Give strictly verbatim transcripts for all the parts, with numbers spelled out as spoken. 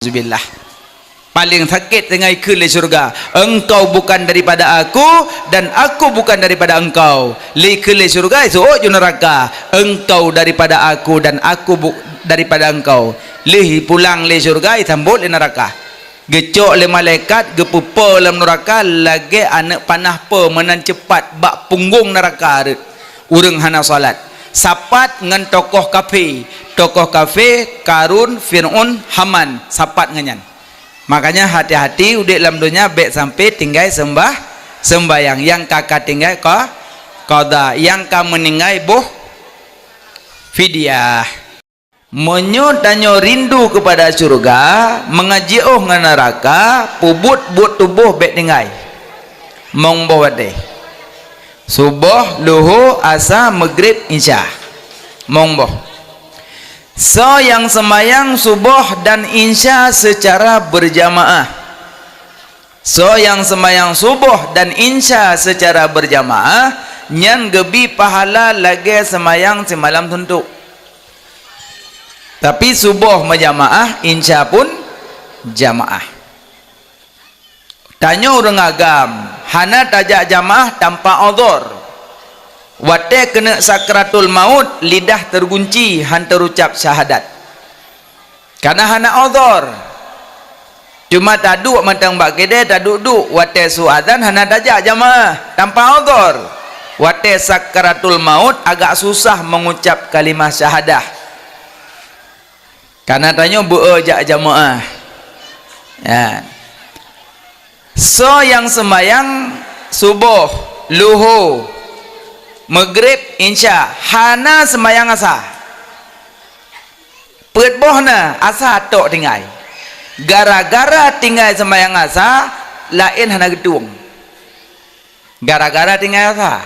Zubillah. Paléng sakét teungoh ikheun lé syeuruga, "Engkau bukan daripada aku, dan aku bukan daripada engkau." Lé ikheun lé syeuruga, iseuôt ju neuraka, "Engkau daripada aku, dan aku bu-, daripada engkau." Lheueh pulang lé syeuruga, isambot lé neuraka. Geucok lé malaikat, geupeupo lam neuraka lagée aneuëk panah po meunan ceupat bak punggong neuraka rhot. Ureuëng hana salat. Sapat ngon tokoh kafé. Tokoh kafé, Karun, Fir'aun, Haman. Sapat ngon nyan. Makanya hati-hati udeb lam donya bék sampai tinggai seumbah, seumbahyang. Nyang ka, ka tinggai ka, qada. Nyang ka meuninggai boh fidyah. Meunyoe tanyoe rindu keupada syeuruga, meungaji óh ngon neuraka, peubuet buet tuboh bék tinggai. Mong boh watée. Suboh, luho, asa, meugreb, insya. Mong boh. Soe nyang seumayang suboh dan insya seucara beurjamaah. Soe nyang seumayang suboh dan insya seucara beurjamaah, nyan geubi pahala lagée seumayang simalam suntuk. Tapi suboh meujamaah, insya pun jamaah. Tanyoe ureuëng agam, hana tajak jamaah tanpa uzur. Watée keuneuk sakratul maut, lidah teugunci, han teurucab syahadat. Kana hana uzur. Cuma taduek mantong bak keudée, taduek-duek. Watée su azan hana tajak jamaah, tanpa uzur. Watée sakratul maut agak susah meungucab kalimah syahadah. Kana tanyoe beu-e jak jamaah. Ya. Soe nyang seumayang suboh, luho, meugreb, insya, hana seumayang asa. Peuet boh na, asa tok tinggai. Gara-gara tinggai seumayang asa, laén hana geutueng. Gara-gara tinggai asa.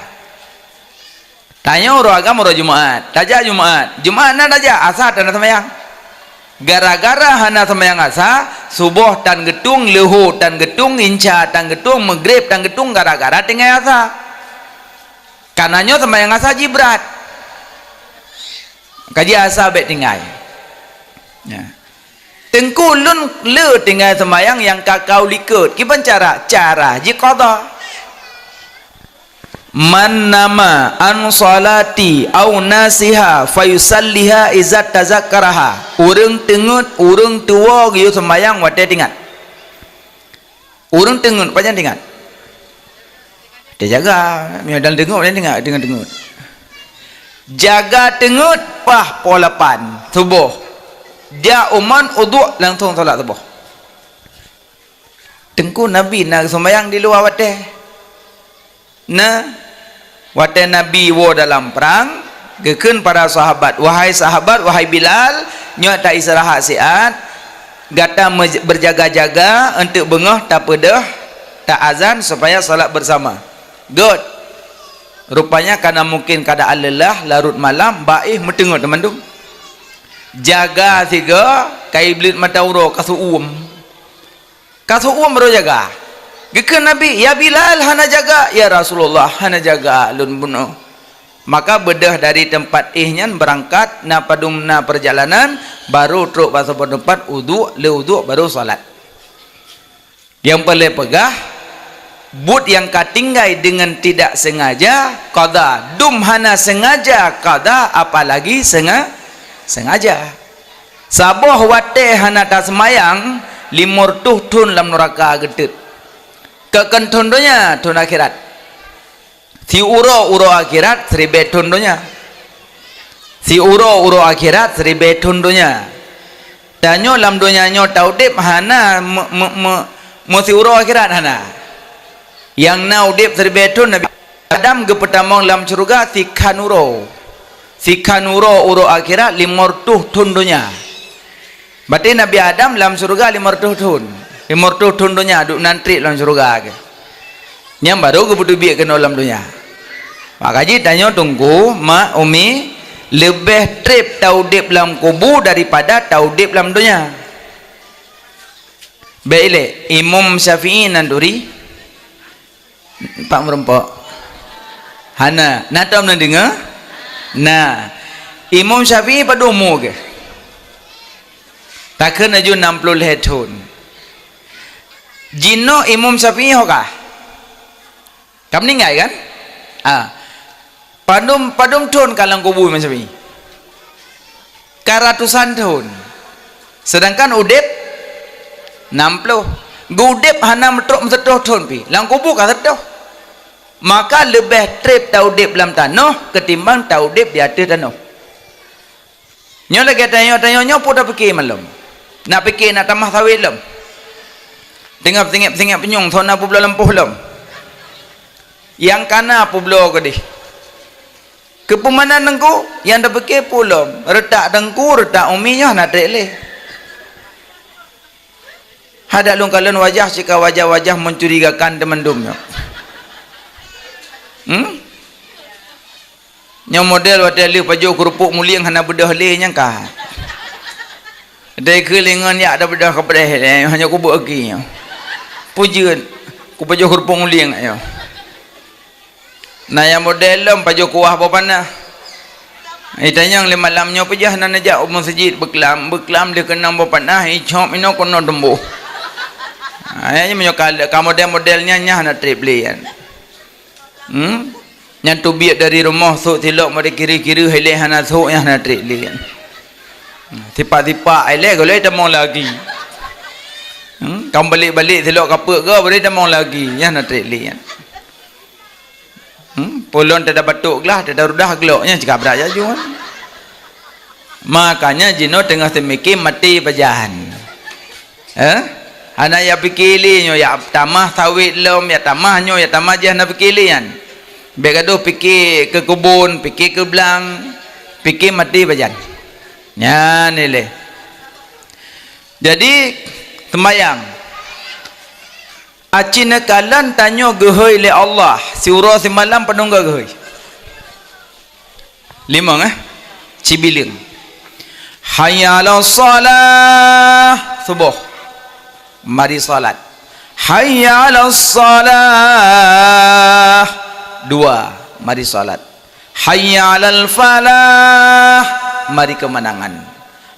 Tanyoe uroe agam uroe Jumat, tajak Jumat. Jumat na tajak, asa tan seumayang. Gara-gara hana seumayang asa, suboh tan geutueng, luho tan geutueng, insya tan geutueng, meugreb tan geutueng, gara-gara tinggai asa. Kana nyoe seumayang asa jih brat. Kaji asa bék tinggai. Ya. Teungku lôn le tinggai seumayang nyang ka kau likot. Kiban cara? Cara jih qada. "Man nama an salati au nasiha fayusalliha iza tazakkaraha." Ureuëng teungeut, ureuëng tuwoe geuyue seumayang watée teuingat. Ureuëng teungeut, pajan teuingat? Teujaga, meunyoe dan teungeut, dan teuingat, teungeut, teungeut. Jaga teungeut, paih poh lapan suboh. Jak u mon, uduk, langsong salat suboh. Teungku Nabi na geuseumayang di luwa watée? Na. Watée Nabi woe dalam prang, geukheun para sahabat, "Wahai sahabat, wahai Bilal, nyoe ta-istirahat siat, gata meuj-, beurjaga-jaga eunteuk beungoh tapeudeuh, ta-azan supaya salat beusama." Göt. Rupanya kana mungken keuadaan leulah, larot malam, bak éh meuteungeut teumandum. Jaga sigoe, ka iblih mata uroe, ka seu-uem. Ka seu-uem barô jaga. Geukheun Nabi, "Ya Bilal, hana jaga." "Ya Rasulullah, hana jaga lôn bunoe." Maka beudeuh dari teumpat éh nyan beurangkat, na padum na peurjalanan, barô trok bak saboh teumpat, uduk, le uduk, barô salat. Nyang peureulée peugah, buet nyang ka tinggai deungon tidak sengaja, qada. Dum hana sengaja qada, apalagi senga-, sengaja. Saboh watée hana taseumayang, limong reutôh thon lam nuraka geutot. Keu kön thon donya, thon akhirat. Siuroe uroe akhirat, siribée thon donya. Siuroe uroe akhirat, siribée thon donya. Tanyoe lam donya nyoe taudeb hana me-, me-, me-, meusiuroe akhirat hana. Nyang na udeb siribée thon Nabi Adam geupeutamong lam syeuruga sikhan uroe. Sikhan uroe, uroe akhirat limong reutôh thon donya. Berarti Nabi Adam lam syeuruga limong reutôh thon. Limong reutôh thon donya duek nan treb lam syeuruga keu. Nyan barô geupeuteubiet keunoe lam donya. Maka jih tanyoe teungku, mak, umi, leubeh treb taudeb lam kubu daripada taudeb lam donya. Bék ilée, Imam Syafi'i nan turi? Pak meurumpok. Hana. Na tom na deungoe? Na. Imam Syafi'i padum umu geuh? Takheun laju nam ploh lhèe thon. Jinoe Imam Syafi'i ho ka? Ka meuninggai kan? Ah. Padum, padum thon ka lam kubu Imam Syafi'i? Ka ratusan thon. Sedangkan udeb nam ploh. Geuudeb hana meutrok meuseutôh thon pih. Lam kubu ka seutôh. Maka leubeh treb taudeb lam tanoh ketimbang taudeb di ateueh tanoh. Nyoe lagèe tanyoe-tanyoe nyoe peue tapike malom. Nak pike nak tamah sawét lom. Teungoh singep-singep punyueng, soe na peubloe lampôh lom. Nyang kana peubloe keudeh. Keu peue meunan teungku, nyang tapike peue lom. Reutak teungku, reutak umi nyoe hana treb lé. Hadak lôn kalon wajah sika wajah-wajah mencurigakan teumandum nyoe. Hmm? Nyoe model watèe lheueh pajoh keurupuk mulieng hana beudôh lé nyang ka. Dai keu lingon yak dah beudôh keudeh lé, hanya kubeuet gaki nyoe. Peue jeuet, kupajoh keurupuk mulieng nyoe. Na nyang model lom pajoh kuah boh panah. Itanyong lé malam nyoe peue jeuet hana neujak u meuseujid beuklam, beuklam lé keunong boh panah, icop inoe keunoe tumboh. Hai nyoe meunyoe ka, ka model-model nyan, nyan hana treb lé nyan. Hmm? Nyan teubiet dari rumoh sôk silop meurik kiri-kiri, ilèe hana sôk nyan hana treb lé nyan. Sipak-sipak ilèe golai tamong lagi. Hmm? Ka balik-balik silop kapeuet goe, bari tamong lagi, nyan hana treb lé nyan. Hmm, peue lôn tada batuk glah, tada rudah glok, nyan cit ka brat jak jeuet. Makanya jinoe teungoh teumike maté pajan. Eh? Hana yak pike lé nyoe, yak tamah sawét lom, yak tamah nyoe, yak tamah jih hana pike lé nyan. Bèk gadoh pike keu keubon, pike keu blang, pike maté pajan. Nyan ilèe. Jadi, seumayang. Aci neukalon tanyoe geuhôi lé Allah, siuroe simalam padum goe geuhôi? Limong, eh? Cibileueng. Hayya 'alas shalah, suboh. Mari salat. Hayya 'alas shalah, dua. Mari salat. Hayya 'alal falah, mari keumanangan.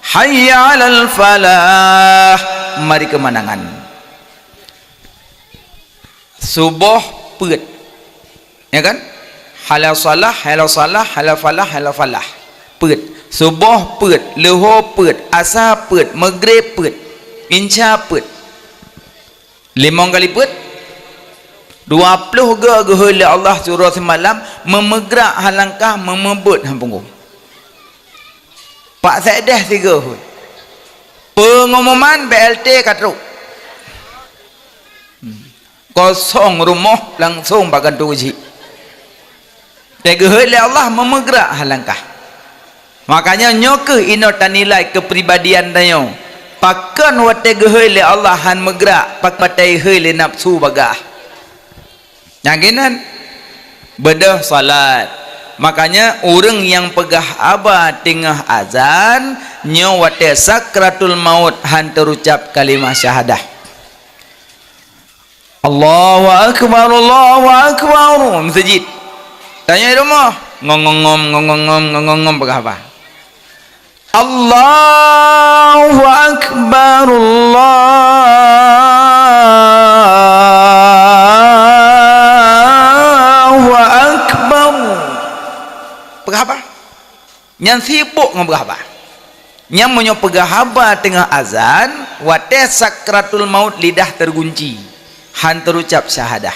Hayya 'alal falah, mari keumanangan. Suboh peuet. Ya kan? Hayya 'alas shalah, hayya 'alas shalah, hayya 'alal falah, hayya 'alal falah. Peuet. Suboh peuet, leuhô peuet, asa peuet, meugreb peuet, insya peuet. Limong kali peuet. Dua ploh goe geuhôi lé Allah siuroe simalam, meumeugrak ha langkah, meumeubeuet ha punggong. Pak Sekdes sigoe hôi. Peungumuman B L T ka trok. Hmm. Kosong rumoh langsong bak kantô jih. Teuh geuhôi lé Allah meumeugrak ha langkah. Makanya nyoe kheueh inoe tanilai keupribadian tanyoe. Pakon watèe geuhôi lé Allah han meugrak, pakon watèe ihôi lé nafsu bagaih. Nyang keunan, beudôh salat. Makanya ureueng nyang peugah haba teungoh azan, nyoe watèe sakratul maut han teurucab kalimah syahadah. Allahu akbar, Allahu akbar. Meuseujid. Tanyoe di rumoh, ngong, ngong, ngom, ngong, ngong, ngom, ngong, ngom, peugah haba. Allahu akbar, Allahu akbar. Peugah haba. Nyan sibok ngon peugah haba. Nyan meunyoe peugah haba teungoh azan, watèe sakratul maut lidah teugunci, han teurucab syahadah.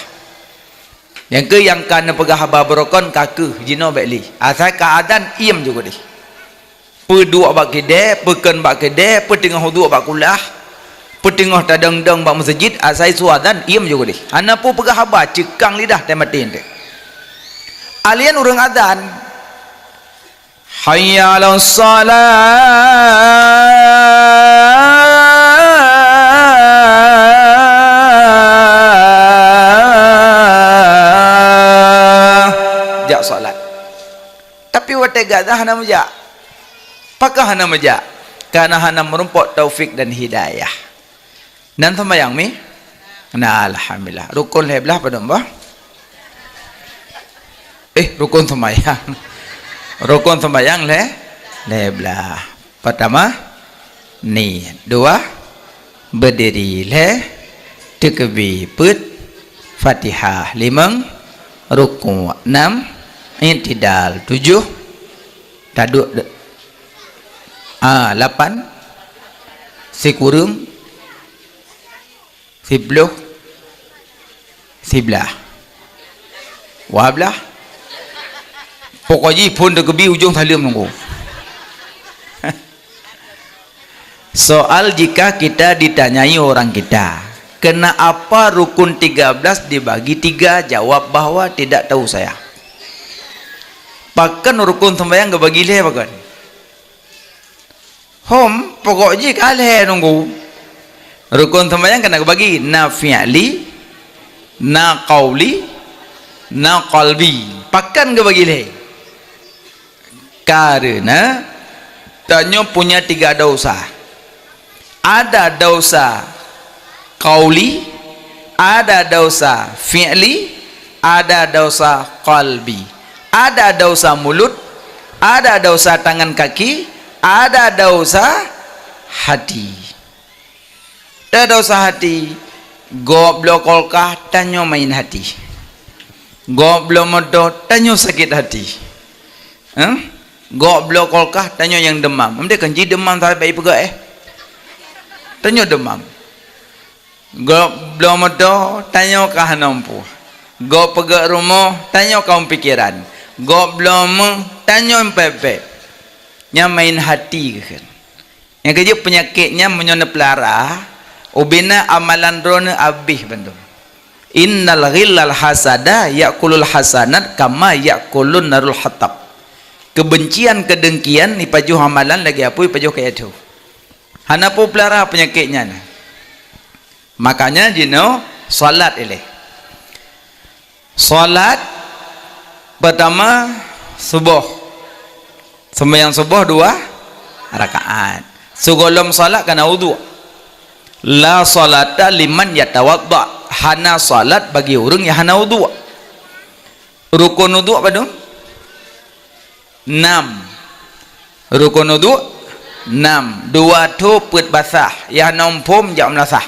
Nyang kheueh nyang ka neupeugah haba beurukon ka kheueh jinoe bèk lé. Asai ka azan, iem ju keudeh. Peuduek bak keudè, peukon bak keudè, peuteungoh uduk bak kulah, peuteungoh tadong-dong bak meuseujid, asai su azan, iem ju keudeh. Hana peue peugah haba, ceukang lidah teuh maté teuh. Alien ureueng azan, "Hayya 'alas shalah." Jak salat. Tapi watèe gata hana meujak. Pakon hana meujak? Karena hana meurumpok taufik dan hidayah. Nan seumayang mi? Nah, alhamdulillah. Rukon lhèe blah padum boh? Eh, rukon seumayang. Rukon seumayang lhèe, lhèe blah. Pertama, Ni dua, berdiri lhèe, teukeubi peuet, Fatihah limong, rukuk nam, i'tidal tujoh, taduek de-, ah, lapan, sikureueng, siploh, siblaih, dua blaih. Pokok jih phon teukeubi ujong saleuem nunggu. Soal jika kita ditanyai orang kita, "Kenapa rukun tiga belas dibagi tiga?" Jawab bahwa tidak tahu saya. Pakon rukun sembahyang geubagi lhèe pakon? Hom, pokok jih ka lhèe nunggu. Rukun sembahyang ka na geubagi, na fi'li, na qauli, na qalbi. Pakon geubagi lhèe? Karena tanyoe punya tiga dosa. Ada dosa qauli, ada dosa fi'li, ada dosa qalbi. Ada dosa mulut, ada dosa tangan kaki, ada dosa hati. Ada dosa hati, gob bloe kulkah, tanyoe main hati. Gob bloe moto, tanyoe sakét hati. Hah? Gob bloe kulkah, tanyoe nyang deumam. Amdé kan ji deumam sabe ipeugah, eh. Tanyoe deumam. Gob bloe moto, tanyoe ka hana mumpu. Gob peugah rumoh, tanyoe ka meupikiran. Gob bloe meuh, tanyoe pepek. Nyan main hati keuh. Nyang keujeuet peunyakét nyan meunyoe neupeulara, ubena amalan droeneuh abéh bandum. "Innal ghillal hasada ya'kulul hasanat kama ya'kulun narul hatab." Keubencian, keudengkian ipajoh amalan lagèe apui ipajoh kayèe tho. Hana peupeulara peunyakét nyan. Makanya jinoe salat ilèe. Salat pertama suboh. Sembahyang suboh dua rakaat. Sigohlom salat kana udhu. La salata liman yatawadda. Hana salat bagi ureueng nyang hana udhu. Rukun udhu padum? Nam. Rukun udhu nam. Dua tho peuet basah. Nyang hana muphom jak meulasah.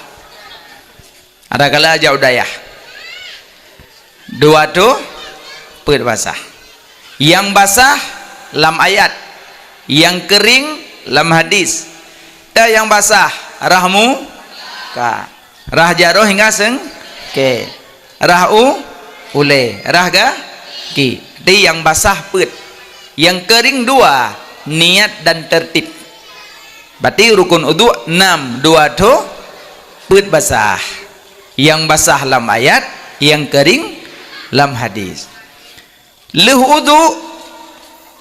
Adakala jak u dayah. Dua tho peuet basah. Nyang basah lam ayat, nyang keuring lam hadis. Ta nyang basah rah muka, rah jaroe hingga seungkèe, rah u ulèe, rah gaki. Di nyang basah peuet, nyang keuring dua, niat dan tertib. Berarti rukun udhu nam, dua tho peuet basah. Nyang basah lam ayat, nyang keuring lam hadis. Lheueh udhu,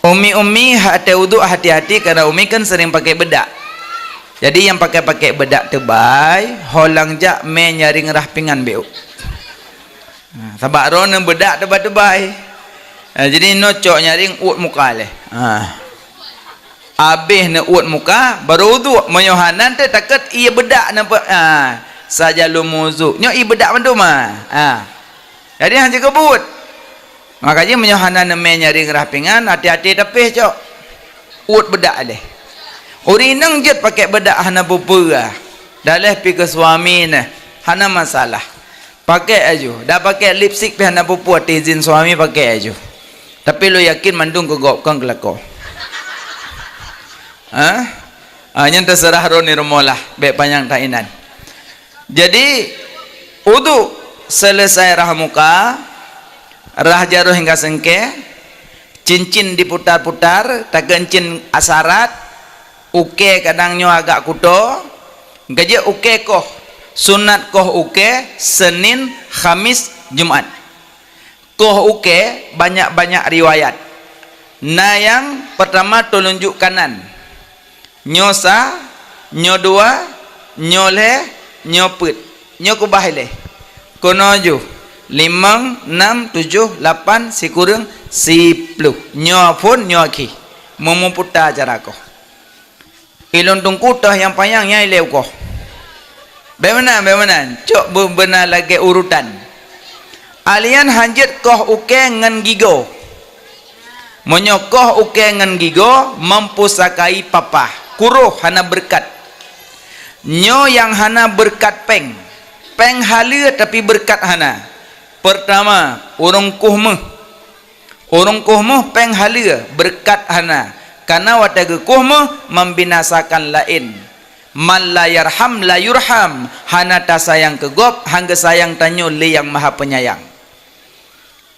umi-umi watèe udhu hati-hati, karena umi kan sering pakai bedak. Jadi nyang pakai-pakai bedak teubai, ho lam jak mè nyaring rah pingan beu. Ha, sabab droeneuh bedak teubai-teubai. Ha, jadi nyoe cok nyaring uet muka lé. Ha. Abéh neuuet muka, baru udhu. Meunyoe hana teuh takot ie bedak nampak. Ha, saja lom udhu. Nyoe ie bedak mandum, ha. Ha. Jadi hana jikeubeuet. Makajih meunyoe hana neumè nyaring rah pingan, hati-hati tapéh cok. Uet bedak lé. Ureueng inong jeuet pakai bedak hana peue-peue. Daleh pi keu suami neh, hana masalah. Pakai aju. Dak pakai lipstik pih hana peue-peue, até izin suami pakai aju. Tapi lôn yakin mandum keu gob kon keu lakoe. Ha? Ha, nyan teuseurah droeneuh rumoh lah, bèk panyang that inan. Jadi, udhu selesai rah muka, rah jaroe hingga seungkèe, cincin diputar-putar, takeuncin asarat, ukèe kadang nyoe agak kuto, geujak ukèe koh, sunat koh ukèe Senin, Khamis, Jumat. Koh ukèe banyak-banyak riwayat. Na nyang pertama telunjuk kanan. Nyoe sa, nyoe dua, nyoe lhèe, nyoe peuet. Nyoe keubah ilèe. Keunoe ju, limong, nam, tujoh, lapan, sikureueng, siploh. Nyoe phon, nyoe akhé. Meumuputa cara koh. Ilôn teungku toh nyang panyang nyan ilèe u koh. Bèk meunan, bèk meunan. Cok beu-, beuna lagèe urutan. Alian hanjeuet koh ukèe ngon gigoe. Meunyoe koh ukèe ngon gigoe, mampusakai papah, kuroh hana beureukat. Nyoe nyang hana beureukat péng. Péng haleue tapi beureukat hana. Peurtama, ureuëng koh méuh. Ureuëng koh méuh péng haleue, beureukat hana. Kareuna watée geukoh méuh, membinasakan laén. Man la yarham la yurham, hana tasayang keu gob, han geusayang tanyoe lé Nyang Maha Penyayang.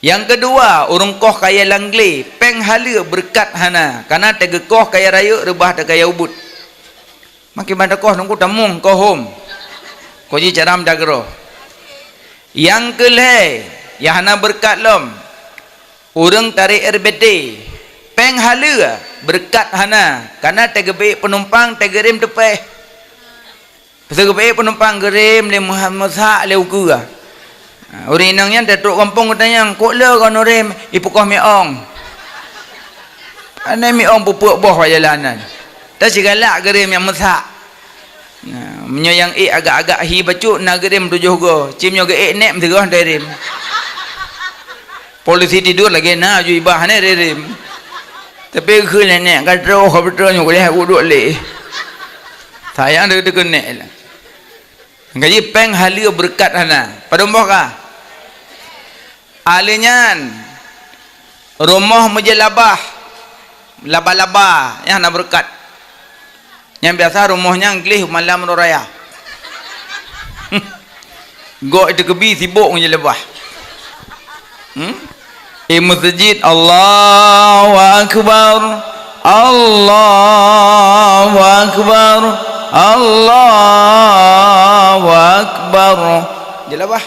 Nyang keudua, ureuëng koh kayée lam glé, péng haleue, beureukat hana, kareuna teuh geukoh kayée rayeuk, reubah teuh kayée ubit. Makin ban teukoh teungku tamong kohom. Ko jih cara meudagroe. Nyang keulhée, nyang hana beureukat lom. Ureuëng tarek R B T, péng haleue, beureukat hana, kareuna teuh geubeuék peunumpang, teuh geurém teupéh. Beutôi geubeuék peunumpang geurém lé meuha-, meusak lé ukeue. Ha, ureuëng inong nyan teutrok gampông geutanyong, "Kok le kon ureuëng ipeukoh miong?" Anai miong peupuek boh bak jalan nyan. Teuh sigalak geurém nyang meusak. Nah, meunyoe nyang ék agak-agak hi bacut na geurém tujoh goe, cit meunyoe geuék nèk meusigoe teuh rém. Polisi tidur lagée na aju ibah nèk rém. Tapi kheun nèk ka troh ka beutôi nyoe kuleh udok lé. Sayang deukeue nèk lah. Gaji péng haleue beureukat hana. Padum boh ka? Ahli nyan rumoh meujeulabah, laba-laba nyang hana beureukat. Nyang biasa rumoh nyan gleh malam uroe raya. Gok itu keubi sibok ngon jeulabah. Hmm? Di meuseujid, Allahu Akbar, Allahu Akbar, Allahu Akbar. Jeulabah.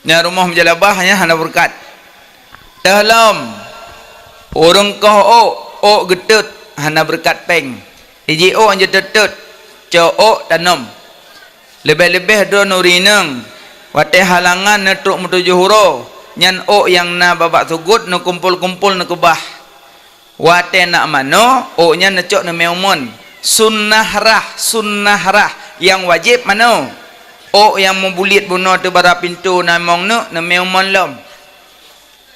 Nyan rumoh meujeulabah nyan hana beureukat. Teuh lom, ureuëng koh ôk, ôk geutot, hana beureukat péng. Iji ôk jeutot-tot, cok ôk tanom. Leubeh-leubeh droeneuh ureuëng inong, watée halangan neutrok meutujoh uroe, nyan ôk nyang na babah sugot neukumpol-kumpol neukeubah. Watée nak manoe, ôk nyan neucok neumé umon. Sunnah rhah, sunnah rhah, nyang wajéb manoe. Ôk nyang meubuliet bunoe teubara pintoe na limong neuk, neumé umon lom.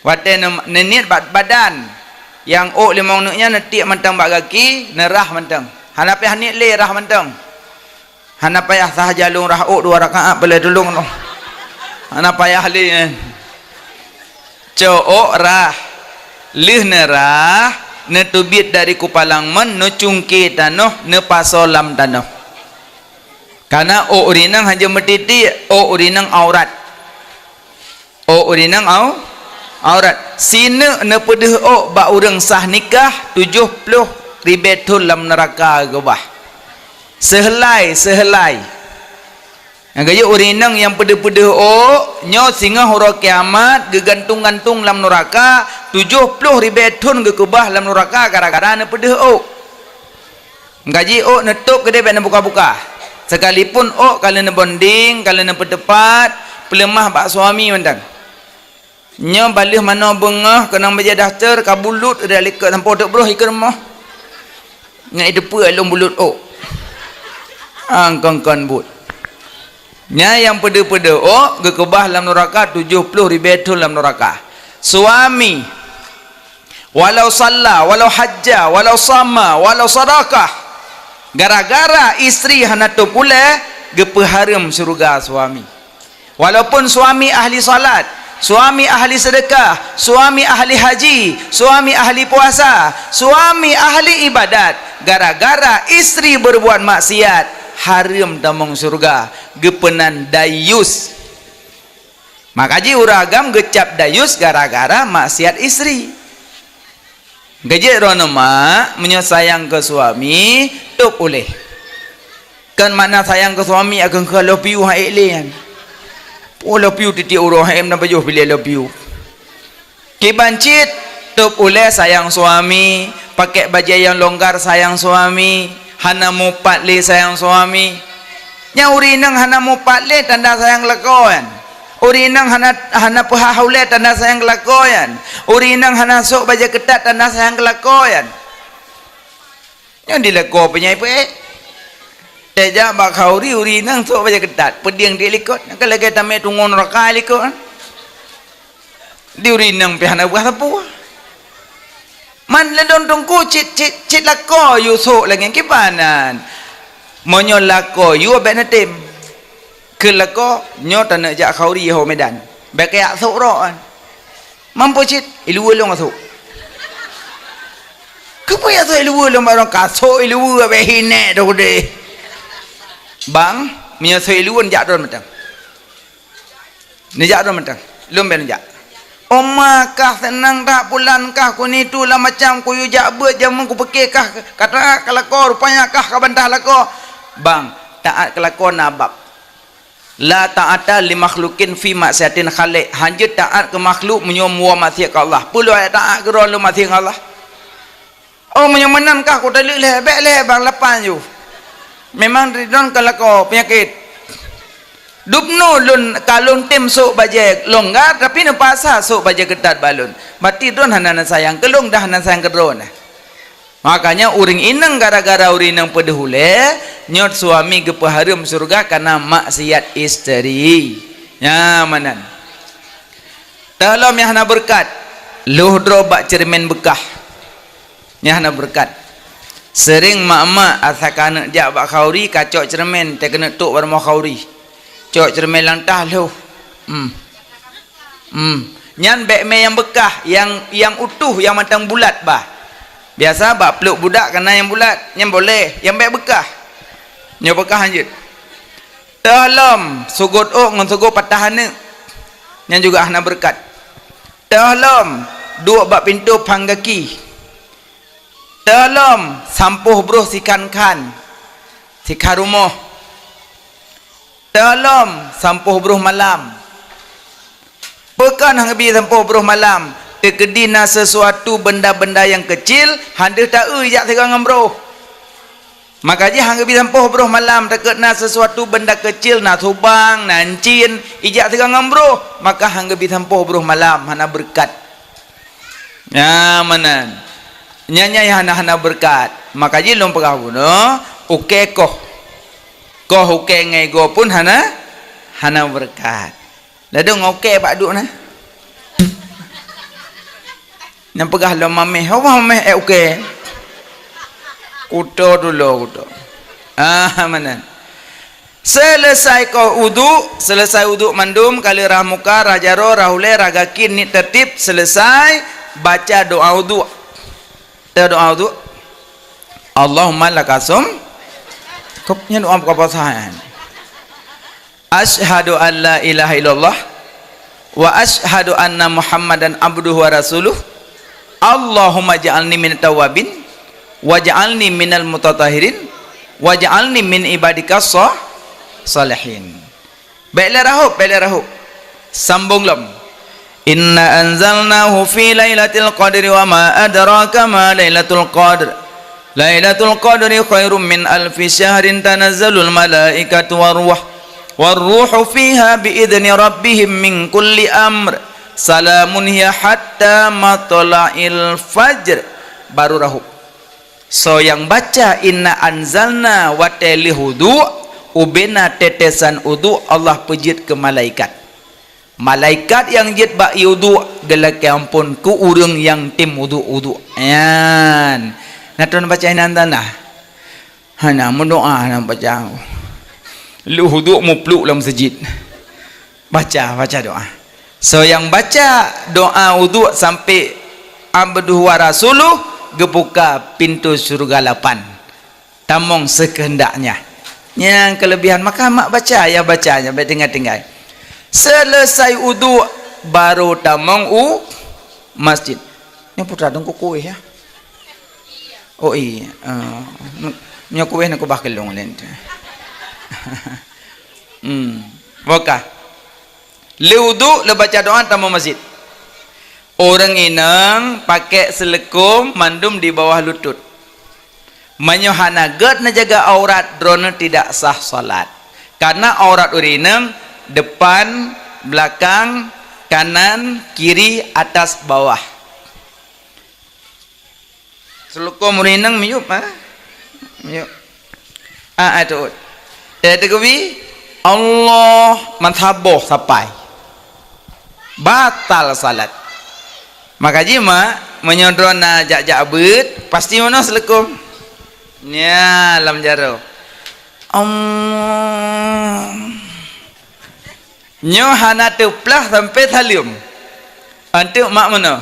Watée ne-, neuniet bak badan, nyang ôk limong neuk nyan neutiek mantong bak gaki, neurhah mantong. Hana payah niet lé, rhah mantong. Hana payah sah jalong rhah ôk dua rakaat peuleueh tulông noh. Hana payah lé nyan. Cok ôk rhah. Lheueh neurhah, neuteubiet dari kupalang mon, neucungke tanoh, neupasoe lam tanoh. Kareuna ôk ureuëng inong hana jeuet meutiek, ôk ureuëng inong aurat. Ôk ureuëng inong au-, aurat. Sineuk neupeudeuh ôk bak ureuëng sah nikah tujoh ploh ribée thon lam neuraka geukeubah. Seuheulai, seuheulai. Nyang geujok ureuëng inong nyang peudeuh-peudeuh ôk, nyoe singoh uroe kiamat geugantung-gantung lam neuraka tujoh ploh ribée thon geukeubah lam neuraka gara-gara neupeudeuh ôk. Gaji ôk neutôb keudeh bék neubuka-buka. Sekalipun ôk ka lheueh neubonding, ka lheueh neupeuteupat, peuleumah bak suami mantong. Nyoe baleueh manoe beungoh keunong bajée daster ka bulut dari likot sampoe teuk broh ikeue rumoh. Nyan iteupeue lôn bulut ôk. Angkon-kon buet. Nyan nyang peudeuh-peudeuh ôk geukeubah lam neuraka tujoh ploh ribée thon lam neuraka. Suami Walau shalla, walau hajja, walau shama, walau sadaqah. Gara-gara istri hana tôb ulée, geupeuhareuem syeuruga suami. Walaupun suami ahli salat, suami ahli sedekah, suami ahli haji, suami ahli puasa, suami ahli ibadat, gara-gara istri berbuat maksiat, hareuem tamong syeuruga, geupeunan dayus. Maka jih ureuëng agam geucab dayus gara-gara maksiat istri. Geujeuet droeneuh mak, meunyoe sayang keu suami, tôb ulée. Kon makna sayang keu suami akan keu love you hai lé nyan. Oh, love you titik uroe hai na pajoh pilih love you. Kiban cit, tôb ulée sayang suami, pakai bajée nyang longgar sayang suami, hana mupat lé sayang suami. Nyang ureuëng inong hana mupat lé tanda sayang lakoe nyan. Ureuëng inong hana, hana peuhah ulée tanda sayang lakoe nyan. Ureuëng inong hana sôk bajée keutat tanda sayang lakoe nyan. Nyan di lakoe peunyai peuék. Teuh jak bak khauri ureuëng inong sôk bajée keutat, peudieng di likot. Nyang ka lagée tamé tungon raka likot. Di ureuëng inong pih hana buah sapeue. Man ladôm teungku cit, cit, cit lakoe yue sôk lagée kiban nyan. Meunyoe lakoe yue bék neutem. Keu lakoe nyoe taneuk jak khauri ho Medan. Bék kajak sôk droe kan. Mampu cit, iluwa lôn sôk. Keupeue jak sôk iluwa lôn barang ka sôk iluwa bék hinek tu deh. Bang, meunyoe sôk iluwa jak droe mantong. Neujak droe mantong. Lôn bék neujak. Oma kah seunang that pulan kah kuni tu lam macam kuyue jak beuet jameun kupike kah ka taát ka lakoe rupanya kah ka bantah lakoe. Bang, taát ka lakoe na bab. La ta'ata li makhluqin fi maksiatil khaliq. Hanjeuet taát keu makhluk meunyoe muwa maksiat keu Allah. Peue lôn taát keu droe lôn maksiat keu Allah? Oh, meunyoe meunan kah kutaleuek lé, bék lé bang lapan ju. Memang ridon ka lakoe peunyakét. Dubnoe lôn ka lôn tem sôk bajée longgar, tapi neupaksa sôk bajée keutat bak lôn. Berarti droen hana neusayang keu lôn, dah hana sayang keu droen. Makanya ureuëng inong gara-gara ureuëng inong peudeuh ulée, nyoe suami geupeuhareuem syeuruga kareuna maksiat isteri. Nyan meunan. Teuh lom nyang hana beureukat, lôh droe bak ceureumen beukah. Nyang hana beureukat. Seuréng mak-mak asai ka aneuk jak bak khauri, ka cok ceureumen, teuh keuneuk tok bak rumoh khauri. Cok ceureumen lam tah lhôh. Hmm. Hmm. Nyan bék mé nyang beukah, nyang, nyang utuh, nyang mantong bulat bah. Biasa bak pluek budak kana nyang bulat, nyan boleh, nyang bék beukah. Nyoe beukah hanjeuet. Teuh lom, sugôt ôk ngon sugôt patah aneuk. Nyan juga hana beureukat. Teuh lom, duek bak pintoe phang gaki. Teuh lom, sampôh broh sikhan-khan, sikhan rumoh. Teuh lom, sampôh broh malam. Peue kon han geubi sampôh broh malam, teukeudi na sesuatu benda-benda nyang keucil, han deuh taeu jak sigoe ngon broh. Maka jih han geubi sampôh broh malam, takot na sesuatu benda keucil, na subang, na encin, ijak sigoe ngon broh, maka han geubi sampôh broh malam, hana beureukat. Nyan meunan. Nyan, nyan hana, hana beureukat. Maka jih lôn peugah bunoe, ukée koh. Koh ukée ngon igoe pun hana, hana beureukat. Ladôm ngon ukée bak duek na. Nyang peugah lom mameh, "Ho mameh ék ukée." Kuto dulu kuto. Ah, meunan. Seuleusai koh uduk, seuleusai uduk mandum, ka lheueh rhah muka, rhah jaroe, rhah ulée, rhah gaki, niet teutib, seuleusai, baca doa uduk. Baca doa uduk. Allahumma lakasum. Kop nyan doa buka puasa nyan. Asyhadu an la ilaha illallah wa asyhadu anna Muhammadan abduhu wa rasuluh. Allahumma ja'alni minat tawwabin waj'alni minal mutatahhirin waj'alni min ibadikas sha-, shalihin. Bék lé rahôb, bék lé rahôb. Sambông lom. Inna anzalnahu fi lailatul qadri wa ma adraka ma lailatul qadr. Lailatul qadri khairum min alfi syahrin tanazzalul malaikatu war ruh. War ruhu fiha bi idzni rabbihim min kulli amr. Salamun hiya hatta matla'il fajr. Baru rahôb. Soe nyang baca inna anzalna watée lheueh uduk, ubena tetesan uduk Allah peujeuet keu malaikat. Malaikat nyang jeuet bak ié uduk geulakée amphon keu ureuëng nyang tem uduk-uduk. Nyan. Na tron baca inan tanah. Hana meudoa hana baca. Lheueh uduk mupluek lam seujid. Baca, baca doa. Soe nyang baca doa uduk sampai abduhu wa rasuluh geubuka pintoe syeuruga lapan. Tamong seukeuheundaknya. Nyang keuleubihan, maka mak baca, ya baca, ya baca tinggai-tinggai. Seuleusai uduk, baru tamong u masjid. Nyoe putra teungku kueh ya. Oh iya, eh, nyoe kueh nak kubah kelong lain tu. Hmm, bokah. Lé uduk, lé baca doa, tamong masjid. Ureuëng inong pakai seuleukôm mandum di bawah lutut. Meunyoe hana gét neujaga aurat, droeneuh tidak sah salat. Karena aurat ureuëng inong depan, belakang, kanan, kiri, atas, bawah. Seuleukôm ureuëng inong miyup, ha? Miyup. Ah, ah, teuôt. Eh, teukeubie, Allah meusaboh sapai. Batal salat. Maka jih mak, meunyoe droeneuh jak-jak beuet, pasti meunoe seuleukôm. Nya, lam jaroe. Allah. Nyoe hana teuplah sampai saleuem. Anteuk mak meunoe.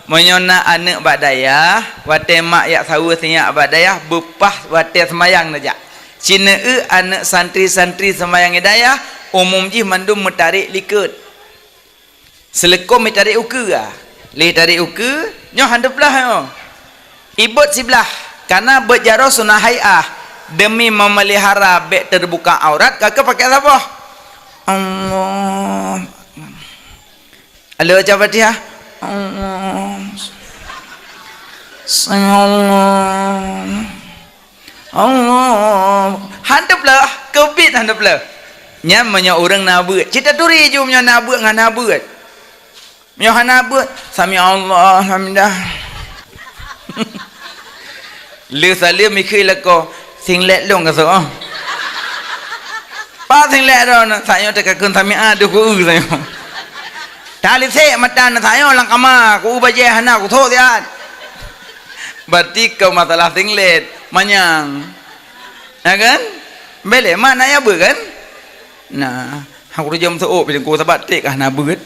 Meunyoe na aneuëk bak dayah, watée mak jak saweue sinyak bak dayah, beupah watée seumayang neujak. Sineuk aneuëk santri-santri seumayang di dayah, umum jih mandum meutarek likot. Seuleukom itarek ukeue, ah. Lé tarek ukeue, nyoe hana teuplah nyoe. Ibot siblah, karena beuet jaroe sunah hai'ah, demi memelihara bék teubuka aurat, ka keuh pakai saboh. Allah. Aleuh baca Fatihah. Allah. Sami Allah. Allah. Hana teuplah, keubiet hana teuplah. Nyan meunyoe ureuëng na beuet. Cit taturi ju meunyoe na beuet ngon hana beuet. Meunyoe hana beuet, sami Allah, alhamdulillah. Lheueh saleuem ikheun lakoe, singlet lôn ka soe. Pat singlet droeneuh, sayoe teuka kheun sami'a deuh ku-eu sayoe. Talisek mata na sayoe lam kama, ku-eu bajée hana kuthok siat. Berarti keu masalah singlet, manyang. Ya kan? Beleh mak na ya beuet kan? Nah, aku rejam seuôk pih ku sabat tek kah na beuet.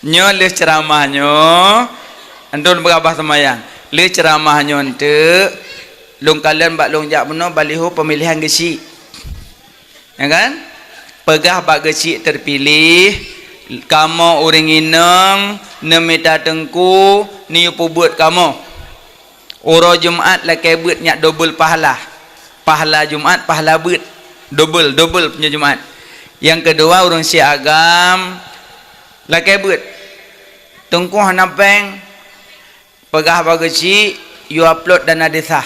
Nyoe lheueh ceuramah nyoe, anton beurabah seumayang. Lheueh ceuramah nyoe enteuk, lôn kalon bak lôn jak bunoe baliho pemilihan geuchik. Ya kan? Peugah bak geuchik terpilih, kamoe ureuëng inong neumita teungku neuyue peubuet kamoe. Uroe Jumat lakée beuet nyak dobel pahala. Pahala Jumat, pahala beuet. Dobel, dobel punya Jumat. Nyang keudua, ureuëng siagam lakée beuet. Teungku hana péng, peugah bak geuchik, yue upload dana desa.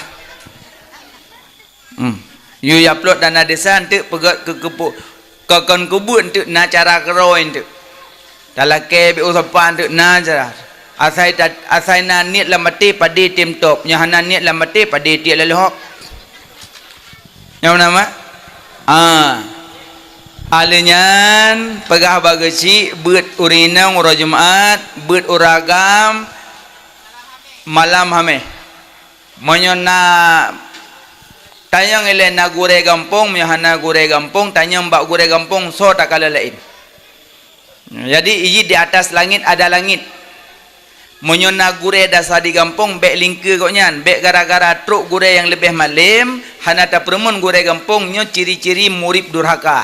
Hmm. Yue upload dana desa enteuk peugét keu keupuk. Ka kon keubeut enteuk na cara keurôi enteuk. Talakée bék u sapan enteuk na cara. Asai ta-, asai na niet lam até padé tem top. Nyoe hana niet lam até padé tiek lalu hok. Nyang nama? Ah. Aleuh nyan peugah bak geuchik beuet ureuëng inong uroe Jumat, beuet ureuëng agam malam Hameh. Meunyoe na tanyong ilée na gurée gampông, meunyoe hana gurée gampông, tanyong bak gurée gampông soe takalon laén. Jadi, ijih di atas langit ada langit. Meunyoe na gurée dasa di gampông, bék lingkeue gobnyan, bék gara-gara trok gurée nyang leubeh malém, hana tapeureumeun gurée gampông, nyoe ciri-ciri murit durhaka.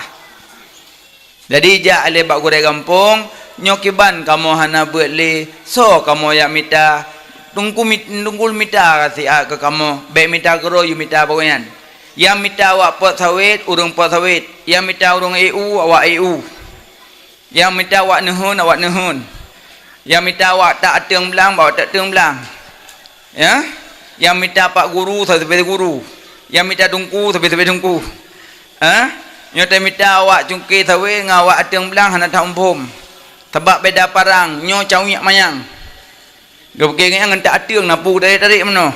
Jadi, jak lé bak gurée gampông, nyoe kiban kamoe hana beuet lé, soe kamoe jak mita? Teungku mit-, teungku mita siat keu kamoe, bék mita keudroe yue mita bak gobnyan. Nyang mita awak pot sawét, ureuëng pot sawét. Nyang mita ureuëng E U, awak E U. Nyang mita awak neuheun, awak neuheun. Nyang mita awak tak ateueng blang, awak tak ateueng blang. Ya? Nyang mita pak guru, sabe-sabe guru. Nyang mita teungku, sabe-sabe teungku. Ha? Nyoe teumita awak cungke sawét ngon awak ateueng blang hana that muphom. Sabab beda parang, nyoe cawiek manyang. Geupeugah ngon tak ateueng na pu tarék-tarék meunoe.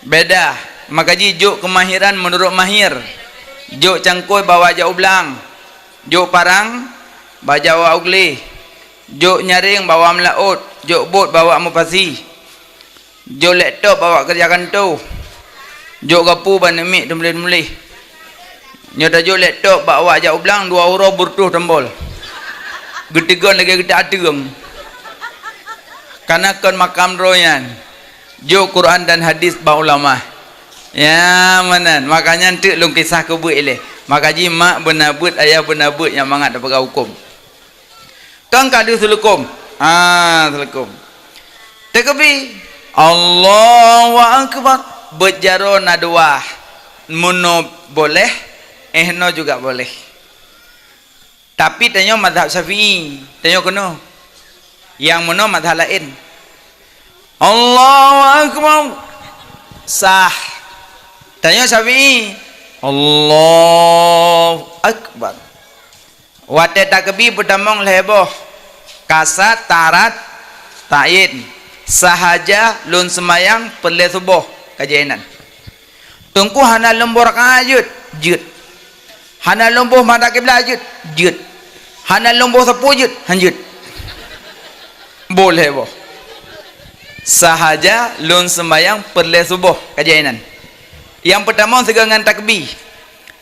Beda. Maka jih jok keumahiran meunurot mahir. Jok cangkôi bawa jak u blang. Jok parang bawa jak u glé. Jok nyaréng bawa meulaôt. Jok bot bawa meupasi. Jok laptop bak awak keureuja kantô. Jok gapu bak aneuk miet teumuléh-muléh. Nyoe tajok laptop bak awak jak u blang dua uroe beureutôh tombol. Geuteugon lagée geutak ateueng. Kana kon makam droe nyan. Jok Quran dan hadis bak ulama. Ya, meunan. Makanya enteuk lôn kisah keu beuet ilée. Maka jih mak beuna beuet, ayah beuna beuet nyang mangat tapeugah huköm. Kan ka deuh seuleukom. Ha, seuleukom. Teukeubri. Allahu Akbar. Beuet jaroe na dua. Meunoe boleh, eh noe juga boleh. Tapi tanyoe mazhab Syafi'i, tanyoe keunoe. Nyang meunoe mazhab laén. Allahu Akbar. Sah. Tanyoe Syafi'i. Allahu Akbar. Watée takeubi peutamong lhée boh, kasat, tarat, ta'yin. Sahaja lôn seumayang peureulée suboh, ka jeuet inan. Teungku hana lôn boh rakaat jeuet, jeuet. Hana lôn boh madab kiblat jeuet, jeuet. Hana lôn boh sapeue jeuet, han jeuet. Boh lhée boh. Sahaja lôn seumayang peureulée suboh, ka jeuet inan. Nyang peutama sigoe ngon takbir.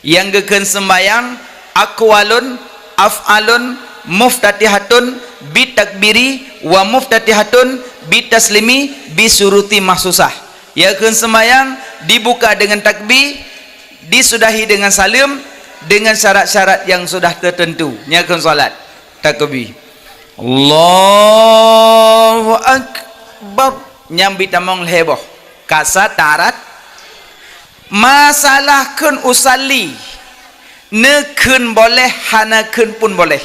Nyang geukheun seumbahyang, aqwalun, af'alun, muftatihatun, bitakbiri, wa muftatihatun, bitaslimi, bisuruti mahsusah. Nyang geukheun seumbahyang dibuka dengan takbir, disudahi dengan saleuem, dengan syarat-syarat nyang sudah teuteuntu. Nyang geukheun salat. Takbir. Allahu Akbar. Nyan beutamong lhée boh. Kasa tarat. Masalah kheun usalli, neukheun boleh, hana kheun pun boleh.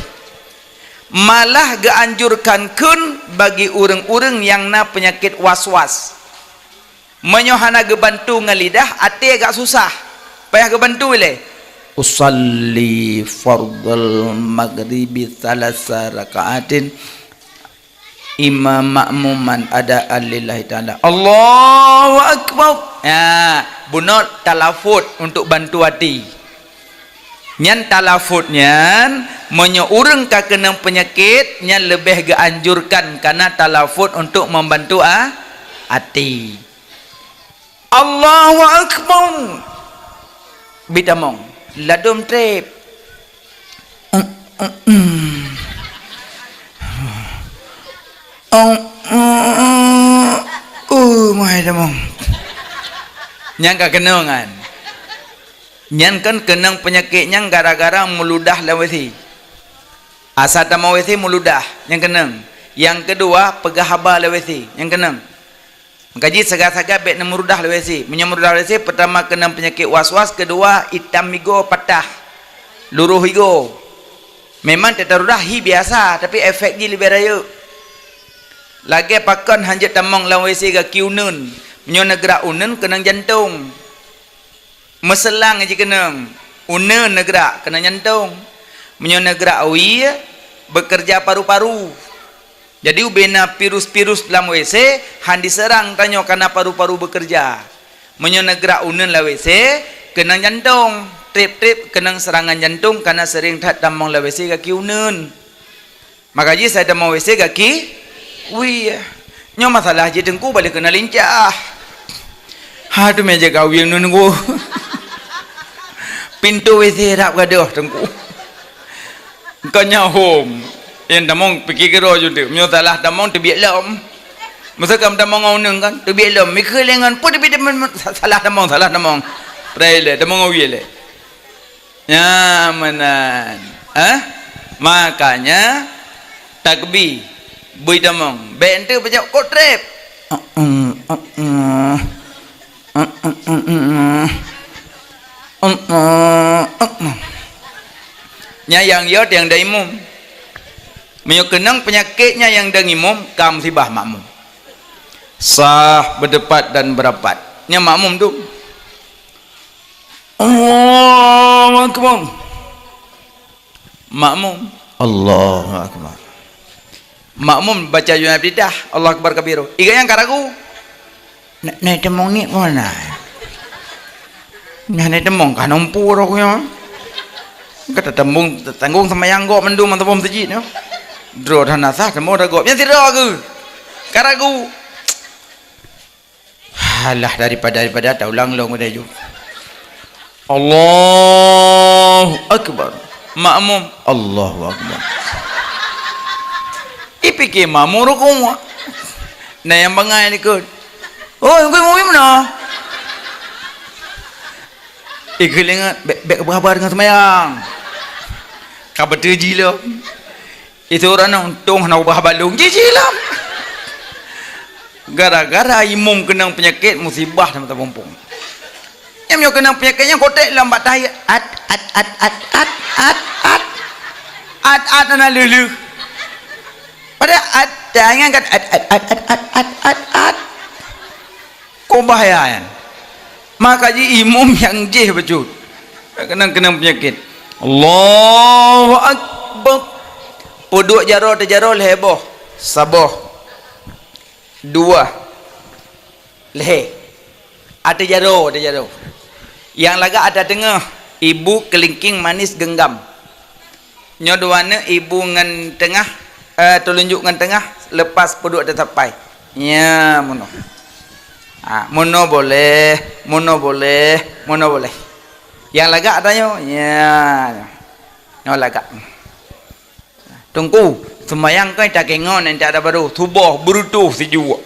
Malah geuanjurkan kheun bagi ureuëng-ureuëng nyang na peunyakét was-was. Meunyoe hana geubantu ngon lidah, até agak susah. Payah geubantu ilée. Usalli fardhal maghribi tsalasa rakaatin imam makmuman adaan lillahi ta'ala. Allahu Akbar. Ya, bunoe talafut untuk bantu até. Nyan talafut nyan, meunyoe ureuëng ka keunong peunyakét, nyan leubeh geuanjurkan kana talafut untuk membantu a-, até. Allahu Akbar. Beutamong. Ladom treb. Uh, mai tamong. Nyang ka keunong kan. Nyan kan keunong peunyakét nyang gara-gara meuludah lam W C. Asa tamong W C meuludah, nyang keunong. Nyang keudua, peugah haba lam W C, nyang keunong. Maka jih sagai-sagai bék neumeurudah lam W C. Meunyoe meurudah lam W C, peutama keunong peunyakét was-was, keudua itam igoe patah, luroh igoe. Memang teurudah hi biasa, tapi efek jih leubeh rayeuk. Lagée pakon hanjeuet tamong lam W C gaki uneuen. Meunyoe neugrak uneuen keunong jantong. Meuseulang jih keunong, uneuen neugrak keunong jantong. Meunyoe neugrak wie, beukeureuja paru-paru. Jadi ubena virus-virus lam W C han diseurang tanyoe kana paru-paru beukeureuja. Meunyoe neugrak uneuen lam W C, keunong jantong. Treb-treb keunong seurangan jantong kana seuring that tamong lam W C gaki uneuen. Maka jih sai tamong W C gaki wie. Nyoe masalah jih Teungku balik keuna lincah. Ha, tu meja kawin nun Teungku. Pintu W C rab gadoh Teungku. Engkau nyoe hom. Nyang tamong pike keudroe ju teuh. Meunyoe salah tamong teubiet lom. Masa kam tamong ngon uneuen kan, teubiet lom. Mikeu lengan pun teubiet salah tamong, salah tamong. Prai lé, tamong ngon wie lé. Nyan meunan. Eh? Makanya takbir. Bui tamong. Bék enteuk peucok kot treb. Nyan nyang yot nyang dang imum. Meunyoe keunong peunyakét nyan nyang dang imum, ka musibah makmum. Sah, beudepat dan beurapat. Nyan makmum tu. Allahu Akbar. Makmum. Allahu Akbar. Makmum baca jumlah iftitah, Allahu Akbar kabira. Iga nyang ka ragu. Nai, nai tamong ni mana? Nah, nai tamong ka nompu roh nyoe. Ka tatamong, tatanggung sama nyang gok mandum ataupun masjid nyoe. Droe dah nasah, tamong dah gok. Nyang sidroe ke? Ka ragu. Alah, daripada, daripada taulang lom udah ju. Allahu Akbar. Makmum, Allahu Akbar. Ipike makmum rukuk. Nah, nyang bangai likot. Oh, yang kau mui mana? Ikut ingat, bek, bek berhabar dengan semayang. Kau betul ji lo. Itu orang nang tong hana ubah balong. Jiji lah. Gara-gara imum keunong peunyakét musibah sama tapumpung. Nyam nyoe keunong peunyakét nyang kotek lam bak tahiyat. At, at, at, at, at, at, at. At, at, hana leuh-leuh. Padahal at, jangan kan at, at, at. Kok bahaya nyan? Maka ji imum nyang jih bacut. Keunong-keunong peunyakét. Allahu Akbar. Peuduek jaroe teujaroe lhée boh. Saboh. Dua. Lhée. Ateuh jaroe, ateuh jaroe. Nyang lagak ateuh teungoh. Ibu kelingking manis genggam. Nyoe dua neuk ibu ngon teungah, eh, teulunjuk ngon teungah, lepas peuduek teusapai. Nya meunoe. Ha, meunoe boleh, meunoe boleh, meunoe boleh. Nyang lagak tanyoe, ya. Nyoe lagak. Teungku, seumayang kan tak kengon, tak ada baru. Suboh, beureutoh sijuek.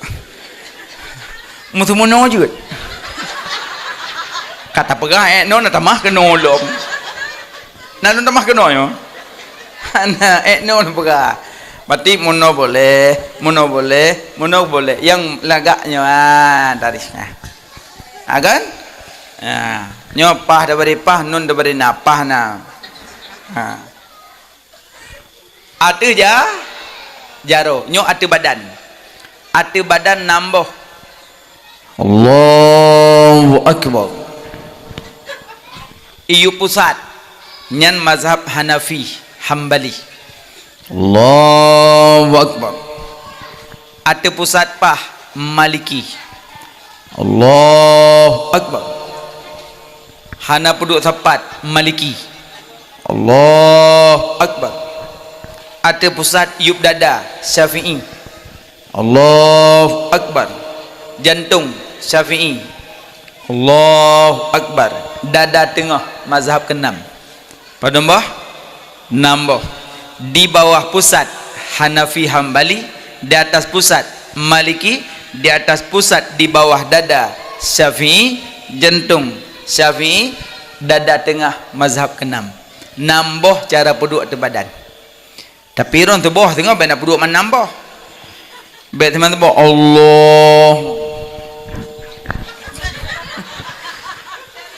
Meuteumeunoe jeuet. Ka tapeugah, eh, non, na tamah keunoe lom. Na lôn tamah keunoe nyoe. Hana, eh, non peugah. Berarti meunoe boleh, meunoe boleh, meunoe boleh. Nyang lagak nyoe, ah, tarék. Ah. Ha, kan? Ah. Nyoe pah daripada pah, nun daripada na, pah na. Ha. Ateueh ja-, jaroe. Nyoe ateueh badan. Ateueh badan nam boh. Allahu Akbar. Iyup pusat. Nyan mazhab Hanafi, Hambali. Allahu Akbar. Ateueh pusat pah, Maliki. Allahu Akbar. Hana peuduek sapat, Maliki. Allahu Akbar. Ateueh pusat yup dada, Syafi'i. Allahu Akbar. Jantong, Syafi'i. Allahu Akbar. Dada teungoh, mazhab keenam. Padum boh? Nam boh. Di bawah pusat Hanafi Hambali, di atas pusat Maliki, di atas pusat di bawah dada Syafi'i, jantong Syafi'i, dada teungoh mazhab keenam. Nam boh cara peuduek ateueh badan. Tapi ureuëng tuboh teungoh bèk na peuduek meunan boh. Bèk teuma tuboh, Allah.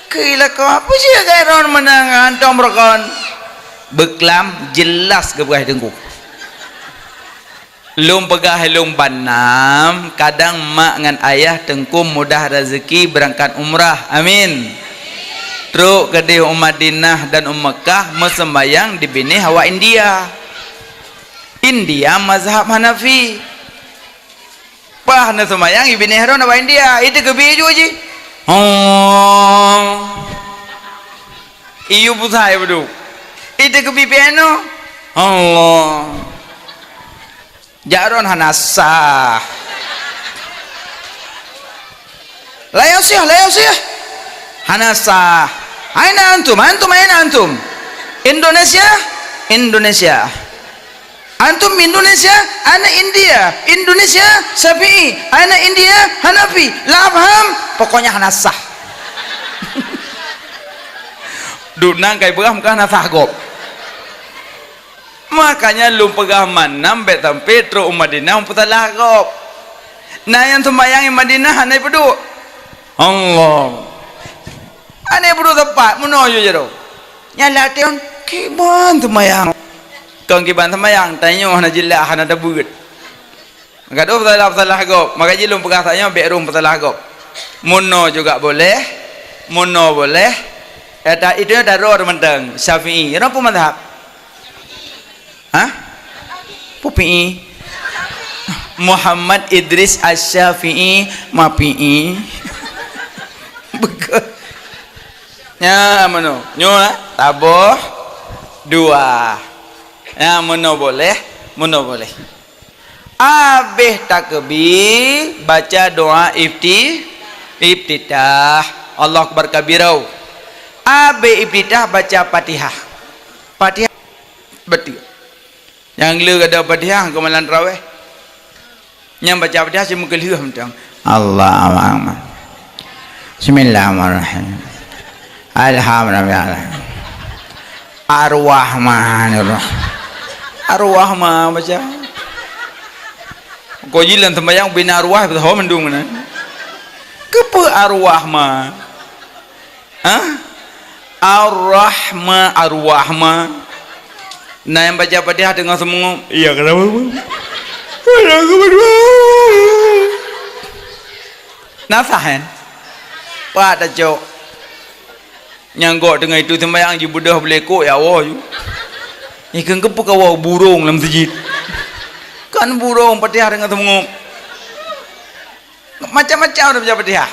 Keu lakoe apa sih gai ron meunang hantom rokon? Beuklam jelas geupeugah teungku. Lôn peugah lôn banam, kadang mak ngon ayah teungku mudah rezeki beurangkat umrah. Amin. Trok keudeh u Madinah dan u Meukah meuseumbayang dibinéh awak India. India mazhab Hanafi. Pah na seumayang ibinéh droe na bak India, itu keubi ju ji. Oh. Iyu pusai bedu. Itu keubi piano. Allah. Jak droe hana sah. Layau siah, layau siah. Hana sah. Aina antum, antum aina antum. Indonesia, Indonesia. Antum Indonesia, ana India. Indonesia, Syafi'i. Ana India, Hanafi. La paham? Pokoknya hana sah. Duek nang kai beurah meuka hana sah gob. Makanya lôn peugah manam bèk sampai trok u Madinah meupeutalah gob. Na nyang seumayang i Madinah hana ipeuduek. Allah. Hana ipeuduek teumpat, meunoe ju jaroe. Nyan latihan kiban seumayang. Kon kiban seumayang, tanyoe hana jeulaih, hana tabeuet. Maka dua peusalah-peusalah gob. Maka jih lôn peugah tanyoe bèk rhom peusalah gob. Meunoe juga boleh, meunoe boleh. Eta itu dah droe mantong Syafi'i. Ira peue mazhab? Hah? Peue pi'i? Muhammad Idris Asy-Syafi'i, ma pi'i. Beugöt. Nya meunoe. Nyoe, eh, taboh dua. Nya meunoe boleh, meunoe boleh. Abéh takbir, baca doa ifti-, iftitah. Allahu Akbar kabira. Abéh iftitah baca Fatihah. Fatihah beutôi. Nyang le gada Fatihah keu malam tarawih. Nyang baca Fatihah si meukeulheueh mantong. Allahu Akbar. Bismillahirrahmanirrahim. Alhamdulillah. Ar-Rahmanirrahim. Ar-Rahman baca. Ko jilan sembahyang bina arwah beutôi mandum keunan. Keupeue Ar-Rahman? Hah? Ar-Rahma, Ar-Rahma. Na nyang baca Fatihah teungoh seumeungop. Iya, kenapa? Na sah, kan? Pat tacok. Nyang gok teungoh itu sembahyang jibeudôh beulekok ya Allah ju. Ikheun keupeue kawoe burông lam seujid. Kan burông Fatihah teungoh seumeungop. Macam-macam ureuëng baca Fatihah.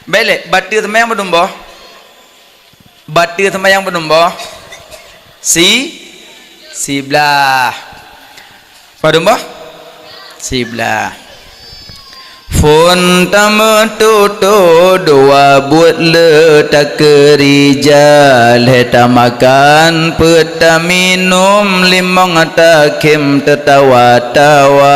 Bèk lé, bateue seumayang padum boh? Bateue seumayang padum boh? Si, siblaih. Padum boh? Siblaih. Phon tameututoe dua buet le takeurija, lhée tamakan peuet taminum limong takhém teutawa-tawa.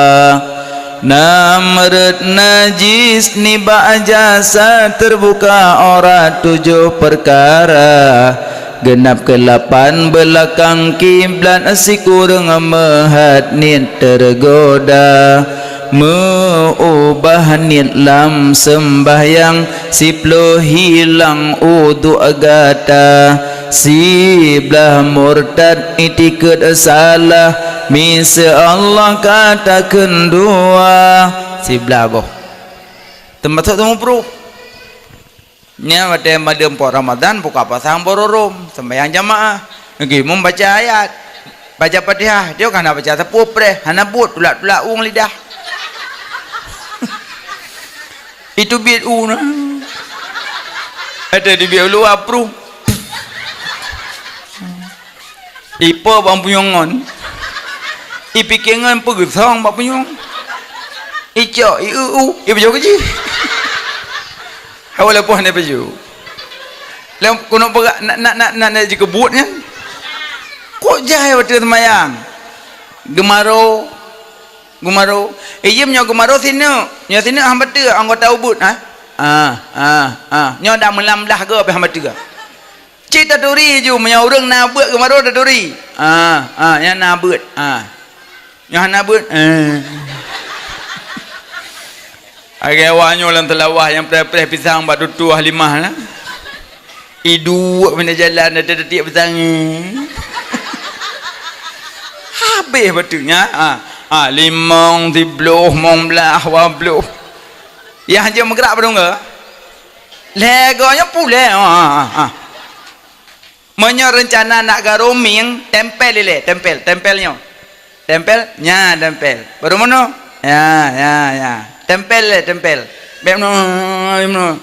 Na meureuet najis nibak jasa, teubuka aurat tujoh peukara. Geunab keulapan beulakang kiblat, sikureueng meuhat niet teureugoda. Meuubah niet lam seumbahyang, siploh hilang udhu gata. Siblah murtad itikeuet salah, miseue Allah ka takheun dua. Siblah boh. Teumasok teumupruh. Nyan watée madeuem po Ramadan, buka puasa bororôm, sembahyang jamaah. Nyoe imum baca ayat, baca Fatihah, dia kan hana baca sapeue preh, hana buet, tulak-tulak ueng lidah. Itu biet u na. Ada di biet luwa pruh. Ipo bak punyueng ngon. Ipike ngon peugeusong bak punyueng. Icok, ieu-eu, ipeujok keujih. Hawa leupah ni peujok. Lom keunoe peugah nak, nak, nak, nak, nak jikeubut nyan. Kok jai watée seumayang? Geumaro, geumaro. Eh, iem nyoe geumaro sineuk. Nyoe sineuk hamba teuk anggota ubit, ha? Ah, ah, ah. Nyoe dah meulam blah goe pih hamba teuk. Cit taturi ju, meunyoe ureuëng na beuet geumaro taturi. Ah, ah, nyan na beuet. Ah. Nyoe hana beuet. Eh. Lagée awak nyoe lam teulawah nyang preh-preh pisang bak tutoe Halimah na. Iduek mina jalan ada tiek pisang. Habéh bateue nyan. Ah, ah, limong, sibloh, mong blah, dua bloh. Yah jeuet meugrak padum ke? Lhée goe nyoe puléh. Ah, ah, ah. Meunyoe reuncana nak garoming, tempel ilée, tempel, tempel nyoe. Tempel, nya tempel. Baru meunoe? Ya, ya, ya. Tempel ilée, tempel. Bék meunoe, meunoe.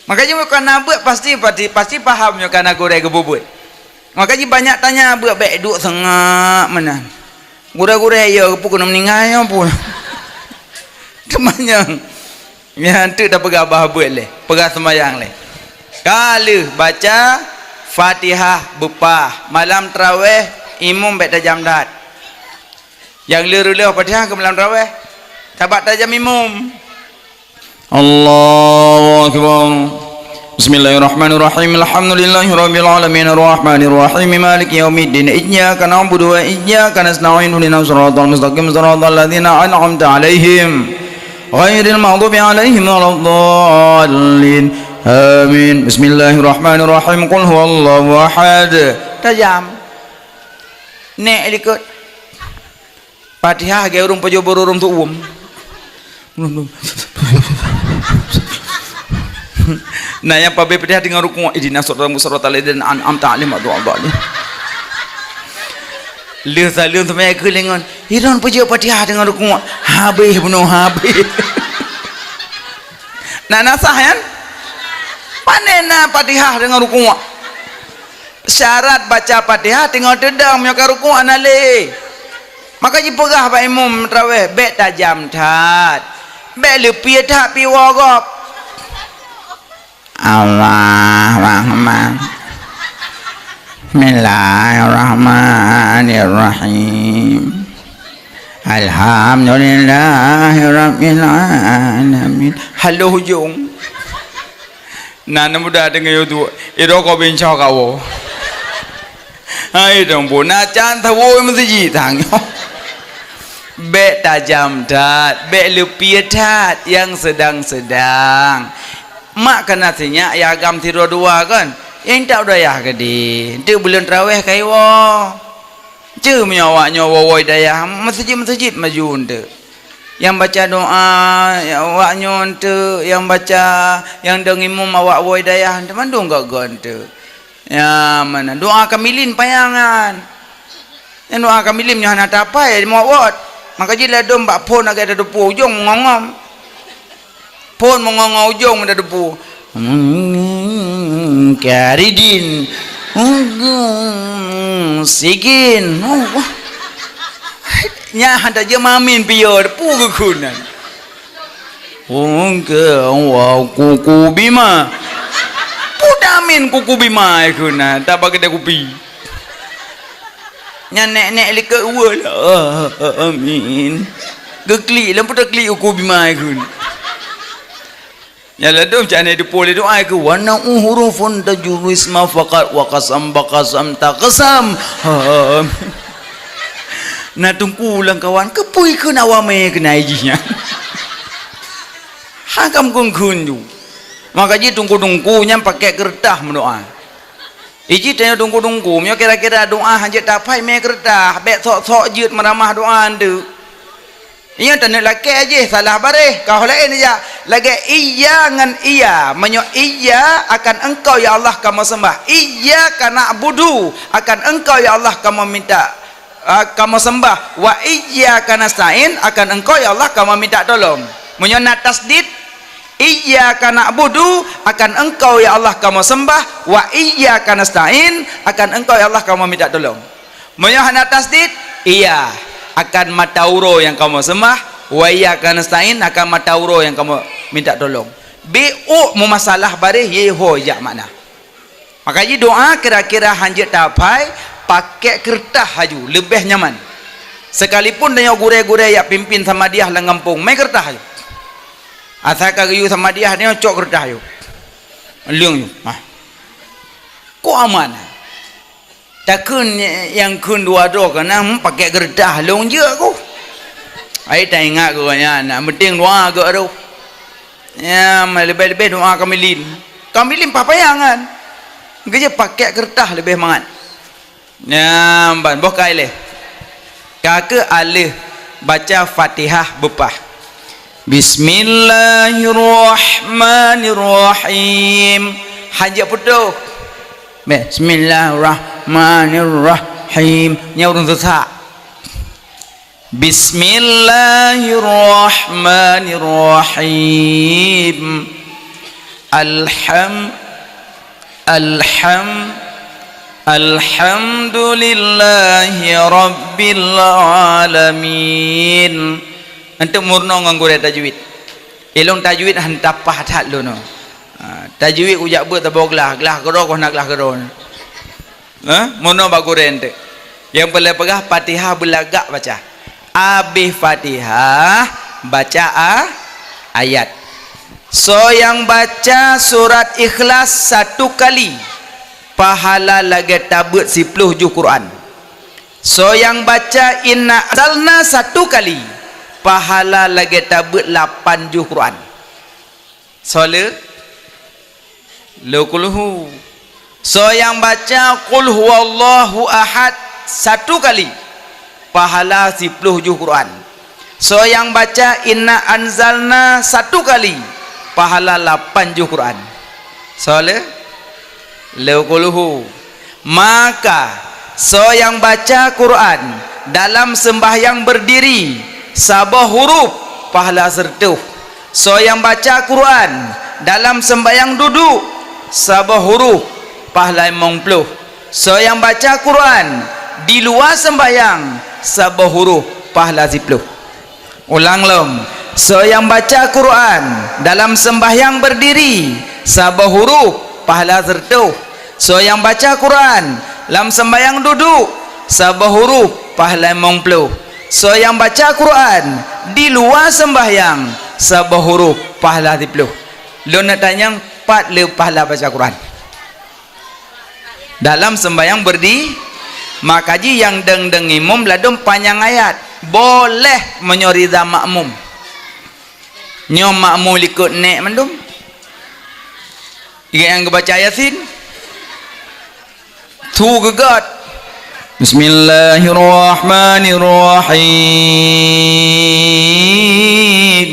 Makajih meunyoe ka na beuet pasti, pasti, pasti paham nyoe ka na gurée geububuet. Makajih banyak tanya beuet bék duek seungab meunan. Gurée-gurée ya geupeu keuneuk meuninggai nyoe pun. Teuma nyang Nyan teuk tapeugah bah beuet lé, peugah seumayang lé. Ka lheueh baca Fatihah beupah, malam trawéh imum bék tajam that. Nyang le reuloh Fatihah keu malam trawéh, sabab tajam imum. Allahu Akbar. Bismillahirrahmanirrahim. Alhamdulillahirabbil alamin, arrahmanirrahim, maliki yaumiddin. Iyyaka na'budu wa iyyaka nasta'in. Ihdinas siratal mustaqim, siratal ladzina an'amta 'alaihim. Ghairil maghdubi 'alaihim waladdallin. Amin. Bismillahirrahmanirrahim. Qul huwallahu ahad. Tajam. Nék likot. Fatihah lagée ureuëng pajoh bororôm teuuem. Nah, nyang pabé Fatihah teungoh rukuk, ihdinas siratal mustaqim, siratal ladzina an'amta 'alaihim, ghairil maghdubi 'alaihim. Lheueh saleuem teuma keulingon. Iron peujeuet Fatihah teungoh rukuk, habéh bunoe habéh. Na nasah nyan? Pane na Fatihah teungoh rukuk? Syarat baca Fatihah teungoh teudong, meunyoe ka rukuk hana lé. Maka jipeugah bak imum trawéh, bék tajam that. Bék leupie that piwoe gob. Allah Rahman. Bismillahirrahmanirrahim. Alhamdulillahirabbil alamin. Haloh ujong. Na, na muda deungoe YouTube. Ido ko binco kawo. Hai dong bu, na can tawo meuseujid tanyoe. Bék tajam that, bék leupie that, nyang seudang-seudang. Mak kana sinyak ya agam sidroe dua kan? Nyang tak dayah gede, tu buleuen trawéh kaiwo. Ceu meunyoe awak nyoe woe-woe dayah, meuseujid-meuseujid maju eunteuk. Nyang baca doa, awak nyoe eunteuk, nyang baca, nyang dong imum awak woe dayah, eunteuk mandum gok-gok eunteuk. Ya, mana doa kamilin payangan. Nyang doa kamilin nyoe hana tapai, mawot-wot. Maka jih ladom bak phon lagée ada dupu ujong ngongom. Phon meungongo ujong meuda debu. Hmm, karidin. Hmm, sigin. Oh, wah. Nyan hana jeuet mamin piye debu geugunan. Kuku Bima. Peue tamén Kuku Bima kheun na, taba keudè kupi. Nyan nèk-nèk likot ueh lah. Amin. Geuklik, lam peue taklik Kuku Bima kheun. Nyan ladôm cak nèk teupeu lé doa keu, "Wa na'u hurufun tajurru isma faqat wa qasam ba qasam taqsam." Amin. Na teungku lam kawan, keupeue kheun awamé keunan jih nyan? Hana meukeun-keun ju. Maka jih teungku-teungku nyan pakèk keureutah meudoa. Iji tanyoe teungku-teungku, meunyoe kira-kira doa hanjeuet taphai mé keureutah, bèk sok-sok jeuet meuramah doa eunteuk. Nyan taneuk lakèe jih, salah baréh, ka ho laén jak. Lagèe iya ngon iya. Meunyoe iya akan engkau ya Allah kamoe seumbah. Iyyaka na'budu, akan engkau ya Allah kamoe minta, ah, kamoe seumbah. Wa iyyaka nasta'in, akan engkau ya Allah kamoe minta tolong. Meunyoe na tasdid, iyyaka na'budu, akan engkau ya Allah kamoe seumbah. Wa iyyaka nasta'in, akan engkau ya Allah kamoe minta tolong. Meunyoe hana tasdid, iya, akan mata uroe nyang kamoe seumah, wa iyyaka nasta'in, akan mata uroe nyang kamoe minta tolong. Beuuk meumasalah baréh, ye ho jak makna. Maka jih doa kira-kira hanjeuet taphai, pakèk keureutah laju, leubeh nyaman. Sekalipun tanyoe gurèe-gurèe jak pimpin Samadiyah lam gampông, mé keureutah laju. Asai ka geuyue Samadiyah, tanyoe cok keureutah laju. Leueng laju. Hah. Kok aman? Takheun nyang kheun dua droe keunan, hmm, pakèk keureutah lôn jeuet ku. Ai taingat keu nyan, na meuting doa geuh roh. Nya, leubeh-leubeh doa kamilin. Kamilin pah payah nyan. Geujeuet pakèk keureutah leubeh mangat. Nya, ban boh kai lé. Ka keuh aleuh baca Fatihah beupah. Bismillahirrahmanirrahim. Hanjeuet putôh. Bismillahirrahmanirrahim. Nyan ureueng seusak. Bismillahirrahmanirrahim. Alham-, alham-, alhamdulillahi rabbil alamin. Anteuk meurunoe ngon gurèe tajwid. Ilôn tajwid han tapah that lôn. Ha, tajwid kujak beuet saboh glah, glah keudroe kon hana glah keudroe. Ha? Meurunoe bak gurèe eunteuk. Nyang peureulèe peugah Fatihah beulagak baca. Abéh Fatihah, baca a-, ayat. Soe nyang baca surat Ikhlas satu kali, pahala lagèe tabeuet siploh juh Quran. Soe nyang baca Inna Anzalna satu kali, pahala lagèe tabeuet lapan juh Quran. Soe le? Lôn kulhu. Soe nyang baca Qul Huwallahu Ahad satu kali, pahala siploh juh Quran. Soe nyang baca Inna Anzalna satu kali, pahala lapan juh Quran. Soe le? Lôn kulhu. Maka, soe nyang baca Quran dalam seumbahyang beurdiri, saboh huruf, pahala sireutôh. Soe nyang baca Quran dalam seumbahyang duduek, saboh huruf, pahala limong ploh. Soe nyang baca Quran di luwa seumbahyang, saboh huruf, pahala siploh. Ulang lom, soe nyang baca Quran dalam seumbahyang beurdiri, saboh huruf, pahala sireutôh. Soe nyang baca Quran lam seumbahyang duduek, saboh huruf, pahala limong ploh. Soe nyang baca Quran di luwa seumbahyang, saboh huruf, pahala siploh. Lôn neutanyong, pat le pahala baca Quran? Dalam seumbahyang beurdi-, maka jih nyang deng-deng imum ladôm panyang ayat. Boleh meunyoe rida makmum. Nyoe makmum likot nèk mandum. Ingat nyang geubaca Yasin. Su geugöt. Bismillahirrahmanirrahim.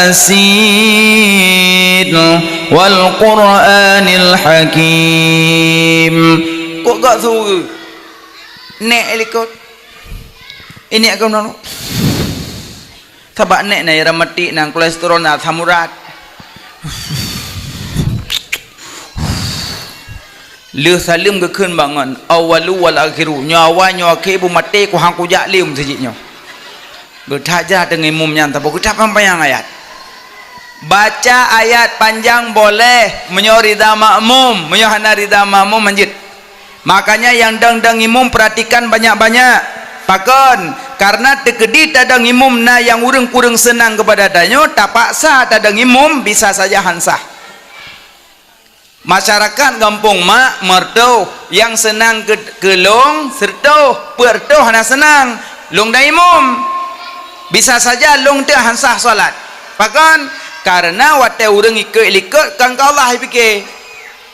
Yasin wal Qur'anil Hakim. Kok gak su? Nèk likot. Ini akan menurut. Sabab nèk na rematik, na kolesterol, na asam urat. Lheueh saleuem geukheun bangon, "Awwalu wal akhiru." Nyoe awai, nyoe akhé, beumaté, ku han kujak lé u meuseujid nyoe. Geutajak deungon imum nyan, tapi geutajak panyang ayat. Baca ayat panjang boleh, meunyoe rida makmum, meunyoe hana rida makmum, manjeuet. Makanya nyang dong-dong imum perhatikan banyak-banyak. Pakon? Karena teukeudi tadong imum na nyang ureuëng kureueng seunang keupada tanyoe, tapaksa tadong imum bisa saja han sah. Masyarakat gampông mak meureutoh, nyang seunang keu, keu lôn seureutoh, peuet reutôh hana seunang, lôn dong imum. Bisa saja lôn teuk han sah salat. Pakon? Karena watée ureuëng ikot likot kan keu Allah jipike.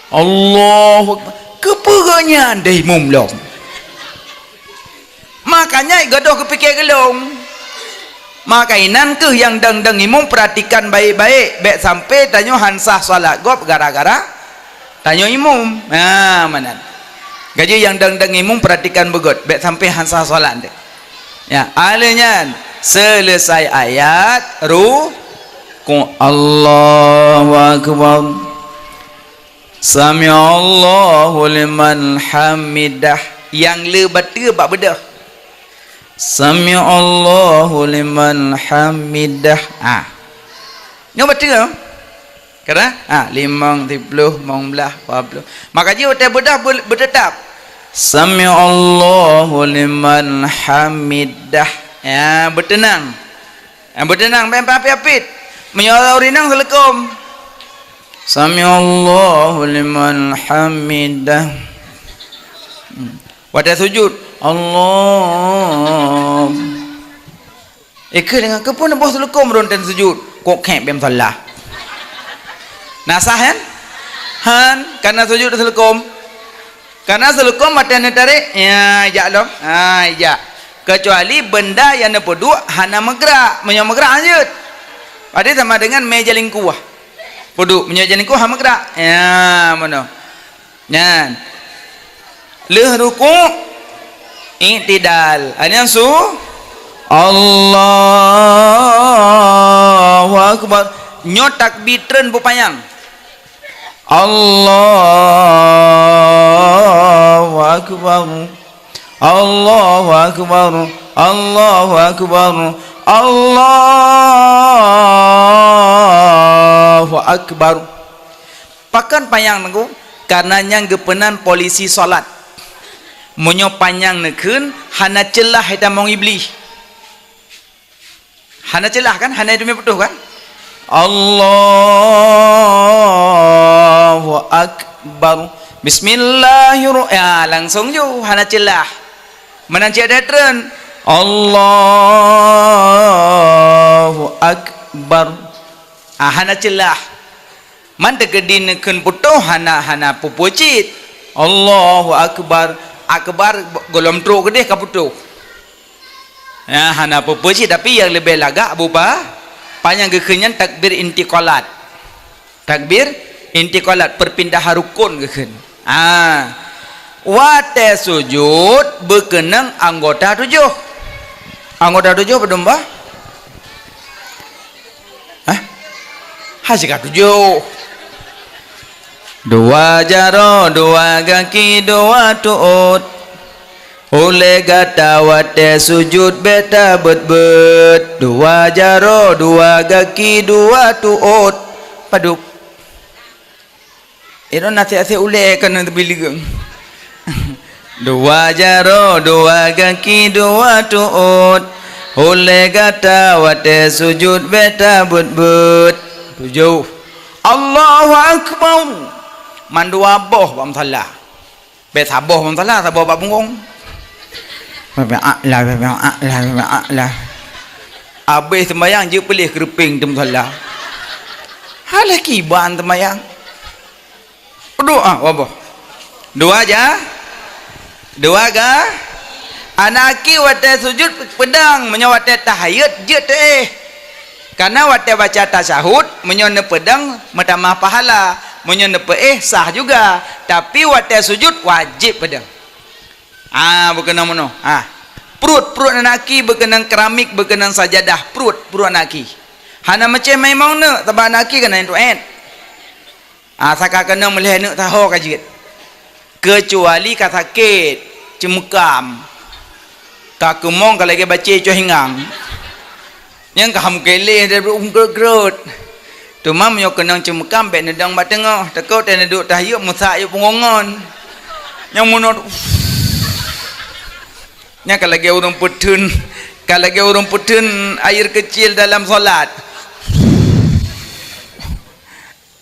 Allahu Akbar. Keupeue geuh nyan dong imum lom? Makanya gadôh geupike geulong. Maka inan kheueh nyang dong-dong imum perhatikan baik-baik, bék sampai tanyoe han sah salat gob gara-gara tanyoe imum. Ha, meunan. Jadi nyang dong-dong imum perhatikan beugét, bék sampai han sah salat deh. Ya, aleuh nyan, selesai ayat, rukuk. Allahu Akbar. Sami'allahu liman hamidah. Nyang le bateue bak beudôh. Sami'allahu liman hamidah. Ah. Nyoe bateue. Kira? Ah, limong, siploh, limong blaih, dua ploh. Maka jih watée beudôh be-, beuteutap. Sami'allahu liman hamidah. Ya, beuteunang. Nyang beuteunang, bék apit-apit. Meunyoe ureuëng inong seuleukom. Sami'allahu liman hamidah. Hmm. Watée sujud, Allah. Eh, keu deungon keupeue neuboh seuleukom ron ten sujud? Kok khek bem salah. Na sah, kan? Han, karena sujud seuleukom. Karena seuleukom watée neutarek, ya, ijak lom. Ha, ijak. Kecuali benda nyang neupeuduek hana meugrak. Meunyoe meugrak, lanjut. Berarti sama dengan mé jalingkuh. Peuduek, meunyoe jalingkuh hana meugrak. Ya, meunoe. Nyan. Lheueh rukuk, i'tidal. Nyan su-, Allahu Akbar. Nyoe takbir treun beupanyang. Allahu Akbar. Allahu Akbar. Allahu Akbar. Allahu Akbar. Pakon panyang Teungku? Karena nyan geupeunan polisi salat. Meunyoe panyang neukheun, hana ceulah itamong Iblih. Hana ceulah kan? Hana idume putôh kan? Allahu Akbar. Bismillahirrah-, ya, langsung ju, hana ceulah. Meunan cit treun. Allahu Akbar. Ah, hana ceulah. Man teukeudi neukheun putôh hana, hana peue-peue cit. Allahu Akbar. Akbar gohlom trok keudeh ka putôh. Ya, hana peue-peue cit, tapi nyang leubeh lagak bupa, panyang geukheun nyan takbir intiqalat. Takbir intiqalat, perpindahan rukun geukheun. Ah. Watée sujud beukeunong anggota tujoh. Anggota tujoh padum bah? Hah? Hai siga tujoh. Dua jaroe, dua gaki, dua tuôt. Ulée gata watée sujud bék tabeuet-beuet. Dua jaroe, dua gaki, dua tuôt. Padub. Inoe nasihat-nasihat ulée keuneuk teubileung. Dua jaroe, dua gaki, dua tuôt. Ulée gata watée sujud bék tabeuet-beuet. Tujoh. Allahu Akbar. Mandua boh bak musala. Bék saboh bak musala, saboh bak punggong. Bék a'la, bék a'la, bék a'la. Abéh seumayang jeuet peuleh keureupeng teuk musala. Hana kiban seumayang. Dua, ah, dua boh. Dua ja-, dua ga-, aneuk aki watée sujud peudong, meunyoe watée tahiyat jeuet teuéh. Karena watée baca tasyahud, meunyoe neupeudong meutamah pahala, meunyoe neupeuéh sah juga, tapi watée sujud wajéb peudong. Ah, beukeunong meunoe. Ah. Pruet, pruet aneuk aki beukeunong keramik, beukeunong sajadah, pruet, pruet aneuk aki. Hana meucéh maimong neuk, sabab aneuk aki keunan tuét. Ah, saka keunong meulhée neuk saho ka jeuet. Keucuali ka sakét, ceumeukam. Ka keumong ka lagée bacé coh ingang. Nyang ka ham keleh daripada ureuëng grot-grot. Teuma meunyoe keunong ceumeukam bék neudong bak teungoh, teukot teuh neuduek tahyuet meusak yue punggong ngon. Nyang munot. Nyang ka lagée ureuëng peuteun, ka lagée ureuëng peuteun air kecil dalam salat.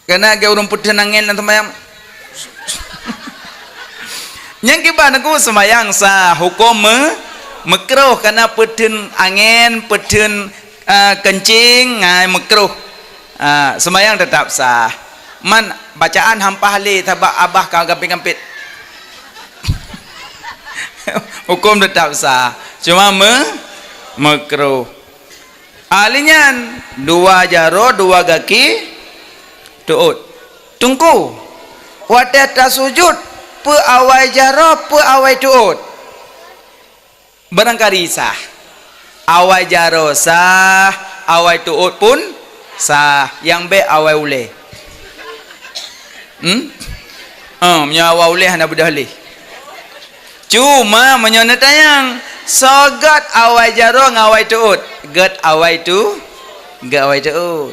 Kana lagée ureuëng peuteun angén lam seumayang. Nyang kiban aku seumayang sah, huköm me-, meukroh kana peuteun angén, peuteun, eh, keuncing, ngai meukroh. Ah, seumayang teutap sah. Man bacaan hampah lé sabab abah ka gampit-gampit. Huköm teutap sah. Cuma me-, meukroh. Ahli nyan, dua jaroe, dua gaki teuôt. Teungku, watée tasujut, peue awai jaroe, peue awai teuôt? Barangkari sah. Awai jaroe sah, awai teuôt pun sah. Nyang bék awai ulée. Hmm? Oh, meunyoe awai ulée hana beudôh lé. Cuma meunyoe neutanyong, soe gét awai jaroe ngon awai teuôt? Gét awai teu-, gét awai teuôt.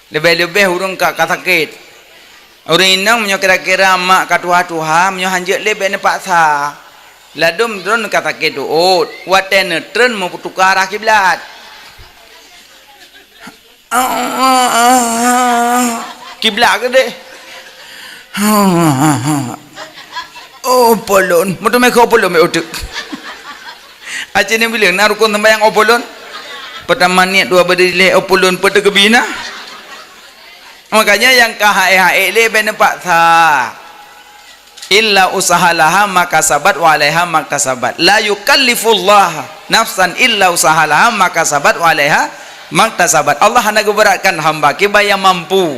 Leubeh-leubeh ureuëng ka, ka sakét. Ureuëng inong meunyoe kira-kira mak ka tuha-tuha, meunyoe hanjeuet lé bék neupaksa. Ladôm droeneuh ka sakét teuôt, watée neutreun meupeutuka arah kiblat. Kiblat keudeh. Oh, polon. Meuteumé keu polon mé uteuk. Aceh ni bileng na rukun sembahyang opolon. Pertama niat, dua berdiri, opolon, pada kebina. Makanya yang ka hae-hae le ben paksa. Illa usaha laha makasabat wa alaiha maktasabat. La yukallifullah nafsan illa usaha laha makasabat wa alaiha maktasabat. Allah hana geuberatkan hamba kiban nyang mampu.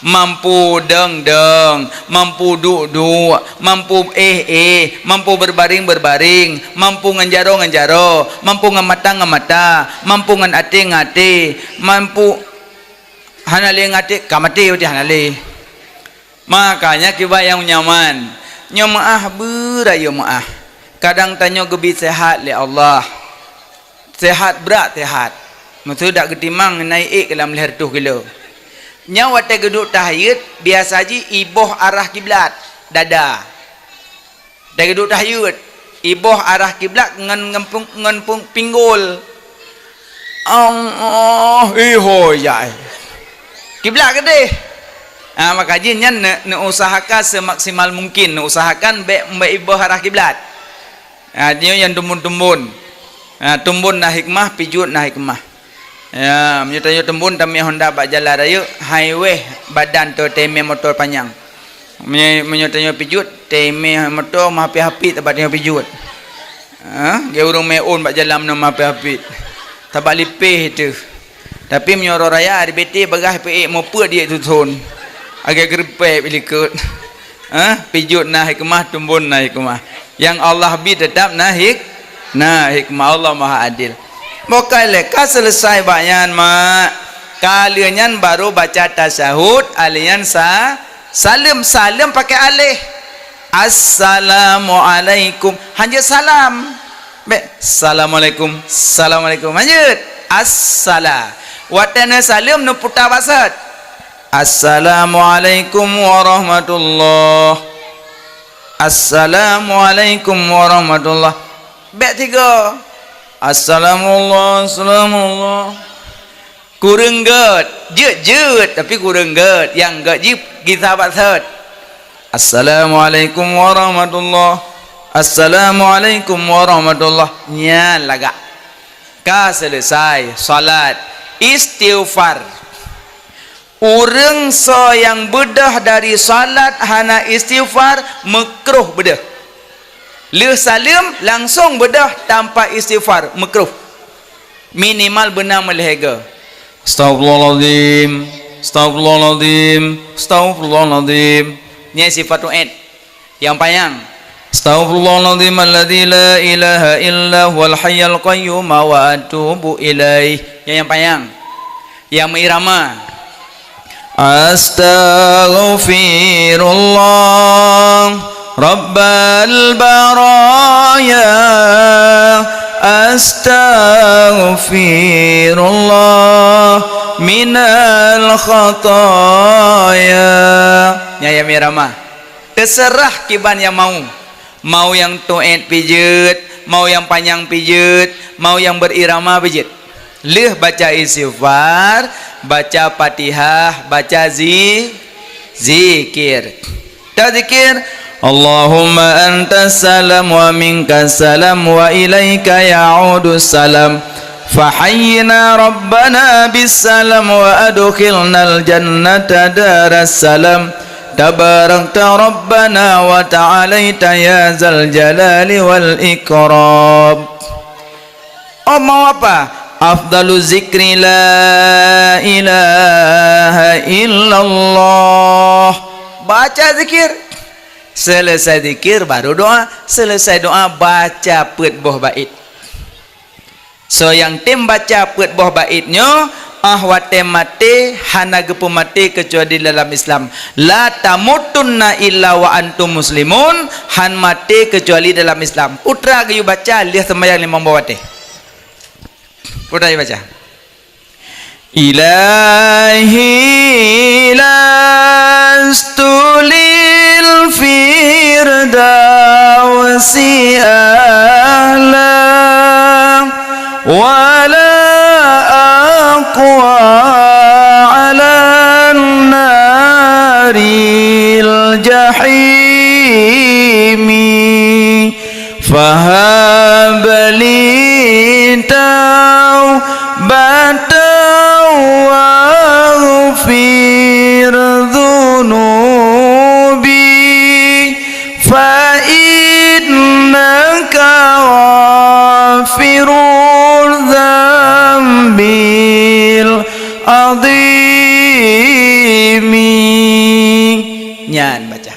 Mampu dong-dong, mampu duek-duek, mampu éh-éh, mampu berbaring-berbaring, mampu ngon jaroe ngon jaroe, mampu ngon mata ngon mata, mampu ngon até ngon até, mampu hana lé ngon até, ka maté watée hana lé. Makanya kiban nyang nyaman, nyoe meuáh beurayeuk meuáh. Kadang tanyoe geubi seuhat lé Allah. Seuhat brat seuhat. Meuseudak geutimang na iék lam lhée reutôh kilo. Nyan watée geuduek tahiyeuet, biasa jih iboh arah kiblat, dada. Watée geuduek tahiyeuet, iboh arah kiblat ngon, ngon pung-, ngon pung-, pinggol. Allah, iho jai. Kiblat keudeh. Ha, maka jih nyan ne-, neuusahakan semaksimal mungkin, neuusahakan bék, bék iboh arah kiblat. Ha, nyoe nyang tumbon-tumbon. Ha, tumbon na hikmah, pijuet na hikmah. Ya, meunyoe tanyoe tumbon tamé honda bak jalan rayeuk, hai wéh badan tu tamé moto panyang. Meunyoe, meunyoe tanyoe pijuet, tamé moto meuhapit-hapit bak tanyoe pijuet. Ha, geu ureuëng meu'ôn bak jalan meunoe meuhapit-hapit. Sabab lipéh teuh. Tapi meunyoe uroe raya, hari bete bagah peuék meupeuet di tuthon. Agak geureumpék pih likot. Ha? Pijuet na hikmah, tumbon na hikmah. Nyang Allah bi teutap na hik-, na hikmah, Allah Maha Adil. Bukai lé ka selesai bak nyan, mak. Ka lheueh nyan baru baca tasyahud, alheueh nyan sa-, saleuem, saleuem pakai aleh. Assalamualaikum. Hanjeuet salam. Bék, "Assalamualaikum, assalamualaikum." Hanjeuet, "Assala." Watée neusaleuem neuputa bak sot. "Assalamualaikum warahmatullah. Assalamualaikum warahmatullah." Bék tiga. "Assalamuallah, assalamuallah." Kureueng gét, jeuet-jeuet, tapi kureueng gét. Nyang gét jih gisa bak sot. "Assalamualaikum warahmatullah. Assalamualaikum warahmatullah." Nyan lagak. Ka selesai salat. Istighfar. Ureuëng soe nyang beudôh dari salat hana istighfar, meukruh beudôh. Lheueh saleuem langsong beudôh tanpa istighfar, meukruh. Minimal beuna meulhèe goe. Astaghfirullahalazim, astaghfirullahalazim, astaghfirullahalazim. Nyan sifatul id. Nyang panyang. Astaghfirullahalazim alladzi la ilaha illa huwal hayyul qayyum wa atubu ilaih. Nyan nyang panyang. Nyang meuirama. Astaghfirullah. Rabbal baraya, astaghfirullah minal khataya. Nyan ya, Mirama. Teuseurah kiban nyang mau. Mau nyang tuet pijeuet, mau nyang panyang pijeuet, mau nyang beurirama pijeuet. Lheueh baca istighfar, baca Fatihah, baca zi-, zikir. Tazikir, Allahumma antas salam wa minkas salam wa ilaika ya'udus salam. Fahayyina Rabbana bis salam wa adkhilnal jannata daras salam. Tabarakta Rabbana wa ta'alaita ya zal jalali wal ikram. Oh, mau apa? Afdalu zikri la ilaha illallah. Baca zikir. Selesai zikir, baru doa. Selesai doa, baca peuet boh bait. Soe nyang tem baca peuet boh bait nyoe, ah watée maté hana geupeumaté keucuali dalam Islam. La tamutunna illa wa antum muslimun, han maté keucuali dalam Islam. Putra geuyue baca lheueh seumayang limong boh watée. Putra geuyue baca. Ilahi lastu lil firdausi ahla, wa la aqwa ala naril jahimi. Fahab li taubatan waghfir dzunubi, fa innaka ghafirudz dzambil adzimi. Nyan baca.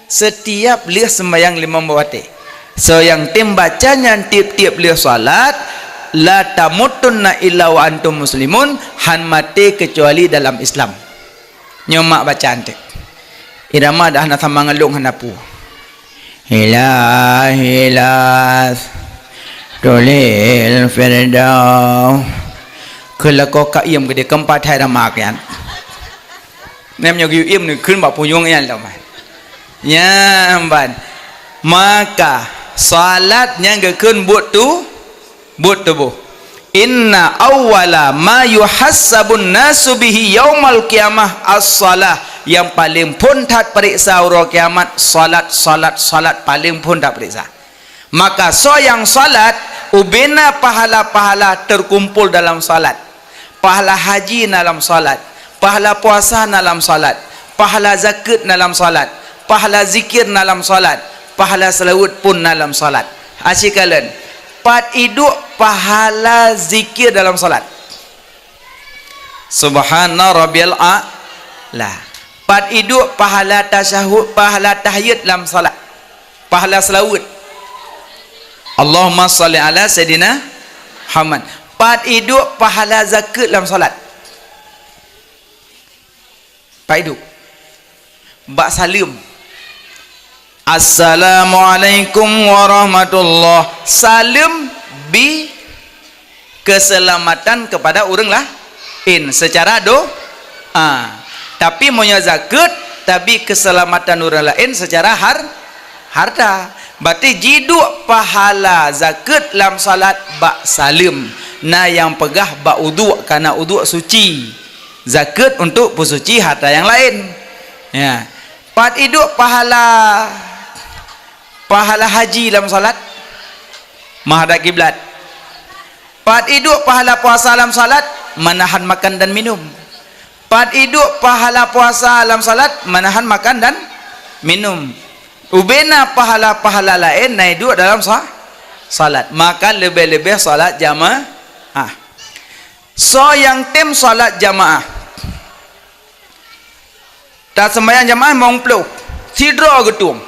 Setiap lheueh sembahyang limong boh watée. Soe nyang tem baca nyan tiep-tiep lheueh salat, "La tamutunna illa wa antum muslimun," han maté keucuali dalam Islam. Nyoe mak bacaan teuk. Irama dah na sama ngeulong hana pu. Ilahi las tulil firdaus. Keulako ka iem gede keumpat hai rama kian. Nem nyoe geuyue iem neukheun bak punyueng nyan lom. Nyan ban. Maka, salat nyang geukheun buet tu, buet tuboh. Inna awwala ma yuhassabun nasu bihi yaumal qiyamah as-salah. Nyang paleng phon that peuriksa uroe kiamat, salat, salat, salat paleng phon that peuriksa. Maka soe nyang salat, ubena pahala-pahala teukumpol dalam salat. Pahala haji na lam salat, pahala puasa na lam salat, pahala zakeuet na lam salat, pahala zikir na lam salat, pahala seulaweuet pun na lam salat. Asyik kalon, pat iduek pahala zikir dalam salat. Subhana rabbiyal a'la. Pat iduek pahala tasyahud, pahala tahiyat lam salat. Pahala seulaweuet. Allahumma shalli ala Sayyidina Muhammad. Pat iduek pahala zakeuet lam salat. Pat iduek. Bak saleuem. Assalamualaikum warahmatullah. Saleuem bi keuseulamatan keupada ureuëng laén seucara do-, a. Tapi meunyoe zakeuet, tabi keuseulamatan ureuëng laén seucara har-, harta. Berarti jiduek pahala zakeuet lam salat bak saleuem. Na nyang peugah bak uduk, kana uduk suci. Zakeuet untuk peusuci harta nyang laén. Ya. Pat iduek pahala, pahala haji lam salat? Menghadap kiblat. Pat iduek pahala puasa lam salat? Menahan makan dan minum. Pat iduek pahala puasa lam salat? Menahan makan dan minum. Ubena pahala-pahala laén na iduek dalam sa-, salat. Maka leubeh-leubeh salat jamaah. Soe nyang tem salat jamaah. Taseumbahyang jamaah limong ploh, sidroe geutueng.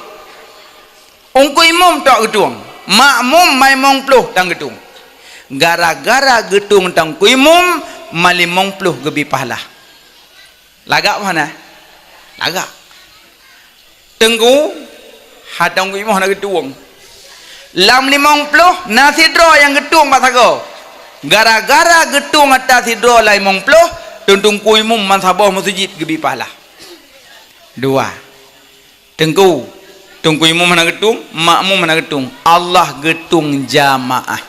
Ungku imum tok geutueng, makmum ma limong ploh tan geutueng. Gara-gara geutueng tan ungku imum, ma limong ploh geubi pahala. Lagak meuhana? Lagak. Teungku, Hai Teungku Imum hana geutueng. Lam limong ploh na sidroe nyang geutueng bak sagoe. Gara-gara geutueng ata sidroe lam limong ploh, Teungku Imum ban saboh meuseujid geubri pahala. Dua. Teungku, Teungku Imum hana geutueng, makmum hana geutueng. Allah geutueng jamaah.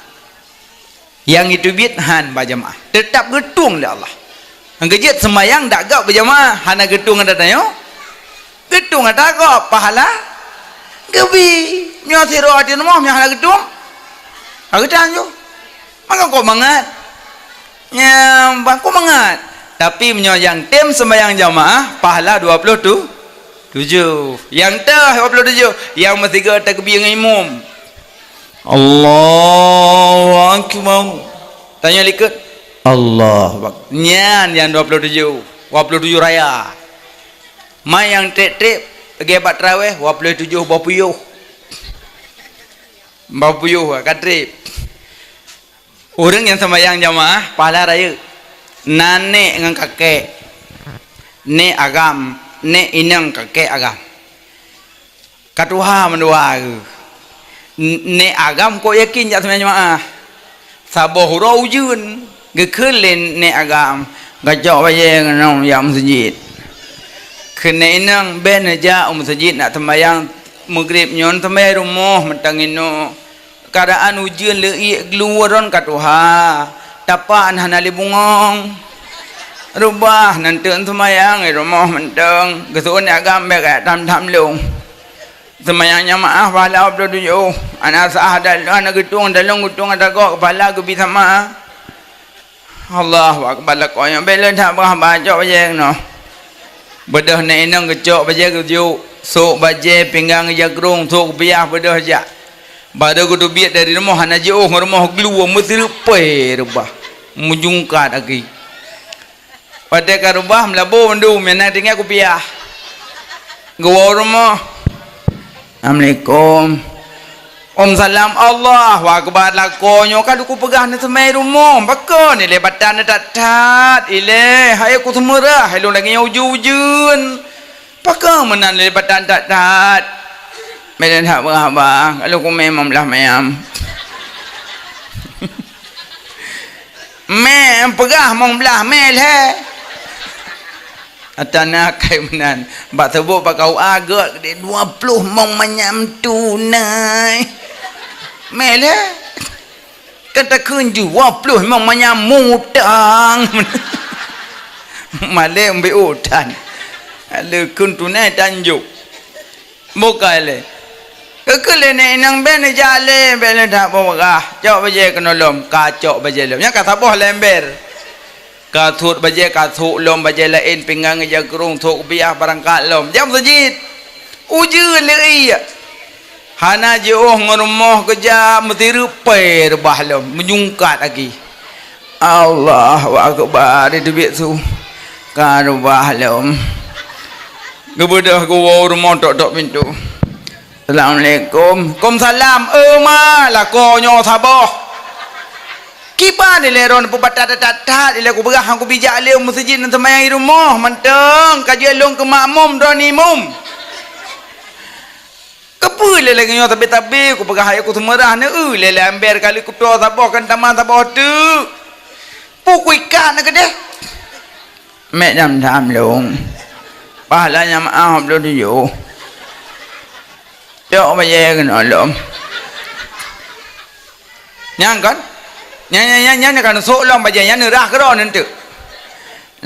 Nyang jiteubiet han bak jamaah. Teutap geutueng lé Allah. Nyang keujeuet seumayang dak gob beujamaah, hana geutueng ata tanyoe. Geutueng ata gob pahala geubri. Nyoe sidroe di rumoh nyang hana geutueng. Ka geutanyoe. Maka kok mangat. Nyang bang kok mangat. Tapi meunyoe nyang tem seumayang jamaah, pahala dua ploh tu, tujoh. Nyang teuh dua ploh tujoh, nyang meusigoe takbir ngon imum. Allahu Akbar. Tanyoe likot. Allahu Akbar. Nyan nyang dua ploh tujoh. Dua ploh tujoh raya. Mai nyang treb-treb, lagèe bak tarawih, dua ploh tujoh boh puyôh. Boh puyôh ka treb. Ureueng nyang seumayang jamaah, pahala rayeuk. Na nèk ngon kakek. Nèk agam, nèk inong kakek agam. Ka tuha mandua geuh. N-, nèk agam kok yakin jak seumayang jamaah. Saboh uroe ujeuen, geukheun lé nèk agam, "Gacok bajèe keunoe jak meuseujid." Kheun nèk inong, "Bèk neujak u meuseujid nak seumayang Maghrib nyoe, seumayang rumoh mantong inoe." Keuadaan ujeuen leuiek gluweuron ka tuha, tapak hana lé bungong. Reubah nan teuk seumayang di rumoh mantong, geuseuôt nèk agam bèk gaya tham-tham lôn. Seumayang jamaah pahala dua ploh tujoh, hana sah dan hana geutueng, dan lôn geutueng ata gob pahala geubri sama. Allahu Akbar, lakoe nyoe bèk lé that bah, bah cok bajèe keunoe. Beudôh nèk inong geucok bajèe geujok, sôk bajèe pinggang ija krông, sôk geupiah beudôh jak. Barô geuteubiet dari rumoh hana jiôh ngon rumoh gluweuh meusireupée reubah. Meujungkat aki. Watèe ka reubah meulabô mandum, nyang na tinggai kupiah. Geuwoe u rumoh. Assalamualaikum. Waalaikumsalam. Allahu Akbar. Lakoe nyoe ka lôn peugah neuseumayang rumoh. Pakon ilèe batan that-that ilèe. Hai ku seumeurah, hai lôn lagèe nyoe ujeuen-ujeuen. Pakon meunan ilèe batan that-that. Meunan haba-haba. Ka lôn kumé limong blah manyam. Mè peugah limong blah mè lhèe. Ata na kai meunan. Bak teubok bak K U A gèt dua ploh limong manyam tunai. Mè lhèe. Kan takheun dua ploh limong manyam mutang. Malèe umbé utang. Lé kheun tunai tanjok. Bukai lé. Keukeue lé nèk inong bèk neujak lé, bèk lé that beupeugah. Cok bajèe keunoe lom, ka cok bajèe lom. Nyan ka saboh lé ember. Ka sôk bajèe, ka sôk lom bajèe laén, pinggang ija krông, sôk geupiah, beurangkat lom. Jak meuseujid. Ujeuen leuiek. Hana jiôh ngon rumoh geujak, meusireupée reubah lom, meujungkat aki. Allahu Akbar, diteubiet su. Ka reubah lom. Geubeudôh geuwoe u rumoh tok-tok pintoe. Assalamualaikum. Waalaikumsalam. Eh, ma, lakoe nyoe saboh. Kiban ilèe droeneuh peubatat that-that, ilèe kupeugah han kubijak lé u meuseujid neuseumayang di rumoh, mantong ka jeuet lôn keu makmum droeneuh imum. Keupeue lé lagèe nyoe tabi-tabi, kupeugah hai ku seumeurah neu-eu lé lam ember kali kutoe saboh kan tamah saboh teuk. Peue kuikat na keudeh? Mèk dam-dam lôn. Pahala nyang meu'ah lôn tujoh. Cok bajèe keunoe lom. Nyan kan? Nyan, nyan, nyan, nyan kan sôk lom bajèe nyan neurah keudroe neunteuk.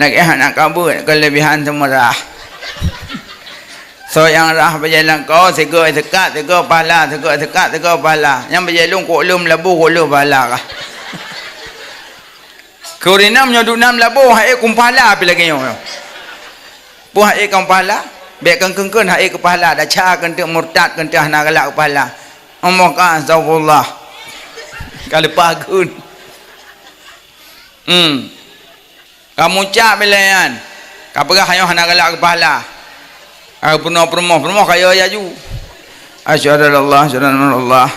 Lagèe hana kabeuet keulebihan seumeurah. Soe nyang rah bajèe lakoe, sigoe seukat, sigoe pahala, sigoe seukat, sigoe pahala. Nyang bajèe lôn kok lôn meulabu, kok lôn pahala kah. Keu ureueng inong meunyoe duek na meulabu, hai keu pahala pih lagèe nyoe. Peue hai keu pahala? Bèk keu keun-keun hai keu pahala, desya keunteuk, murtad keunteuk, hana galak keu pahala. Amoh ka, astagfirullah. Ka leupah geun. Hmm. Ka mucab ilèe nyan. Ka peugah nyoe hana galak keu pahala. Ka peurumoh-peurumoh, peurumoh ka yue laju. Asyhadu an la ilaha illallah, asyhadu anna Muhammadar Rasulullah.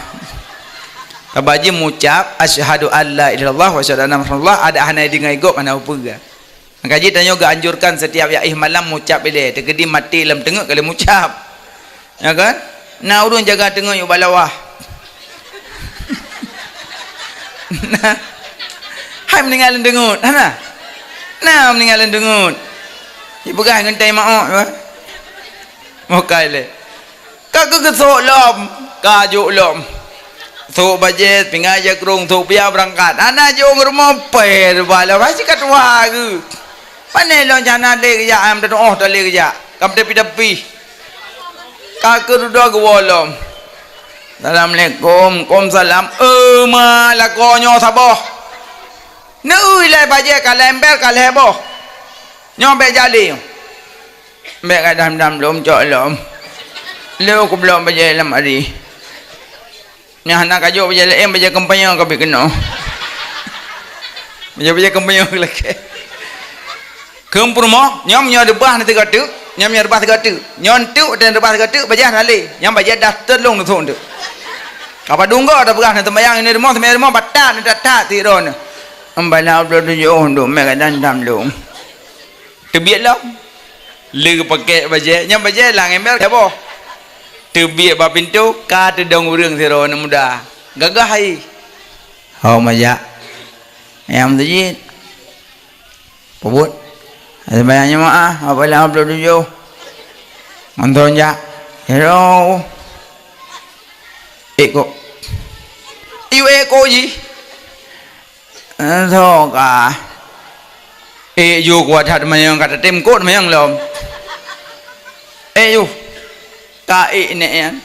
Ka bak jih mucab, asyhadu an la ilaha illallah wa asyhadu anna Muhammadar Rasulullah, adak hana deungoe gob hana peue. Maka jih tanyoe geuanjurkan setiap yaih malam mucab ilèe, teukeudi maté lam teungeut ka lheueh mucab. Ya kan? Na ureuëng jaga teungeut yue bak lawah. Nah, hai meuninggai lôn deungon, hana? Nah, meuninggai lôn deungon. Jipeugah ngon tai maok, bah. Mokai lé. Ka keugeusok lom, ka jok lom. Sok bajée, pingai jakrong, sok pia beurangkat. Hana jok rumoh pèh bak lawah, sikat wa geuh. Pane lôn jana lé geujak, am teutuoh ta lé geujak. Kam tapi-tapi. Ka keududoe geuwoe lom. Assalamualaikum. Waalaikumsalam. Eh, ma lakoe nyoe saboh. Neu ilai bajée ka lembel ka lhée boh. Nyoe bék jali. Bék gadam-dam lom cok lom. Lé kublok bajée lam ari. Nyan hana kajok bajée laén, bajée kampanye ka bit keunoe. Bajée, bajée kampanye ka lakée. Kheun peurumoh, nyoe meunyoe reubah na tiga teuk, nyoe meunyoe reubah tiga teuk. Nyoe teuk dan reubah tiga teuk, bajée hana lé. Nyang bajée dah teulông neusok teuk. Ka padum goe tapeugah na teumayang ini rumoh, teumayang rumoh, batat na that-that sidroe na. Em bala bloe tujoh dum mé gadam-dam lom. Teubiet lom. Lé geupakèk bajée, nyang bajée lam ember saboh. Teubiet bak pintoe, ka teudong ureuëng sidroe aneuk muda. Gagah hai. Ho majak. Nyang meuseujid. Peubuet. Seumayang jeumaáh, apabila bloe tujoh. Ngon thon jak. Sidroe. Ék kok. Ié ék kok jih. Eh, soe ka? Eh, yue kuat that teumanyong ka tatem kot teumanyong lom. Eh, yue. Ka ék nyan.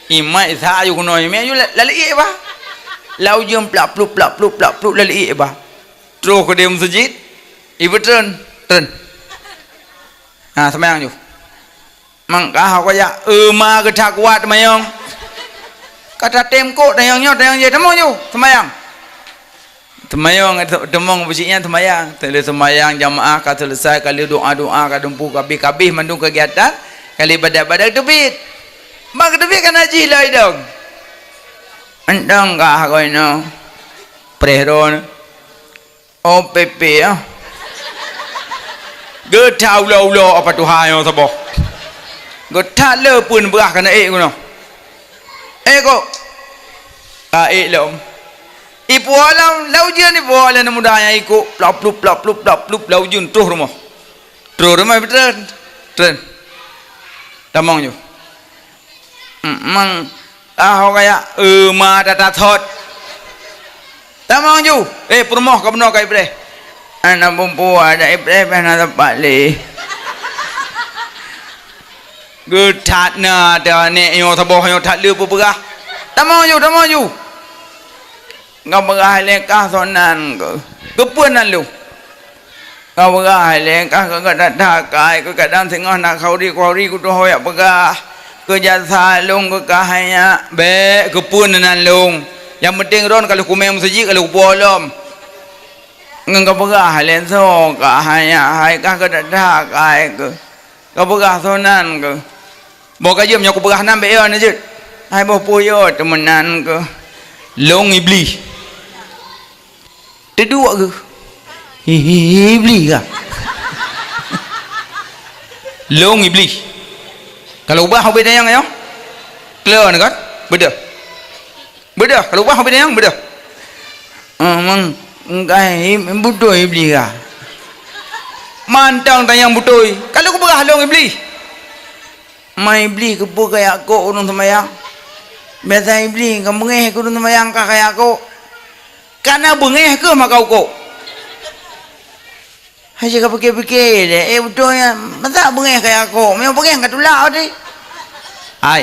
Imat sa yue keunoe, imat yue la-, laleuek bah. Lau jeuem plak plup, plak plup, plak plup laleuek bah. Troh keudeh meuseujid. Ibeutreun, treun. Ha, seumayang yue. Mangka ho kajak, "Euma geuthat kuat teumanyong." Ka tatem kot tanyong nyoe, tanyong jih, "Tamong ju, seumayang." Seumayang, teumong beusiek nyan seumayang. Teulheueh seumayang jamaah ka seuleusai, ka lheueh doa-doa, ka dumpeue, ka abéh-abéh mandum keugiatan, ka lheueh badat-badat teubiet. Bak teubiet ka na jih lom idong. Entong ka hagoi nyoe. Preh droe. Oh, pépé, ah. Geuthat ulo-ulo apa tuha nyoe saboh. Geuthat le pun beurah kana ék geunoe. Ék kok. Ka ék lom. Ipuwoe lam, lau ujeuen ipuwoe lé aneuk muda nyan ikok, plak plup, plak plup, plak plup, lau ujeuen troh rumoh. Troh rumoh treun, treun. Tamong ju. Mang, ah, ho kajak, euma tata thot. Tamong ju, eh, peurumoh ka bunoe ka ipreh. Aneuk bumpu ada ipreh, pih na teumpat lé. Geuthat na ata aneuk nyoe saboh nyoe that le peupeugah. Tamong ju, tamong ju. Ka peugah lé kah soe nan keuh. Keupeue nan lôn? Ka peugah lé kah keu gata that kai keu kadang singoh na khauri-khauri kutuho jak peugah. Keu jasa lôn keu kah hai nyak, bék keupeue nan lôn. Nyang penting droen ka lheueh kumé meuseujid ka lheueh kupuwoe lom. Ngon ka peugah lé soe kah hai nyak, hai kah keu that that kai keuh. Ka peugah soe nan keuh. Boh ka jeuem nyoe kupeugah nan bék yo na jeuet. Hai boh peue yo teumeunan keuh. Lôn Iblih. Teuduek geuh. Hi, hi, hi, Iblih ka. Lôn Iblih. Kalau ubah ubé dayang yo. Kleur ni kan? Beudôh. Beudôh, kalau ubah ubé dayang beudôh. Ah, mang, engkai, beutôi Iblih ka. Mantong tanyong beutôi. Kalau kupeugah lôn Iblih. Ma Iblih keupeue kajak kok ureuëng seumayang? Biasa Iblih ka beungéh keu ureuëng seumayang ka kajak kok. Kana beungéh keuh maka ukok. Hai ka pike-pike deh, eh beutôi nyan, masa beungéh kajak kok? Meunyoe beungéh ka tulak tadi. Hai.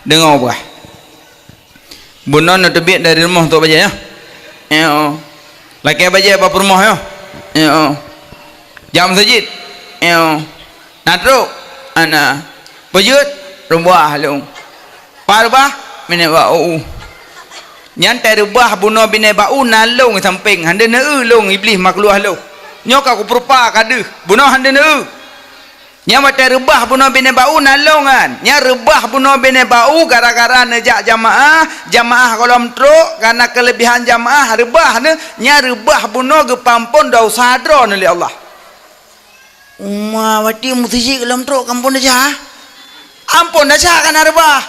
Deungoe bah. Bunoe neuteubiet dari rumoh untuk bajée nyoe. Nyoe. Lakée bajée bak peurumoh nyoe. Nyoe. Jam seujid. Nyoe. Na trok. Ana. Peujeuet. Reubah lôn. Pat reubah. Binéh bak u. Nyan tai reubah bunoe binéh bak u na lôn sampéng. Hande neu lôn Iblih makluah lôn. Nyoe ka kupeurupa ka deuh. Bunoe hande neu. Nyang watée reubah bunoe binéh bak u na lôn nyan. Nyang reubah bunoe binéh bak u gara-gara neujak jamaah, jamaah gohlom trok, kana keuleubihan jamaah reubah neuh, nyang reubah bunoe geupeuampon desya droeneuh lé Allah. Uma wati meuseujid gohlom trok ka ampon desya. Ampon desya kana reubah.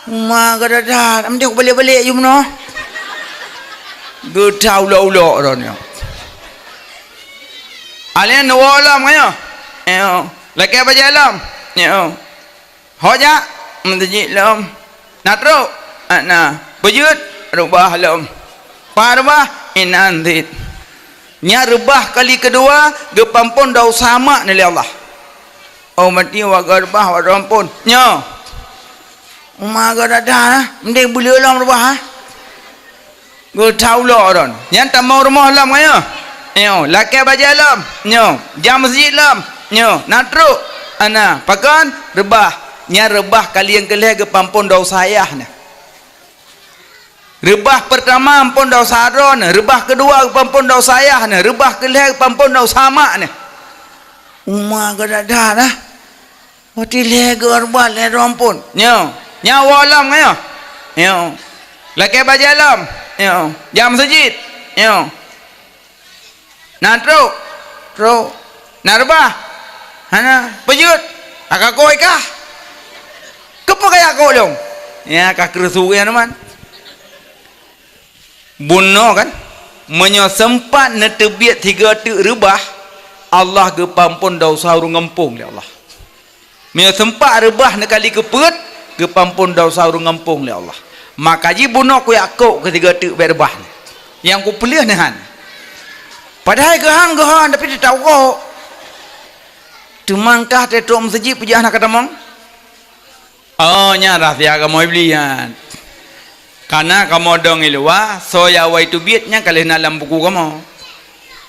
"Ma gadada, mending kubalek-balek yu meunoe." Geuta ulok-ulok droeneuh. Alèh neuwoe lom nyoe. Nyoe. Lakèe bajèe lom. Nyoe. Ho jak meuseujid lom. Na trok? Hana. Peujeuet? Reubah lom. Pat reubah? Inan cit. Nyan reubah kali keudua, geupeuampôn desya mak neuh lé Allah. Oh, maté wak reubah, wak geupeuampôn. Nyoe. Ma gadada, mending buleue lom reubah, ha? Geuta ulok droeneuh. Nyan tamong rumoh lom nyoe. Nyoe, lakèe bajèe lom. Nyoe, jak meuseujid lom. Nyoe, na trok? Hana. Pakon? Reubah. Nyan reubah kali nyang keu lhèe geupeuampôn desya ayah neuh. Reubah peurtama ampôn desya droeneuh, reubah keudua geupeuampôn desya ayah neuh, reubah keu lhèe geupeuampôn desya mak neuh. Ma gadada dah. Watèe lhèe geureubah lhèe droe ampôn. Nyoe, nyoe woe lom nyoe. Nyoe. Lakèe bajèe lom. Nyoe. Jak meuseujid. Nyoe. Na trok? Trok. Na reubah? Hana. Peujeuet? Ka kakôi kah? Keupeue kajak kôi lom? Nyan ka keureusu nyan man. Bunoe kan, meunyoe seumpat neuteubiet sigoe teuk reubah, Allah geupeuampôn desya ureueng gampông lé Allah. Meunyoe seumpat reubah neukali keupeuet, geupeuampôn desya ureueng gampông lé Allah. Maka jih bunoe kujak kok keu sigoe teuk bèk reubah nyan. Nyang kupeuleueh neuh han. Padahai geuhang-geuhang, tapi teutab kok. Teuma kah teutrok meuseujid peujeuet hana katamong? Oh, nyan rahsia kamoe Iblih nyan. Kana kamoe dong i luwa, soe nyang awai teubiet nyan ka lheueh na lam buku kamoe.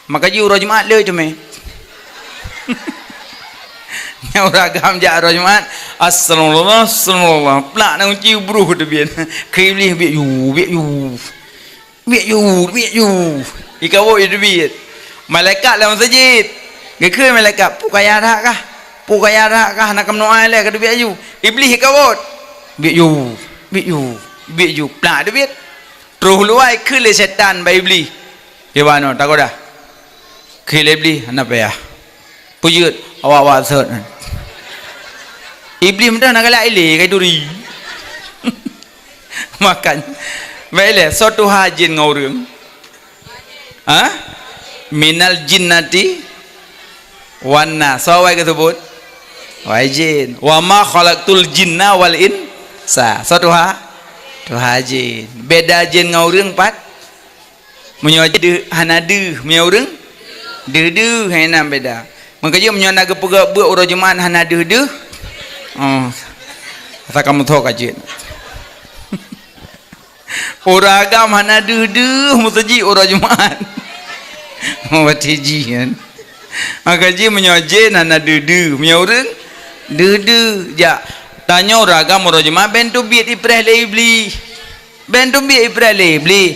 Maka jih uroe Jumat le teumé. Nyan ureueng agam jak uroe Jumat, "Astagfirullah, astagfirullah." Plak na kunci bruh teubiet. Keu Iblih, "Biet yu, biet yu." Biet yu, biet yu. Ikawot yu teubiet. Malaikat lam meuseujid. Geukheun malaikat, "Peue kaya that kah? Peue kaya that kah? Na kameunoe lé ka teubiet yu." Iblih ikawot. "Biet yu, biet yu, biet yu." Plak teubiet. Troh luwa ikheun lé setan bak Iblih. Kiban nyoe, takot dah. Kheun lé Iblih, "Hana payah." Peujeuet awak-awak sot nyan. Iblih meudah na galak ilée kai turi. Makan. Baik lé, soe tuha jin ngon ureueng? Ha? Minal jinnati wan nas. Soe awai geuseubut? Wahai jin. "Wa ma khalaqtul jinna wal insa." Soe tuha? Tuha jin. Beda jin ngon ureueng pat? Meunyoe deuh, hana deuh, meunyoe ureueng deuh-deuh, hai nyan beda. Meukeujeuet meunyoe na geupeugah beuet uroe Jumat hana deuh-deuh. Oh. Asa kamoe tho ka jeuet. Ureueng agam hana deuh-deuh meuseujid uroe Jumat. Watèe jih kan. Maka jih meunyoe jén hana deuh-deuh, meunyoe ureueng deuh-deuh, jak. Tanyoe ureueng agam uroe Jumat bèk teubiet ipreh lé Iblih. Bèk teubiet ipreh lé Iblih.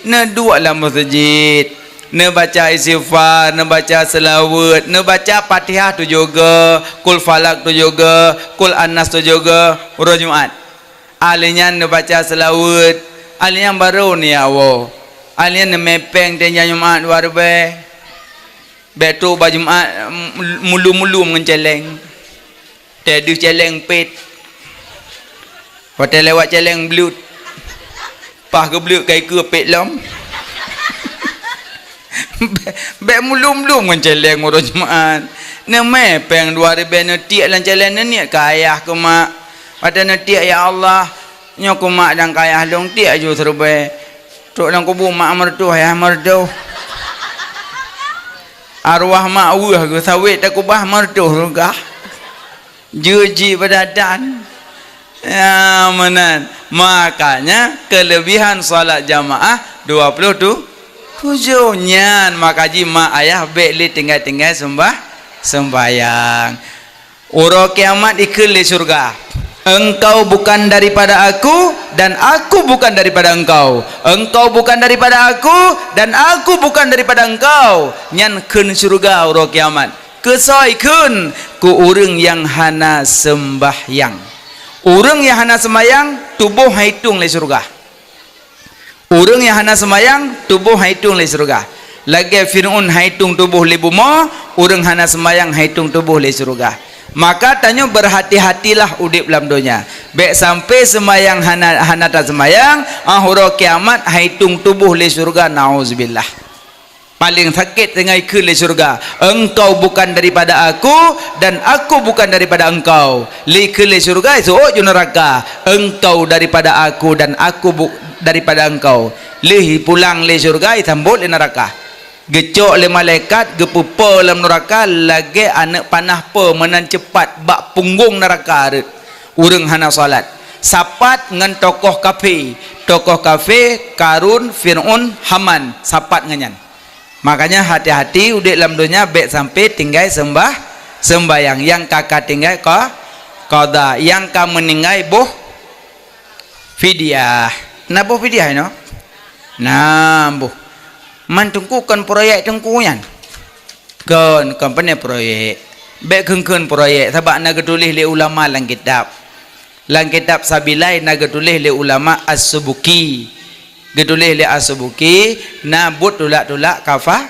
Neuduek lam meuseujid, neubaca istighfar, neubaca seulaweuet, neubaca Fatihah tujoh goe, Kul Falak tujoh goe, Kul Annas tujoh goe, uroe Jumat. Alèh nyan neubaca seulaweuet, alèh nyan barô neuwoe. Alèh nyan neumè pèng watèe Jumat dua ribèe. Bèk trok bak Jumat, m-, mulum-mulum ngon cèlèng. Watèe deuh cèlèng pet. Watèe lewat cèlèng bleut. Paih geubleuet ka ikeue pet lom. Bèk, bèk mulum-mulum ngon cèlèng uroe Jumat. Neumè pèng dua ribèe neutiek lam cèlèng, neuniet keu ayah keu mak. Watèe neutiek, "Ya Allah, nyoe keu mak dan keu ayah lôn, tiek ju siribèe." Trok lam kubu mak meureutoh, ayah meureutoh. Arwah mak weueh geuh sawét takubah meureutoh rugah. Jeuet jih peudatan. Ya, meunan. Makanya, kelebihan salat jamaah dua puluh tu-, tujoh nyan. Maka jih mak ayah bèk lé tinggai-tinggai seumbah-, seumbahyang. Uroe kiamat ikheun lé syeuruga, "Engkau bukan daripada Aku, dan Aku bukan daripada engkau. Engkau bukan daripada Aku, dan Aku bukan daripada engkau." Nyan kheun syeuruga uroe kiamat. Keu soe ikheun? Keu ureueng nyang hana seumbahyang. Ureueng nyang hana seumbahyang, tuboh han itong lé syeuruga. Ureueng nyang hana seumbahyang, tuboh han itong lé syeuruga. Lagèe Fir'aun han itong tuboh lé bumoe, ureueng hana seumbahyang han itong tuboh lé syeuruga. Maka tanyoe berhati-hatilah udeb lam donya. Bék sampai seumayang hana, hana taseumayang, ah, uroe kiamat haitung tuboh lé syeuruga, nauzubillah. Paleng sakét teungoh ikheun lé syeuruga, "Engkau bukan daripada aku, dan aku bukan daripada engkau." Lé ikheun lé syeuruga, iseuôt ju neuraka, "Engkau daripada aku, dan aku bu-, daripada engkau." Lheueh ipulang lé syeuruga, isambot lé neuraka. Geucok lé malaikat, geupeupo lam neuraka lagée aneuëk panah po meunan ceupat bak punggong neuraka rot. Ureuëng hana salat. Sapat ngon tokoh kafé. Tokoh kafé, Karun, Fir'aun, Haman. Sapat ngon nyan. Makanya hati-hati udeb lam donya bék sampai tinggai seumbah, seumbayang. Nyang ka, ka tinggai ka, qada. Nyang ka meuninggai boh fidyah. Na boh fidyah inoe? Na boh. Man teungku kon proyek teungku nyan. Kon, kon pane proyek. Bék kheun-kheun proyek, sabab na geutuléh lé ulama lam kitab. Lam kitab Sabilai na geutuléh lé ulama As-Subuki. Geutuléh lé As-Subuki, na buet tulak-tulak kafa-,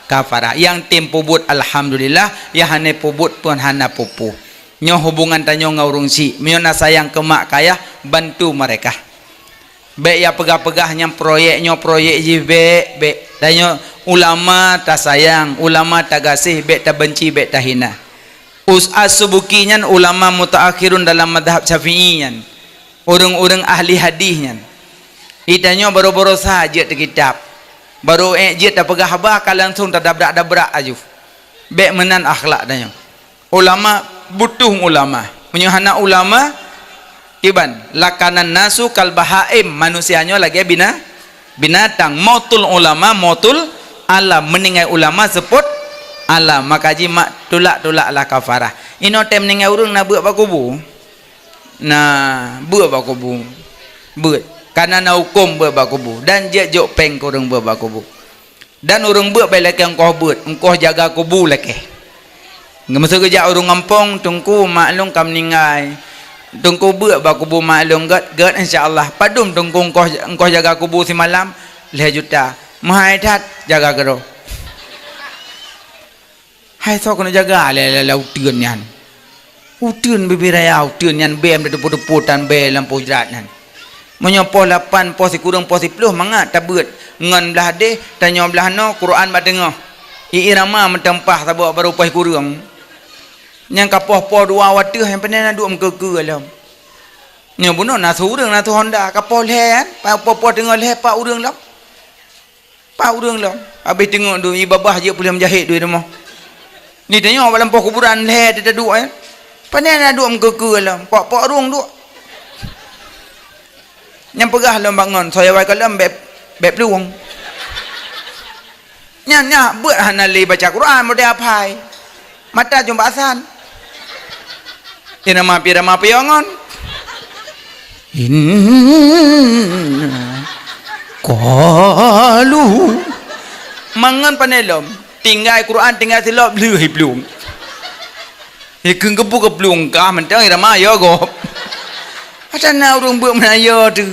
kafarah. Nyang tem peubuet alhamdulillah, nyang hana peubuet pun hana peue-peue. Nyoe hubungan tanyoe ngon ureuëng syiek. Meunyoe na sayang keu mak keu ayah, bantu mereka. Bék ya peugah-peugah nyang proyek nyoe proyek jih, bék, bék. Tanyoe ulama tasayang, ulama tagaséh, bék tabenci, bék tahina. Us-, As-Subuki nyan ulama mutaakhirun dalam mazhab Syafi'i nyan. Ureuëng-ureuëng ahli hadih nyan. Itanyoe barô-barô sa jeuet teukitab. Barô ék jeuet tapeugah haba ka langsung tadabrak-dabrak aju. Bék meunan akhlak tanyoe. Ulama butuh ulama. Meunyoe hana ulama, iban, lakanan nasu kal bahaim, manusia nyoe lagée bina-, binatang. Mautul ulama, mautul alam. Meuninggai ulama, seupôt alam. Maka jimat tulak-tulak lah kafarah. Inoe tém meuninggai ureuëng na beuet bak kubu. Na beuet bak kubu. Beuet. Kana na huköm beuet bak kubu. Dan jeuet jok péng keu ureuëng beuet bak kubu. Dan ureuëng beuet bék lakée ongkoh beuet, ongkoh jaga kubu lakée. Meuseujak ureuëng gampông, "Teungku, mak lôn ka meuninggai. Teungku, beuet bak kubu mak lôn gét, gét insya Allah." "Padum teungku ongkoh, ongkoh jaga kubu simalam?" "Lhée juta." "Meuhai that, jaga keudroe." Hai soe keuneuk jaga lé, lé, lé uteuen nyan. Uteuen bubé raya, uteuen nyan bèe meuteupeu-teupeu tan bèe lampôh jrat nyan. Meunyoe poh lapan, poh sikureueng, poh siploh mangat tabeuet ngon blah deh, tanyoe blah noe, Quran bak teungoh. Ié rama meuteumpa saboh barô poh sikureueng. Nyang ka poh-poh dua wateuh nyang pane na duek meukeue-keue lom. Nyoe bunoe na su ureueng na su honda, ka poh lhèe kan, poh-poh teungoh lhèe pat ureueng lom. Pat ureueng lom, habéh teungeut dum, ié babah jeuet puléh meujahét dum i rumoh. Ni tanyoe bak lampôh kuburan lhèe teuduek, eh. Pane na duek meukeue-keue lom, pok-pok rueng duek. Nyang peugah lom bangon, soe awai ka lom bèk, bèk plueng. Nyan, nyan beuet hana lé baca Quran, model aphai. Mata jumba asan. Irama pi irama piyongon. Inna qalu. Mangan pane lom. Tinggai Quran, tinggai silop, lheueh iplueng. Ikheun keupeue keuplueng kah mantong irama yo gob. Asai na ureueng beuet meunan yo teuh.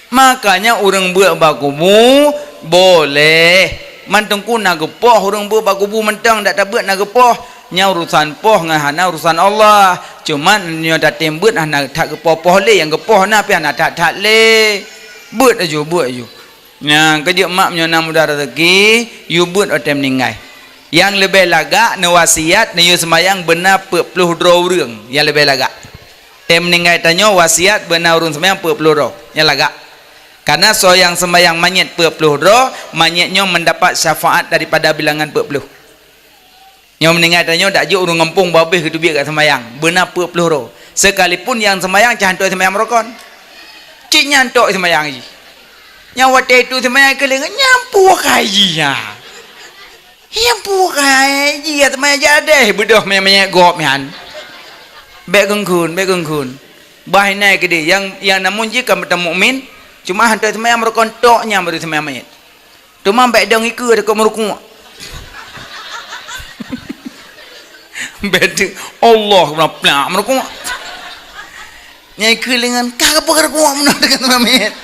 Makanya ureueng beuet bak kubu boleh. Man teungku na geupoh ureueng beuet bak kubu mantong dak tabeuet na geupoh. Nyan urusan poh ngon hana urusan Allah. Cuman nyoe tatem beuet hana that geupoh-poh lé, nyang geupoh na pih hana that-that lé. Beuet aju, beuet aju. Nyan keujeuet mak meunyoe na mudah rezeki, yue beuet watèe meuninggai. Nyang leubeh lagak neuwasiat, neuyue seumayang beuna peuet ploh droe ureueng, nyang leubeh lagak. Tém meuninggai tanyoe wasiat beuna ureueng seumayang peuet ploh droe, nyang lagak. Karena soe nyang seumayang manyét peuet ploh droe, manyét nyoe meudapat syafaat daripada bilangan peuet ploh. Nyoe meuninggai tanyoe dak jeuet ureueng gampông babeh geuteubiet ka seumayang, beuna peuet ploh droe. Sekalipun nyang seumayang cit hana seumayang meurukon. Cit nyan tok seumayang jih. Nyang watèe itu seumayang keuleungan nyan puah kai jih nyan. Nyang puah kai jih ya seumayang jadeh beudôh manyét-manyét gob nyan. Bèk geungkheun, bèk geungkheun. Bah inan keudeh nyang, nyang namun jih ka meutamukmin, cuma hana seumayang meurukon tok nyan baru seumayang manyét. Teuma bèk dong ikeue deungon meurukuk. Bèk dong, Allah, keupeue plak meurukuk. Nyang ikeue lingan, ka keupeue meurukuk meunan deungon manyét.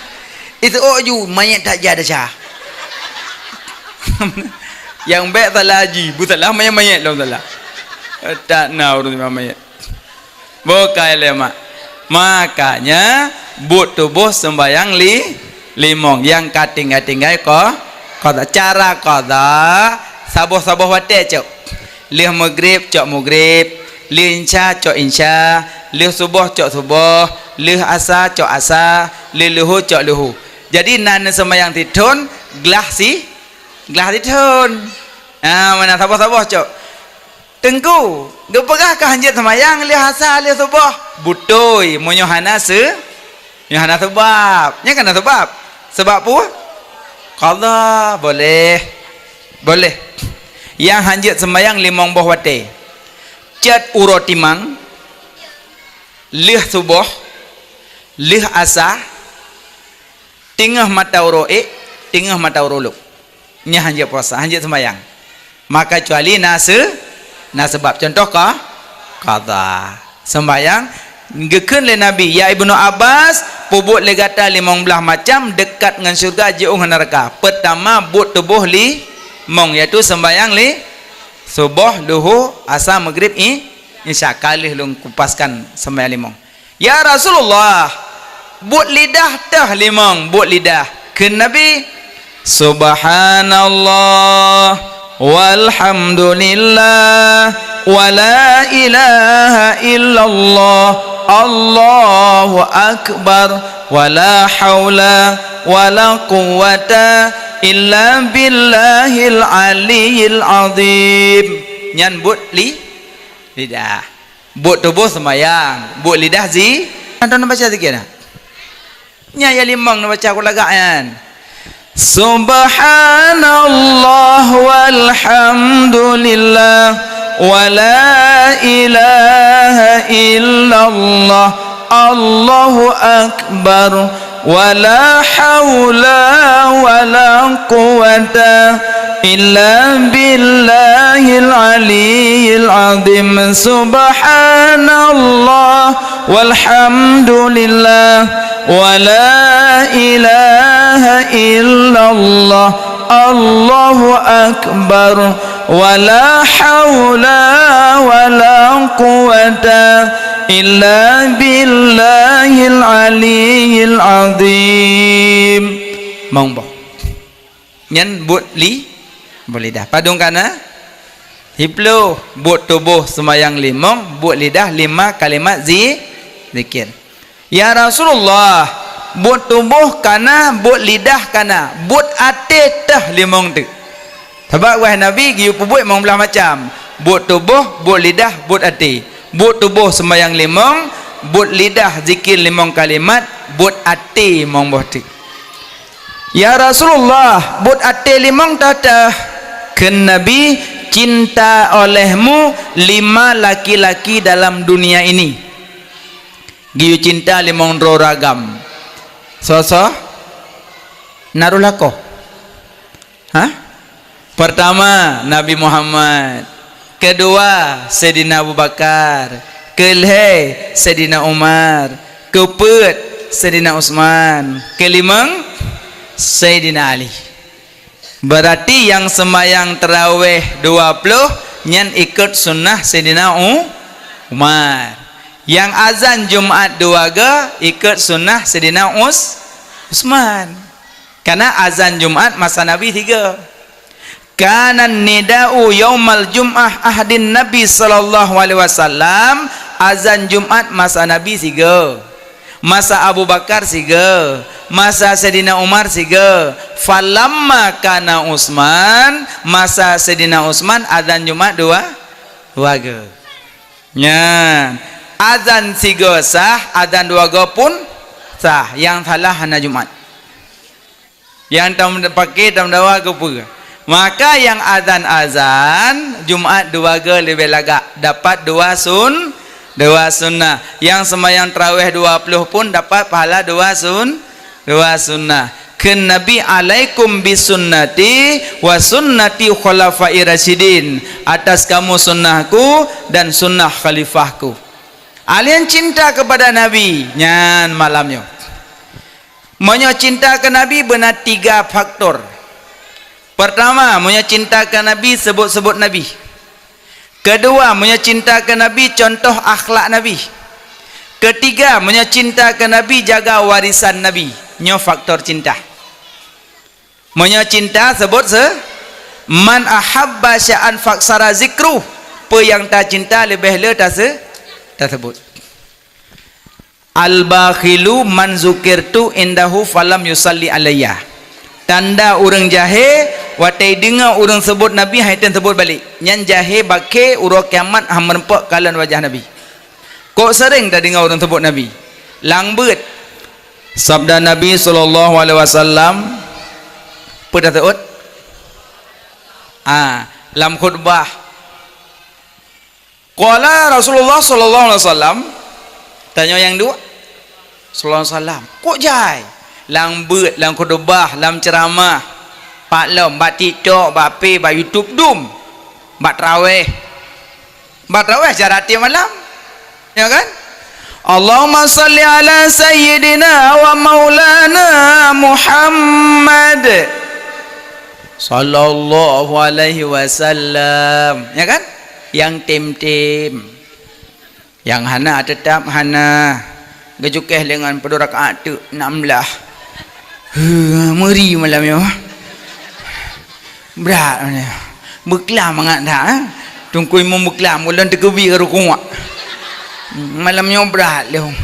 Itu ôk ju, manyét that jak desya. Nyang bèk salah haji, beusalah manyét-manyét lom salah. Tak na ureuëng seumbahyang manyét. Bukai lé mak. Makanya buet tuboh seumbahyang li, limong nyang ka tinggai-tinggai ko, qadha. Cara qadha, saboh-saboh watée cok. Lheueh meugrib cok meugrib, lheueh insya cok insya, lheueh suboh cok suboh, lheueh asa cok asa, lheueh luhu cok luhu. Jadi na neuseumbahyang sithon, glah si, glah sithon. Ha, meunan saboh-saboh cok. Teungku, geupeugah ka hanjeuet seumayang lheueh asa lheueh suboh. Beutôi, meunyoe hana se-, nyoe hana seubab. Nyan ka na seubab. Seubab peue? Qadha, boleh. Boleh. Nyang hanjeuet seumayang limong boh watée. Cot uroe timang, lheueh suboh, lheueh asa, teungoh mata uroe ék, teungoh mata uroe lôb. Nyan hanjeuet puasa, hanjeuet seumayang. Maka kecuali na se-, na seubab. Contoh ka, qadha. Seumayang geukheun lé Nabi, "Ya Ibnu Abbas, peubuet lé gata limong blaih macam dekat ngon syeuruga jiôh ngon neuraka. Peutama buet tuboh limong, yaitu seumayang li suboh, luhu, asa, meugrib, i-, isya." Ka lheueh lôn kupaskan seumayang limong. "Ya Rasulullah, buet lidah teuh limong, buet lidah." Kheun Nabi, "Subhanallah, walhamdulillah, wa la ilaha illallah, Allahu akbar, wa la haula wa la quwwata illa billahil aliyyil azim." Nyan buet li-, lidah. Buet tuboh seumayang, buet lidah zi-, nyan tahu baca zikir na? Nyan ya limong na baca kulagak nyan. Subhanallah walhamdulillah wa la ilaha illallah, Allahu akbar, wa la haula wa la quwwata illa billahil aliyyil azim. Subhanallah walhamdulillah wa la ilaha illallah, Allahu akbar, wa la haula wa la quwwata illa billahil aliyyil azim. Mong boh. Nyan buet li-, buet lidah. Padum ka na? Siploh. Buet tuboh seumayang limong, buet lidah lima kalimat zi-, zikir. "Ya Rasulullah, buet tuboh ka na, buet lidah ka na, buet até teuh limong teuk?" Sabab wahai Nabi geuyue peubuet limong blaih macam. Buet tuboh, buet lidah, buet até. Buet tuboh seumayang limong, buet lidah zikir limong kalimat, buet até limong boh teuk. "Ya Rasulullah, buet até limong teuh?" Kheun Nabi, "Cinta olehmu lima laki-laki dalam dunia ini." Geuyue cinta limong droe ureuëng agam. Soe-soe? Na roh lakoe? Hah? Pertama, Nabi Muhammad. Keudua, Saidina Abu Bakar. Keulhée, Saidina Umar. Keupeuet, Saidina Utsman. Keulimong, Saidina Ali. Berarti nyang seumayang tarawéh dua ploh nyan ikot sunnah Saidina U-, Umar. Nyang azan Jumat dua go ikot sunnah Saidina Us-, Utsman. Karena azan Jumat masa Nabi sigo. Kana nida'u yaumal jum'ah ahdin Nabi sallallahu alaihi wasallam, azan Jumat masa Nabi sigo. Masa Abu Bakar sigo, masa Saidina Umar sigo. Falamma kana Utsman, masa Saidina Utsman azan Jumat dua, dua go. Nyan, azan sigo sah, azan dua go pun sah. Nyang salah hana Jumat. Nyang tam-, paké tameudawa keu peue? Maka nyang azan-azan Jumat dua go leubeh lagak, dapat dua sun-, dua sunnah. Nyang seumayang tarawéh dua ploh pun dapat pahala dua sun-, dua sunnah. Kheun Nabi, "Alaikum bisunnati wa sunnati khulafair rasyidin." Atas kamu sunnahku dan sunnah khalifahku. Alien cinta kepada Nabi, nyan malam nyoe. Meunyoe cinta keu Nabi beuna tiga faktor. Pertama, meunyoe cinta keu Nabi, sebut-sebut Nabi. Keudua, meunyoe cinta keu Nabi, contoh akhlak Nabi. Keutiga, meunyoe cinta keu Nabi, jaga warisan Nabi. Nyoe faktor cinta. Meunyoe cinta, seubut se-, "Man ahabba syai'an faksara zikru." Peue nyang tacinta leubeh le tase-, taseubut. "Al-bakhilu man zukirtu indahu falam yusalli alayya." Tanda ureuëng jahé, watée deungoe ureuëng seubut Nabi, han tem seubut balek. Nyan jahé bakhé, uroe kiamat han meureumpok kalon wajah Nabi. Kok seuréng tadeungoe ureuëng seubut Nabi? Lam beuet. Sabda Nabi sallallahu alaihi wasallam, peue taseuôt? Ah, lam khutbah. Qala Rasulullah sallallahu alaihi wasallam, tanyoe nyang duek, sallallahu alaihi wasallam. Kok jai? Lam beuet, lam khutbah, lam ceuramah, pat lom, bak TikTok, bak P, bak YouTube, dum. Bak traweh. Bak traweh cara tiep malam. Ya kan? Allahumma salli ala sayyidina wa maulana Muhammad sallallahu alaihi wasallam. Ya kan? Nyang tem-tem. Nyang hana teutap hana. Geucukéh lé ngon padum rakaat teuk, nam blah. Huh, meuri malam nyoe. Brat malam nyoe. Beuklam mangat that, eh. Teungku Imum beuklam, ulôn teukeubi ka rukuk. Malam nyoe brat lom.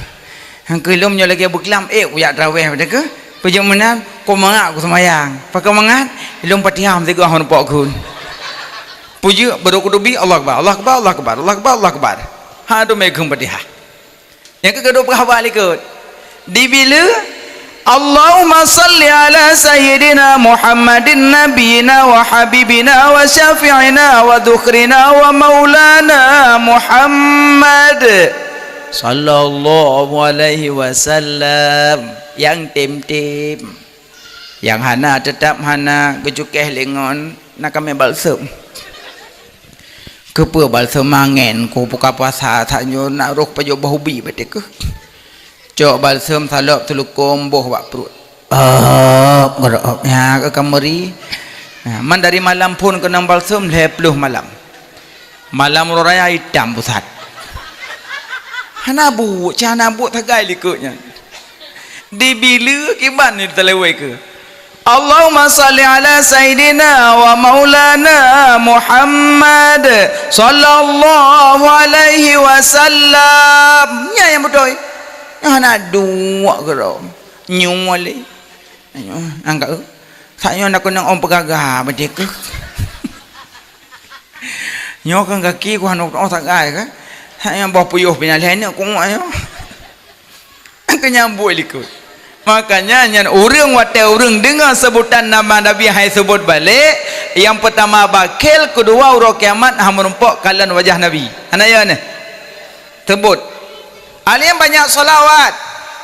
Nyang keu lom nyoe lagée beuklam, eh, kujak traweh pada keu. Peujeuet meunan, kok mangat kuseumayang. Pakon mangat, lôn Fatihah meusigoe hon pok gun. Peujeuet, baru kudubi, Allahu Akbar, Allahu Akbar, Allahu Akbar, Allahu Akbar, Allahu Akbar. Ha, tu mé kheun Fatihah. Nyang keu keudua peuhaba likot. Dibileue, Allahumma salli ala sayyidina Muhammadin nabiyina wa habibina wa syafi'ina wa dhukhrina wa maulana Muhammad sallallahu alaihi wasallam. Nyang tem-tem. Nyang hana teutap hana geucukéh lé ngon na kamé balsem. Keupeue balsem angén ku buka puasa tanyoe na roh pajoh boh ubi baté keuh. Cok balsem salop teulukôm boh bak pruet. Op, geurop nya ka kameri. Nah, man dari malam phon keunong balsem lhée ploh malam. Malam uroe raya itam pusat. Hana buet, cah hana buet sagai likot nyan. Dibileue kiban ni talewai keu. Allahumma salli ala sayyidina wa maulana Muhammad sallallahu alaihi wasallam. Nyan nyang beutôi. Nyan hana duek keudroe. Nyoe lé. Nyoe angkat. Sak nyoe na keunong ôn peugagah beudéh keuh. Nyoe kan gaki ku hana teuôt sagai kan. Hanya boh puyôh pih na lhèe neuk kuwak nyoe. Keu nyang buet likot. Makanya nyan ureuëng watée ureuëng deungoe seubutan nama Nabi hai seubot balek, nyang peutama bakhil, keudua uroe kiamat han meurumpok kalon wajah Nabi. Hana ya neh. Seubot. Alim banyak salawat.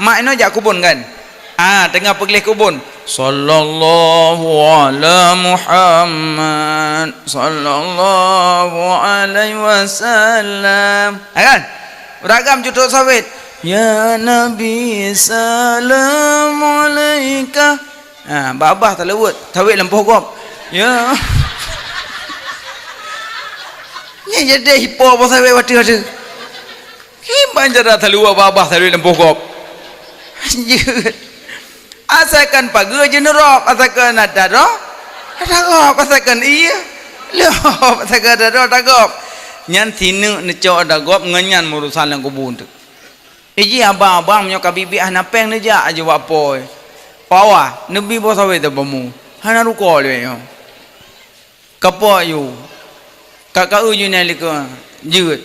Mak inoe jak kubon kan? Ah, teungoh peugleh kubon. Sallallahu ala Muhammad, sallallahu alaihi wasallam. Ha kan? Uragam jutok sawét. Ya Nabi, salam alaika. Ha, babah taleuwet, sawét lam poh gob. Ya. Nyan jadi hipo boh sawét watèe-watèe. Kiban cara taluwa babah saluwét lam poh gob. Jeuet. Asakan pageue jeuet neurôb, asakan na tarob, tarob, asakan ié lôb, asakan tarob, tagob. Nyan sineuk neucok tagob ngon nyan meurusan lam kubu teuk. Iji abang-abang meunyoe ka biet-biet hana péng neujak aju bak po. Pawa, neubi boh sawét teuh bamu. Hana ruko lé nyoe. Ka po aju. Ka, ka eu ju nyan likot jeuet.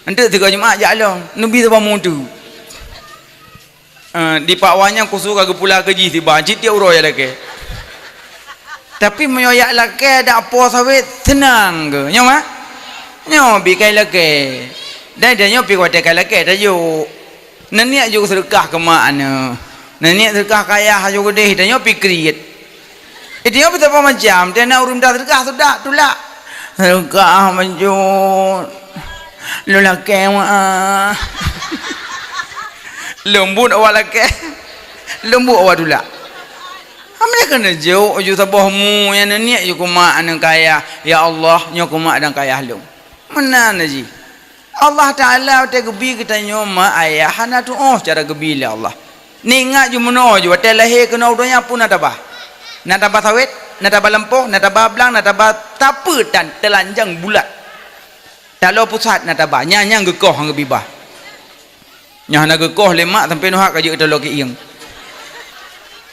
Enteuk sigoe Jumat jak lom, neubi saboh mutu. Eh, di Pak Wan nyan khusos ka geupula keu jih siba, cit tiep uroe jak lakée. Tapi meunyoe jak lakée dak po sawét, seunang keu. Nyoe, Mak? Nyoe bi kai lakée. Dan, dan nyoe pi watée kai lakée tajok. Neuniet ju seudeukah keu mak aneuk. Neuniet seudeukah keu ayah ju keudeh, tanyoe pi kriet. Tanyoe pi saboh macam, teuh na ureuëng minta seudeukah sudah tulak. Seudeukah manjot. Lôn lakée mak ah. Leumbot awak lakée. Leumbot awak tulak. Amai keuneuk jok ju saboh mu nyang neuniet ju keu mak aneuk keu ayah. Ya Allah, nyoe keu mak dan keu ayah lôn. Meunan jih. Allah Taala watée geubi geutanyoe ma ayah hana tuoh cara geubi lé Allah. Neuingat ju meunoe ju watée lahé keunoe u donya peue na taba. Na taba sawét, na taba lampôh, na taba blang, na taba sapeue tan teulanjang bulat. Taloe pusat na taba, nyang-nyang geukoh ngon geubi bah. Nyang hana geukoh lé mak sampoe neuhak ka jeuet taloe keuieng.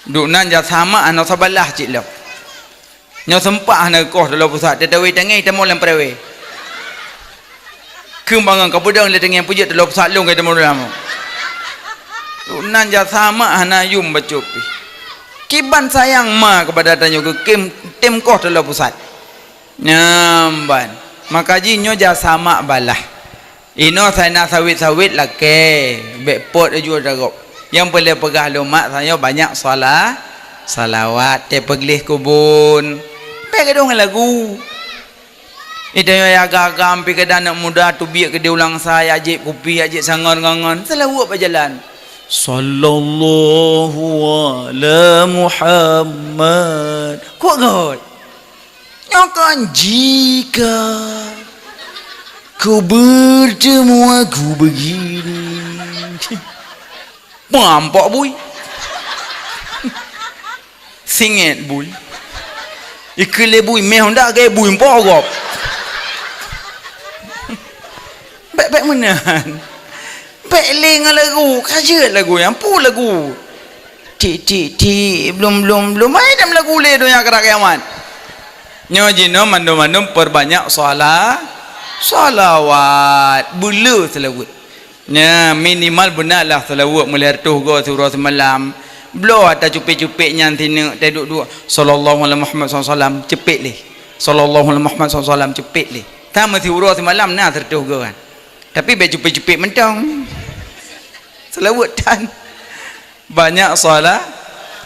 Duek nan jasa mak hana sabalah cit lom. Nyoe seumpak hana geukoh taloe pusat, teutawé tanggai tamong lam peurewé. Keubangon ka peudong lé tanggai peujeuet taloe pusat lôn ka tamong dalam. Duek nan jasa mak hana yum bacut pih. Kiban sayang ma keupada tanyoe geukem tem koh taloe pusat. Nyamban. Maka jih nyoe jasa mak balah. Inoe sai na sawét-sawét lakée, bék pot laju ata gob. Nyang peureulée peugah lom mak tanyoe banyak sala, salawat, teupeugléh keubon. Bék gadôh ngon lagu. Ita nyoe ya gagam pi keu aneuk muda teubiet keu di ulang sa ya jép kupi, ya jép sangor ngon-ngon. Salawat bak jalan. Sallallahu ala Muhammad. Kuat gét. Nyoe kan jika ku bertemu aku begini. Mampok bui. Singet bui. Ikeu lé bui, meh honda gaya bui mpok gob. Bék-bék meunan. Bék lé ngon lagu, ka jeuet lagu nyan, peue lagu. Tik, tik, tik, blum, blum, blum. Hai, dem lagu lé donya keurak kiamat. Nyoe jinoe mandum-mandum perbanyak shala-, shalawat. Beuleu seulaweuet. Nya, minimal beuna lah seulaweuet meulhèe reutôh goe siuroe simalam. Bloe ata cupék-cupék nyan sineuk teuduek-duek, "Sallallahu ala Muhammad sallallahu alaihi wasallam," ceupék lé. "Sallallahu ala Muhammad sallallahu alaihi wasallam," ceupék lé. Sama siuroe simalam na sireutôh goe kan. Tapi bék cupék-cupék mantong. Seulaweuet tan. Banyak sala-,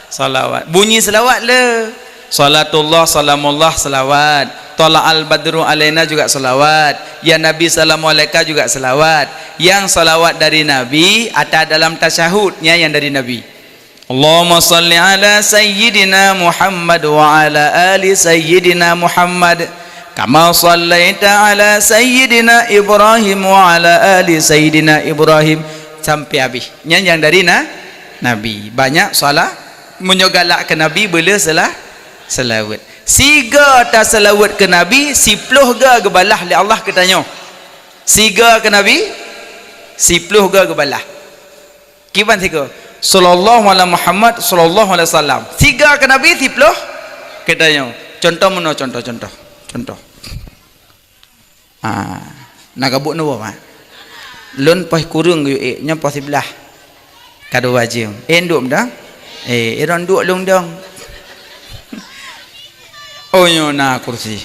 salawat. Bunyi salawat le. Salatullah, salamullah, salawat. Tala'al badru alaina juga salawat. Ya Nabi, salamu alaika juga salawat. Yang salawat dari Nabi ada dalam tasyahud, nya yang dari Nabi. Allahumma salli ala sayyidina Muhammad wa ala ali sayyidina Muhammad. Kama sallaita ala sayyidina Ibrahim wa ala ali sayyidina Ibrahim. Sampai habis. Nyan yang dari na-, Nabi. Banyak salah. Meunyoe galak keu Nabi, beuleu salah, seulaweuet. Siga taseulaweuet keu Nabi, siploh ga geubalah lé Allah keu tanyoe. Siga keu Nabi, siploh ga geubalah. Kiban sigoe, "Sallallahu ala Muhammad, sallallahu alaihi wasallam." Siga keu Nabi, siploh keu tanyoe. Contoh meunoe, contoh, contoh, contoh. Ah, na gabuk nyoe, Mak. Lôn poh kureueng geuyue ék, nyoe poh siblaih. Ka dua jeuem. Eh, duek meudah? Eh, iron duek lôn dong. Oh, nyoe na kursi.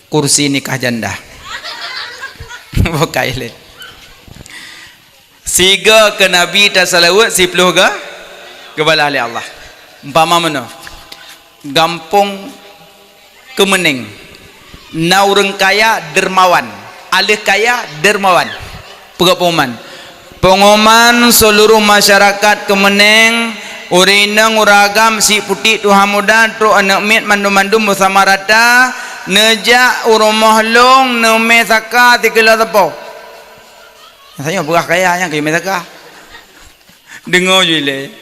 Kursi nikah janda. Bukai lé. Siga keu Nabi taseulaweuet, siploh ga geubalah lé Allah. Umpama meunoe, gampông Keumeuneng, na ureuëng kaya dermawan, aleuh kaya dermawan. Peugah pengumuman, pengumuman seuluruh masyarakat Keumeuneng, ureuëng inong, ureuëng agam, syiek putéh, tuha muda, trok aneuëk miet, mandum-mandum beusama rata, neujak u rumoh lôn neumè saka sikilo sapo. Nyang tanyoe beurah kaya nyan keu mè saka. Deungoe ju ilée.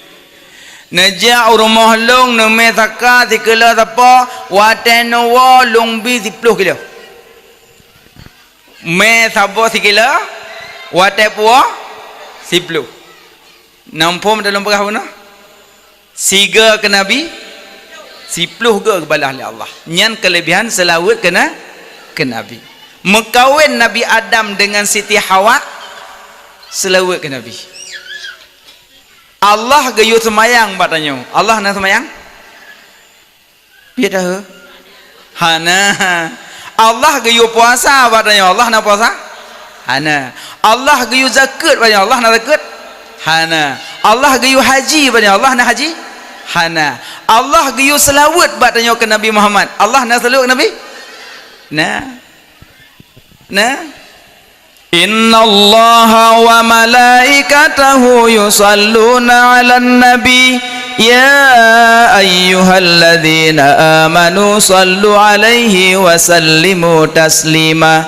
Neujak u rumoh lôn neumè saka sikilo sapo, watée neuwoe lôn bi siploh kilo. Mè saboh sikilo, watée puwoe siploh. Na muphom lôn peugah bunoe? Siga keu Nabi, siploh ga geubalah lé Allah. Nyan keulebihan seulaweuet keu na-, keu Nabi. Meukawen Nabi Adam deungon Siti Hawa, seulaweuet keu Nabi. Allah geuyue seumayang bak tanyoe. Allah na seumayang? Piet dahé? Hana. Allah geuyue puasa bak tanyoe, Allah na puasa? Hana. Allah geuyue zakeuet bak tanyoe, Allah na zakeuet? Hana. Allah geuyue haji bak tanyoe, Allah na haji? Hana. Allah geuyue seulaweuet bak tanyoe keu Nabi Muhammad, Allah na seulaweuet keu Nabi? Na. Na. Innallaha wa malaikatahu yusalluna 'alan nabi, ya ayyuhalladzina amanu sallu 'alaihi wa sallimu taslima.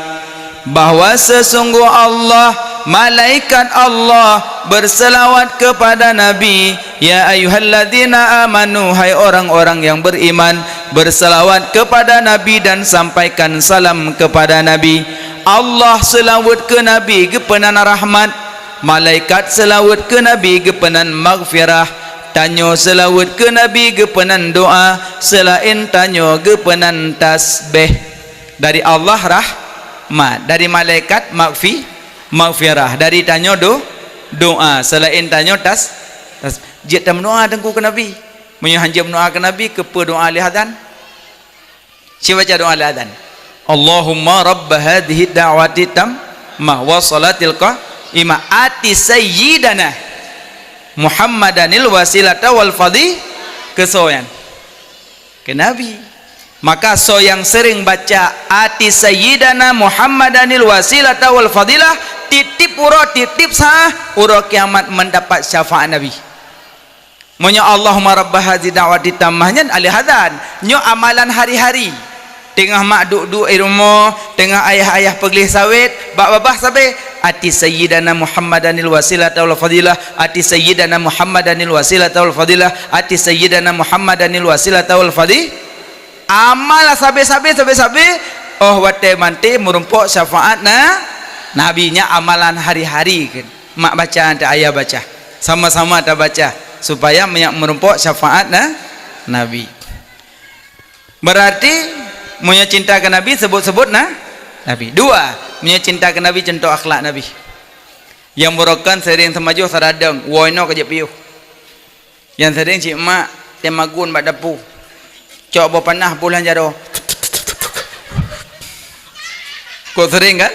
Bahwa sesungguh Allah, malaikat Allah berselawat kepada Nabi. Ya ayyuhalladzina amanu, hai orang-orang yang beriman, berselawat kepada Nabi dan sampaikan salam kepada Nabi. Allah seulaweuet keu Nabi geupeunan rahmat, malaikat seulaweuet keu Nabi geupeunan maghfirah, tanyoe seulaweuet keu Nabi geupeunan doa, seulaén tanyoe geupeunan tasbeh. Dari Allah rahmat, dari malaikat maghfi-, maghfirah, dari tanyoe do-, doa, seulaén tanyoe tas-, tas-, jeuet tameudoa Teungku keu Nabi. Meunyoe hanjeuet meudoa keu Nabi, keupeue doa lheueh azan? Sibaca doa lheueh azan. Allahumma rabb hadzihid da'wati tammah wa shalatil qa'imah ati sayyidana Muhammadanil wasilata wal fadhi-, keu soe nyan? Keu Nabi. Maka soe nyang seuring baca ati sayyidana Muhammadanil wasilata wal fadilah, tiep-tiep uroe, tiep-tiep saah, uroe kiamat mendapat syafaat Nabi. Meunyoe Allahumma rabb hadzihid da'wati tammah nyan lheueh azan, nyoe amalan hari-hari. Teungoh mak duek-duek i rumoh, teungoh ayah-ayah peugleh sawét, bak babah sabe, ati sayyidana Muhammadanil wasilata wal fadilah, ati sayyidana Muhammadanil wasilata wal fadilah, ati sayyidana Muhammadanil wasilata wal fadi-, amal sabe-sabe, sabe-sabe, oh watée manté meurumpok syafaat na-, Nabi. Nyan amalan hari-hari kan. Mak baca, ata ayah baca. Sama-sama tabaca supaya meunyak meurumpok syafaat na-, Nabi. Berarti meunyoe cinta keu Nabi, sebut-sebut na-, Nabi. Dua, meunyoe cinta keu Nabi, contoh akhlak Nabi. Nyang beurokon seuring seumajoh saradeueng, woe inoe ka jeuet piôh. Nyang seuring cit mak teumagun bak dapu. Cok boh panah boh lam jaroe. Kok seuring kan?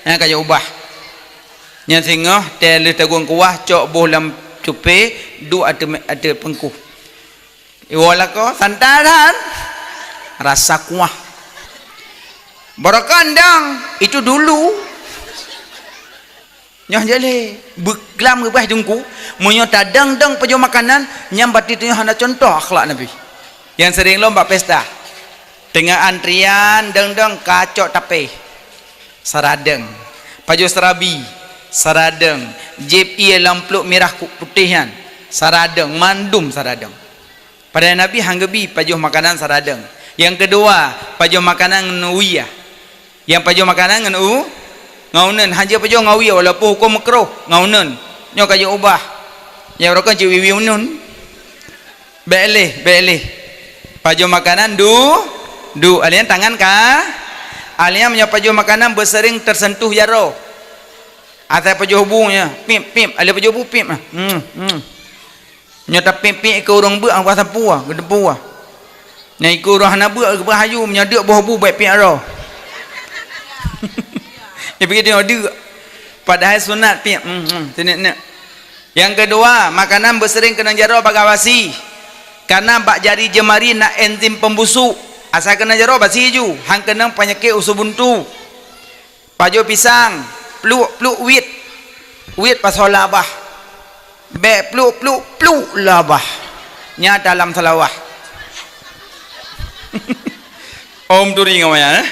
Nyan ka jeuet ubah. Nyang singoh tée lheueh tagun kuah, cok boh lam cupé, duek ateueh, ateueh peungku. Iwoe lakoe santai dan rasa kuah. Beurokon dong, itu dulu. Nyoe jeuet lé, beuklam geubaih Teungku, meunyoe tadong-dong pajoh makanan, nyan berarti tanyoe hana contoh akhlak Nabi. Nyang seuring lom bak pesta. Teungoh antrian dong-dong kacok tapé. Saradong. Pajoh seurabi, saradong. Jieb ié lam pluek mirah ku-, putéh nyan, saradong, mandum saradong. Padahai Nabi han geubi pajoh makanan saradong. Nyang keudua, pajoh makanan ngon uwie. Nyang pajoh makanan ngon u-, ngon uneun. Han jeuet pajoh ngon uwie, walaupun huköm meukruh, ngon uneun. Nyoe ka jeuet ubah. Nyang beurokon cit uwie-uwie uneun. Bék lé, bék lé. Pajoh makanan du-, du-, alèh nyan tangan ka. Alèh nyan meunyoe pajoh makanan beuseuring teuseuntuh jaroe. Asai pajoh bu nyan, pip, pip, alèh pajoh bu pip. Hmm, hmm. Nyoe tapiep-piep keu ureuëng beuet, ah, bah sapeue, geuteupeue. Nyang ikeu ureuëng hana beuet, geubeuet haju, meunyoe deuk boh bu, bék piep droe. Ipike deuk. Padahai sunat piep, hmm, hmm, seuneuk-neuk. Nyang keudua, makanan beuseuring keunong jaroe bagaih basi. Kareuna bak jari jeumari na enzim pembusuk. Asai keunong jaroe basi ju, han keunong peunyakét usus buntu. Pajoh pisang, pluek-pluek wit. Wit pasoe labah. Bék pluek-pluek pluek labah. Nyan dalam salawah. Om turi ngon wayang, eh?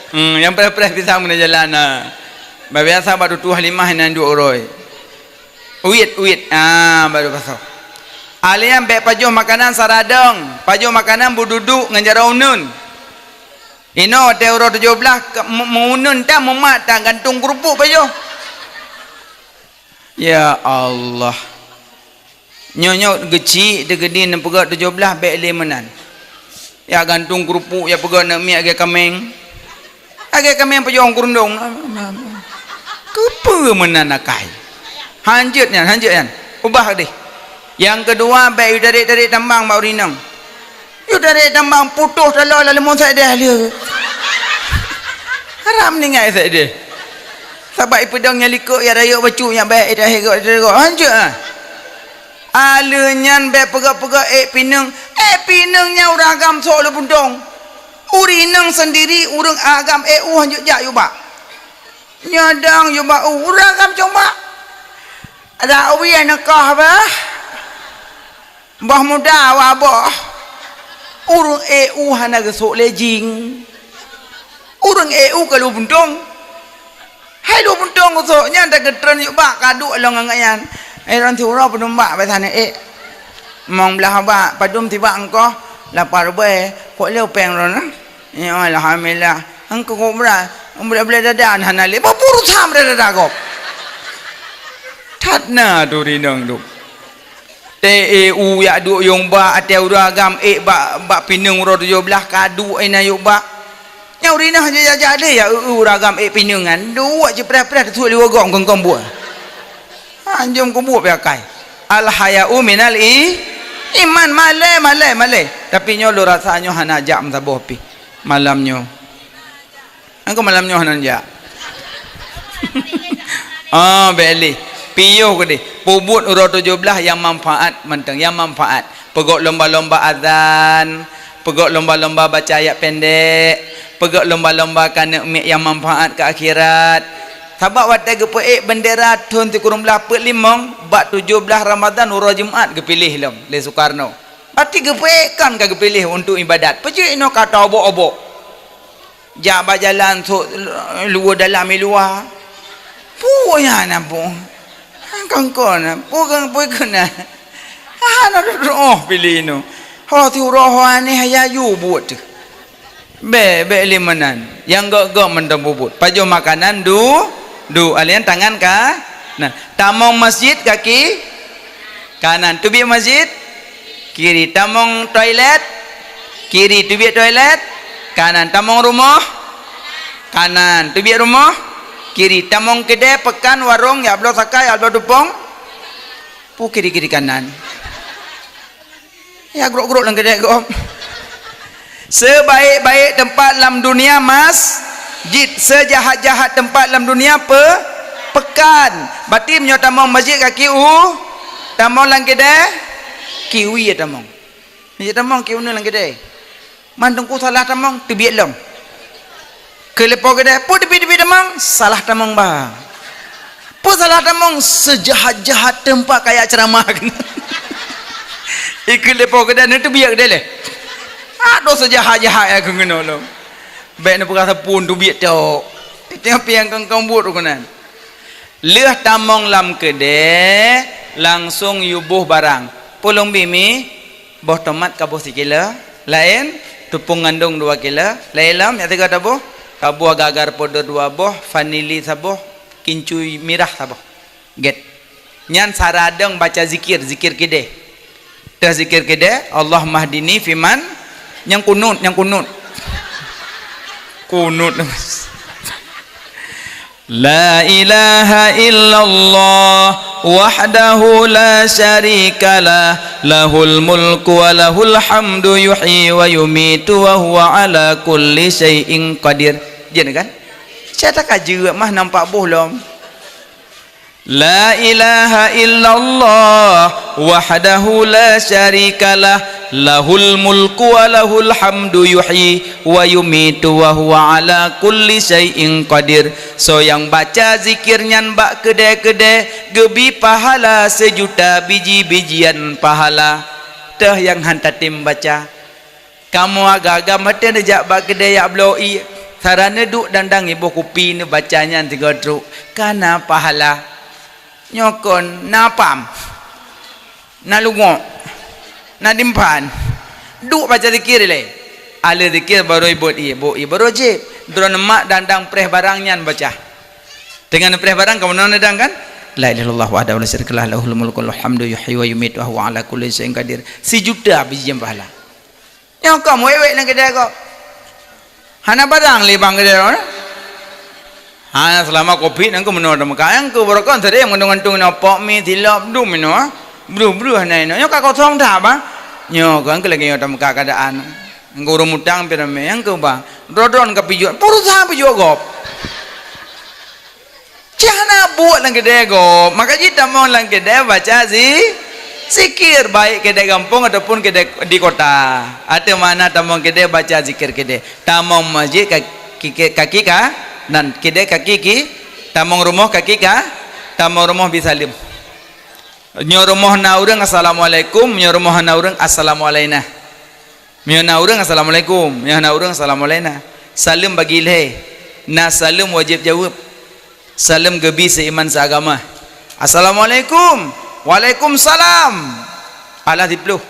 Hmm, nyang preh-preh pisang meunyo jalan, ah. Biasa bak tutoe Halimah nyang duek uroe. Wit, wit. Ah, baru pasoe. Alèh nyan bék pajoh makanan saradong, pajoh makanan beududuek ngon jaroe uneun. Inoe watée uroe tujoh blaih ka-, meu-, meuuneun tan, meumat tan, gantung keurupuk pajoh. Ya Allah. Nyoe-nyoe geuchik teukeudi neupeugah tujoh blaih bék lé meunan. Ya gantung keurupuk, ya peugah neuk miet lagée kaméng. Lagée kaméng pajoh keurundong. Keupeue meunan akai? Hanjeuet nyan, hanjeuet nyan. Ubah deh. Nyang keudua, bék yue tarek-tarek tambang bak ureuëng inong. Yue tarek tambang putôh taloe lam leumon saideh lé. Haram ningai saideh. Sabab ipeudong nyang likot, ya rayeuk bacut, nyak bék, eh, tahe gok, tahe gok. Hanjeuet ah. Aleuh nyan bék peugah-peugah ék pineung. Ék pineung nyan ureuëng agam sok lé buntong. Ureuëng inong seundiri ureuëng agam ék u hanjeuet jak yue bak. Nyoe dong yue bak u, ureuëng agam cong bak. Ada uwie neukoh bah. Bah muda awak boh. Ureuëng ék u hana geusok lé jing. Ureuëng ék u ka lheueh buntong. Hai dua puntông gosok, nyan tageutreun yub bak, kaduek lom ngon nyan. Eh, ron siuroe padum bak biasa nyan, eh. Mong blah bak, padum sibak engkoh, lapan ribèe, kok lé péng ron, eh. Ya, alhamdulillah. Engkoh kok brat, brat-brat dada hana lé. Bapuru sam dada gob. That na tu rinong tu. Teu ék u jak duek yub bak, até ureueng agam ék bak, bak pineung uroe tujoh blaih, kaduek inan yub bak. Nyoe ureueng inong jijak-jak lé jak eu-eu ureueng agam ék pineung nyan. Duek jipreh-preh teusuet lé gob kongkong buet. Ha, jom kubuet pih akai. Al haya'u minal i-, iman, malèe, malèe, malèe. Tapi nyoe lôn rasa nyoe hana jak meusaboh pih malam nyoe. Engkau malam nyoe hana jak. Ah, bèk lé. Piôh keudéh. Peubuet uroe tujoh blaih nyang manfaat mantong, nyang manfaat. Peugöt lomba-lomba azan, peugöt lomba-lomba baca ayat pendek, peugöt lomba-lomba keuneuk miet nyang manfaat keu akhirat. Sabab watèe geupeuék bendera thôn sikureueng blaih peuet limong, bak tujoh blaih Ramadhan uroe Jumat geupiléh lom lé Sukarno. Berarti geupeuék kon ka geupiléh untuk ibadat. Peujeuet inoe ka taobok-obok. Jak bak jalan sôk luwa dalam i luwa. Peue nyan na peue? Kon-kon na. Peue kon, peue kon na? Hana dudoe piléh nyoe. Ho siuroe ho aneh hana yub buet teuh. Bèk, bèk lé meunan. Nyang gok-gok mantong peubuet. Pajoh makanan du-, du-, alian tangan ka-, nan. Tamong masjid kaki kanan. Teubiet masjid kiri. Tamong toilet kiri. Teubiet toilet kanan. Tamong rumoh kanan. Teubiet rumoh kiri. Tamong keudè, peukan, warong, jak bloe sakai, jak bloe tupông. Peue kiri-kiri kanan? Ya, grok-grok lam keudè gob. Sebaik-baik teumpat lam dunia masjid, seujahat-jahat teumpat lam dunia pe-, peukan. Berarti meunyoe tamong masjid kaki u, tamong lam keudè, kiwi ya tamong. Meunyoe tamong kiwi lam keudè. Man teungku salah tamong, teubiet lom. Keu leupah keudè, peue teubiet-teubiet tamong, salah tamong ba. Peue salah tamong, seujahat-jahat teumpat kajak ceuramah. Ikeu leupah keudè, neuteubiet keudè lé. Adoh seujahat-jahat ya keu ngeunoe lom. Bèk neupeugah sapeue teubiet tok. Tiep-tiep nyang kong-kong buet keunan. Lheueh tamong lam keudè, langsong yuboh barang. Peue lôn bi mi, boh tomat ka boh sikilo, laén, tupông gandong dua kilo, laén lom, nyang tiga taboh, taboh agar-agar podo dua boh, vanili saboh, kincui mirah saboh. Gèt. Nyan saradong baca zikir, zikir keudè. Teuh zikir keudè, Allahummahdini fiman, nyang kunut, nyang kunut. Kunut. La ilaha illallah wahdahu la syarikalah, lahul mulku wa lahul hamdu, yuhyi wa yumitu wa huwa ala kulli syai'in qadir. Jeuet kan? Saya tak kajeuet mah nampak boh lom. La ilaha illallah wahdahu la syarikalah, lahul mulku wa lahul hamdu, yuhyi wa yumitu wa huwa ala kulli syai'in qadir. Soe nyang baca zikir nyan bak keudè-keudè, geubri pahala seujuta biji-bijian pahala. Teuh nyang han tatem baca. Kamoe agam-agam watèe neujak bak keudè jak bloe ie, sara neuduek dandang iboh kupi neubaca nyan tiga trok, ka na pahala. Nyoe kon na pam, na lungok, na dimphan. Duek baca zikir ilèe. Alèh zikir barô iboh ie, boh ie barô jieb. Droeneuh mak dandang preh barang nyan baca. Teungoh neupreh barang kamoe na neudang kan? La ilaha illallah wahdahu la syarikalah, lahul mulku wa lahul hamdu, yuhyi wa yumitu wa huwa ala kulli syai'in qadir. Sijuta biji nyan pahala. Nyoe ka meuwèk-wèk lam keudè gob. Hana barang lé bang keudè gob. Hana seulama covid nyan keuh meunoe lam Mekah. Nyang keuh barokon sering meugantung-gantung inoe pok mi, silop, dum inoe. Bruh-bruh hana inoe. Nyoe ka kosong that, bang. Nyoe kan keuh lagèe nyoe lam Mekah keuadaan. Nyang keuh ureueng mutang pih ramè. Nyang keuh, bang, droe-droe ka pijuet. Peue urusan pijuet gob. Cit hana buet lam keudè gob, maka jih tamong lam keudè baca zi-, zikir, baik keudè gampông ataupun keudè di kota. Ateueh makna tamong keudè baca zikir keudè. Tamong masjid ka-, ki-, ki-, kaki ka-, nan keudè kaki ki-, tamong rumoh kaki ka-, tamong rumoh bi saleuem. Nyoe rumoh na ureueng, "Assalamualaikum." Nyoe rumoh hana ureueng, "Assalamualaina." Meunyoe na ureueng, "Assalamualaikum." Meunyoe hana ureueng, "Assalamualaina." Saleuem bagi lhèe. Na saleuem wajéb jaweueb. Saleuem geubi seuiman seuagama. "Assalamualaikum." "Waalaikumsalam." Pahala siploh.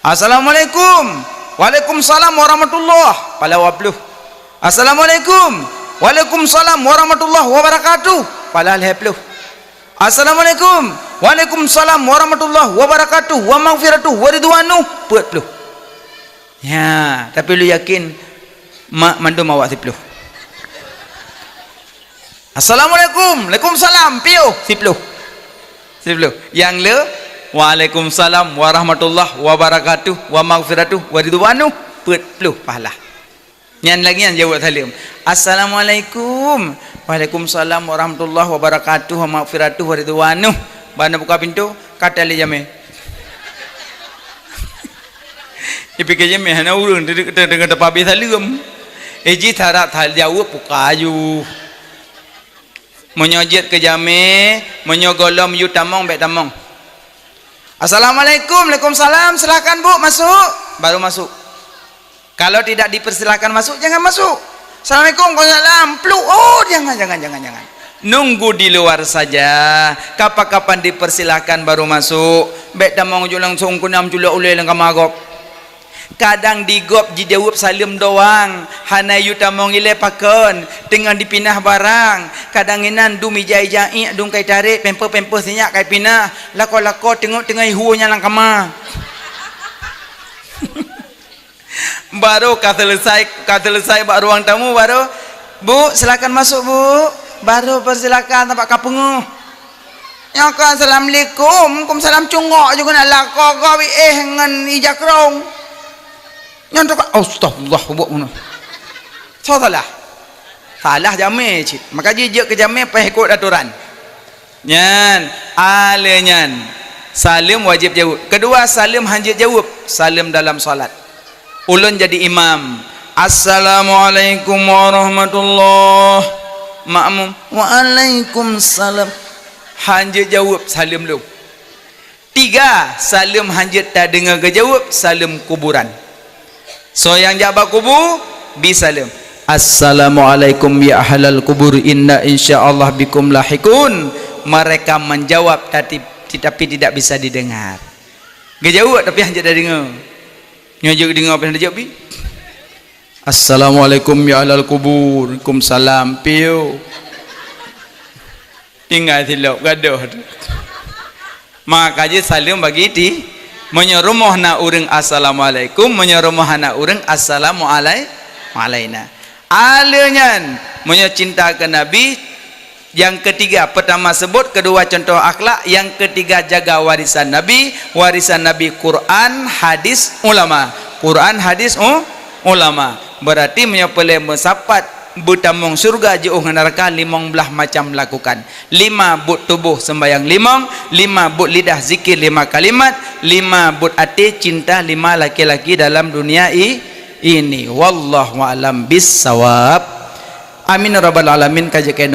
"Assalamualaikum." "Waalaikumsalam warahmatullah." Pahala dua ploh. "Assalamualaikum." "Waalaikumsalam warahmatullahi wabarakatuh." Pahala lhèe ploh. "Assalamualaikum." "Waalaikumsalam warahmatullahi wabarakatuh wa maghfiratuh wa ridwanuh." Peuet ploh. Ya, tapi lôn yakin ma-, mandum awak siploh. "Assalamualaikum." "Waalaikumsalam." Piôh, siploh. Siploh. Nyang le, "Waalaikumsalam warahmatullahi wabarakatuh wa maghfiratuh wa ridwanuh." Peuet ploh pahala. Nyan lagèe nyan jaweueb saleuem. "Assalamualaikum." "Waalaikumsalam warahmatullahi wabarakatuh wa maghfiratuh wa ridwanuh." Ban buka pintoe, ka taléh jamèe. Ipike jamèe hana ureueng, teungoh tapabeh saleuem. Eh, jih syarat jaweueb buka aju. Meunyoe jeuet keu jamèe, meunyoe gohlom yue tamong, bèk tamong. "Assalamualaikum." "Waalaikumsalam." "Silakan, Bu, masuk." Baru masuk. Kalau tidak dipersilakan masuk, jangan masuk. "Assalamualaikum." "Waalaikumsalam." Pluk. Oh, jangan, jangan, jangan, jangan. Nunggu di luar saja. Kapan-kapan dipersilakan baru masuk. Bèk tamong jeuet langsung keunan culok ulèe lam kama gob. Kadang di gob jijaweueb saleuem doang, hana yue tamong ilèe pakon, teungoh dipinah barang. Kadang inan dum ija-ija iek, dum kai tarek, pampers-pampers sinyak kai pinah, lakoe-lakoe teungoh-teungoh ihue nyan lam kama. Baru ka selesai, ka selesai bak ruang tamu, baru, "Bu, silakan masuk, Bu." Baru persilakan, tampak ka peungeuh. Nyoe ka, "Assalamualaikum." "Waalaikumsalam." Cungok ju keunan lakoe gob iek ngon ija krong. Nyan tu ka, "Astagfirullah," buet meunoe. Soe salah? Salah jamèe cit. Maka jijeuet keu jamèe payah ikot atoran. Nyan, alèh nyan. Saleuem wajéb jaweueb. Keudua, saleuem hanjeuet jaweueb. Saleuem dalam salat. Ulôn jadi imam. "Assalamualaikum warahmatullah." Makmum, "Waalaikumsalam." Hanjeuet jaweueb saleuem lôn. Tiga, saleuem hanjeuet tadeungoe geujaweueb, saleuem kuburan. Soe nyang jak bak kubu, bi saleuem. "Assalamualaikum ya ahlal kubur, inna insyaallah bikum lahiqun." Mereka menjawab, tapi, tapi tidak bisa didengar. Geujaweueb tapi hanjeuet tadeungoe. Nyoe jeuet deungoe, pih deungoe bi. "Assalamualaikum ya ahlal kubur." "Waalaikumsalam." Piôh. Tinggai silop gadoh tu. Maka jih saleuem bagi ti. Meunyoe rumoh na ureueng, "Assalamualaikum." Meunyoe rumoh hana ureueng, "Assalamu alai-, alaina." Alèh nyan, meunyoe cinta keu Nabi, Yang ketiga, pertama sebut, kedua contoh akhlak, yang ketiga jaga warisan Nabi, warisan Nabi Quran, hadis, ulama. Quran, hadis, u-, ulama. Berarti meunyoe peureulèe meusapat beutamong syurga jiôh ngon neuraka, limong blaih macam lakukan. Lima buet tuboh sembahyang limong, lima buet lidah zikir lima kalimat, lima buet até cinta lima laki-laki dalam dunia i-, ini. Wallahu a'lam bissawab. Amin ya rabbal alamin. Ka jeuet keu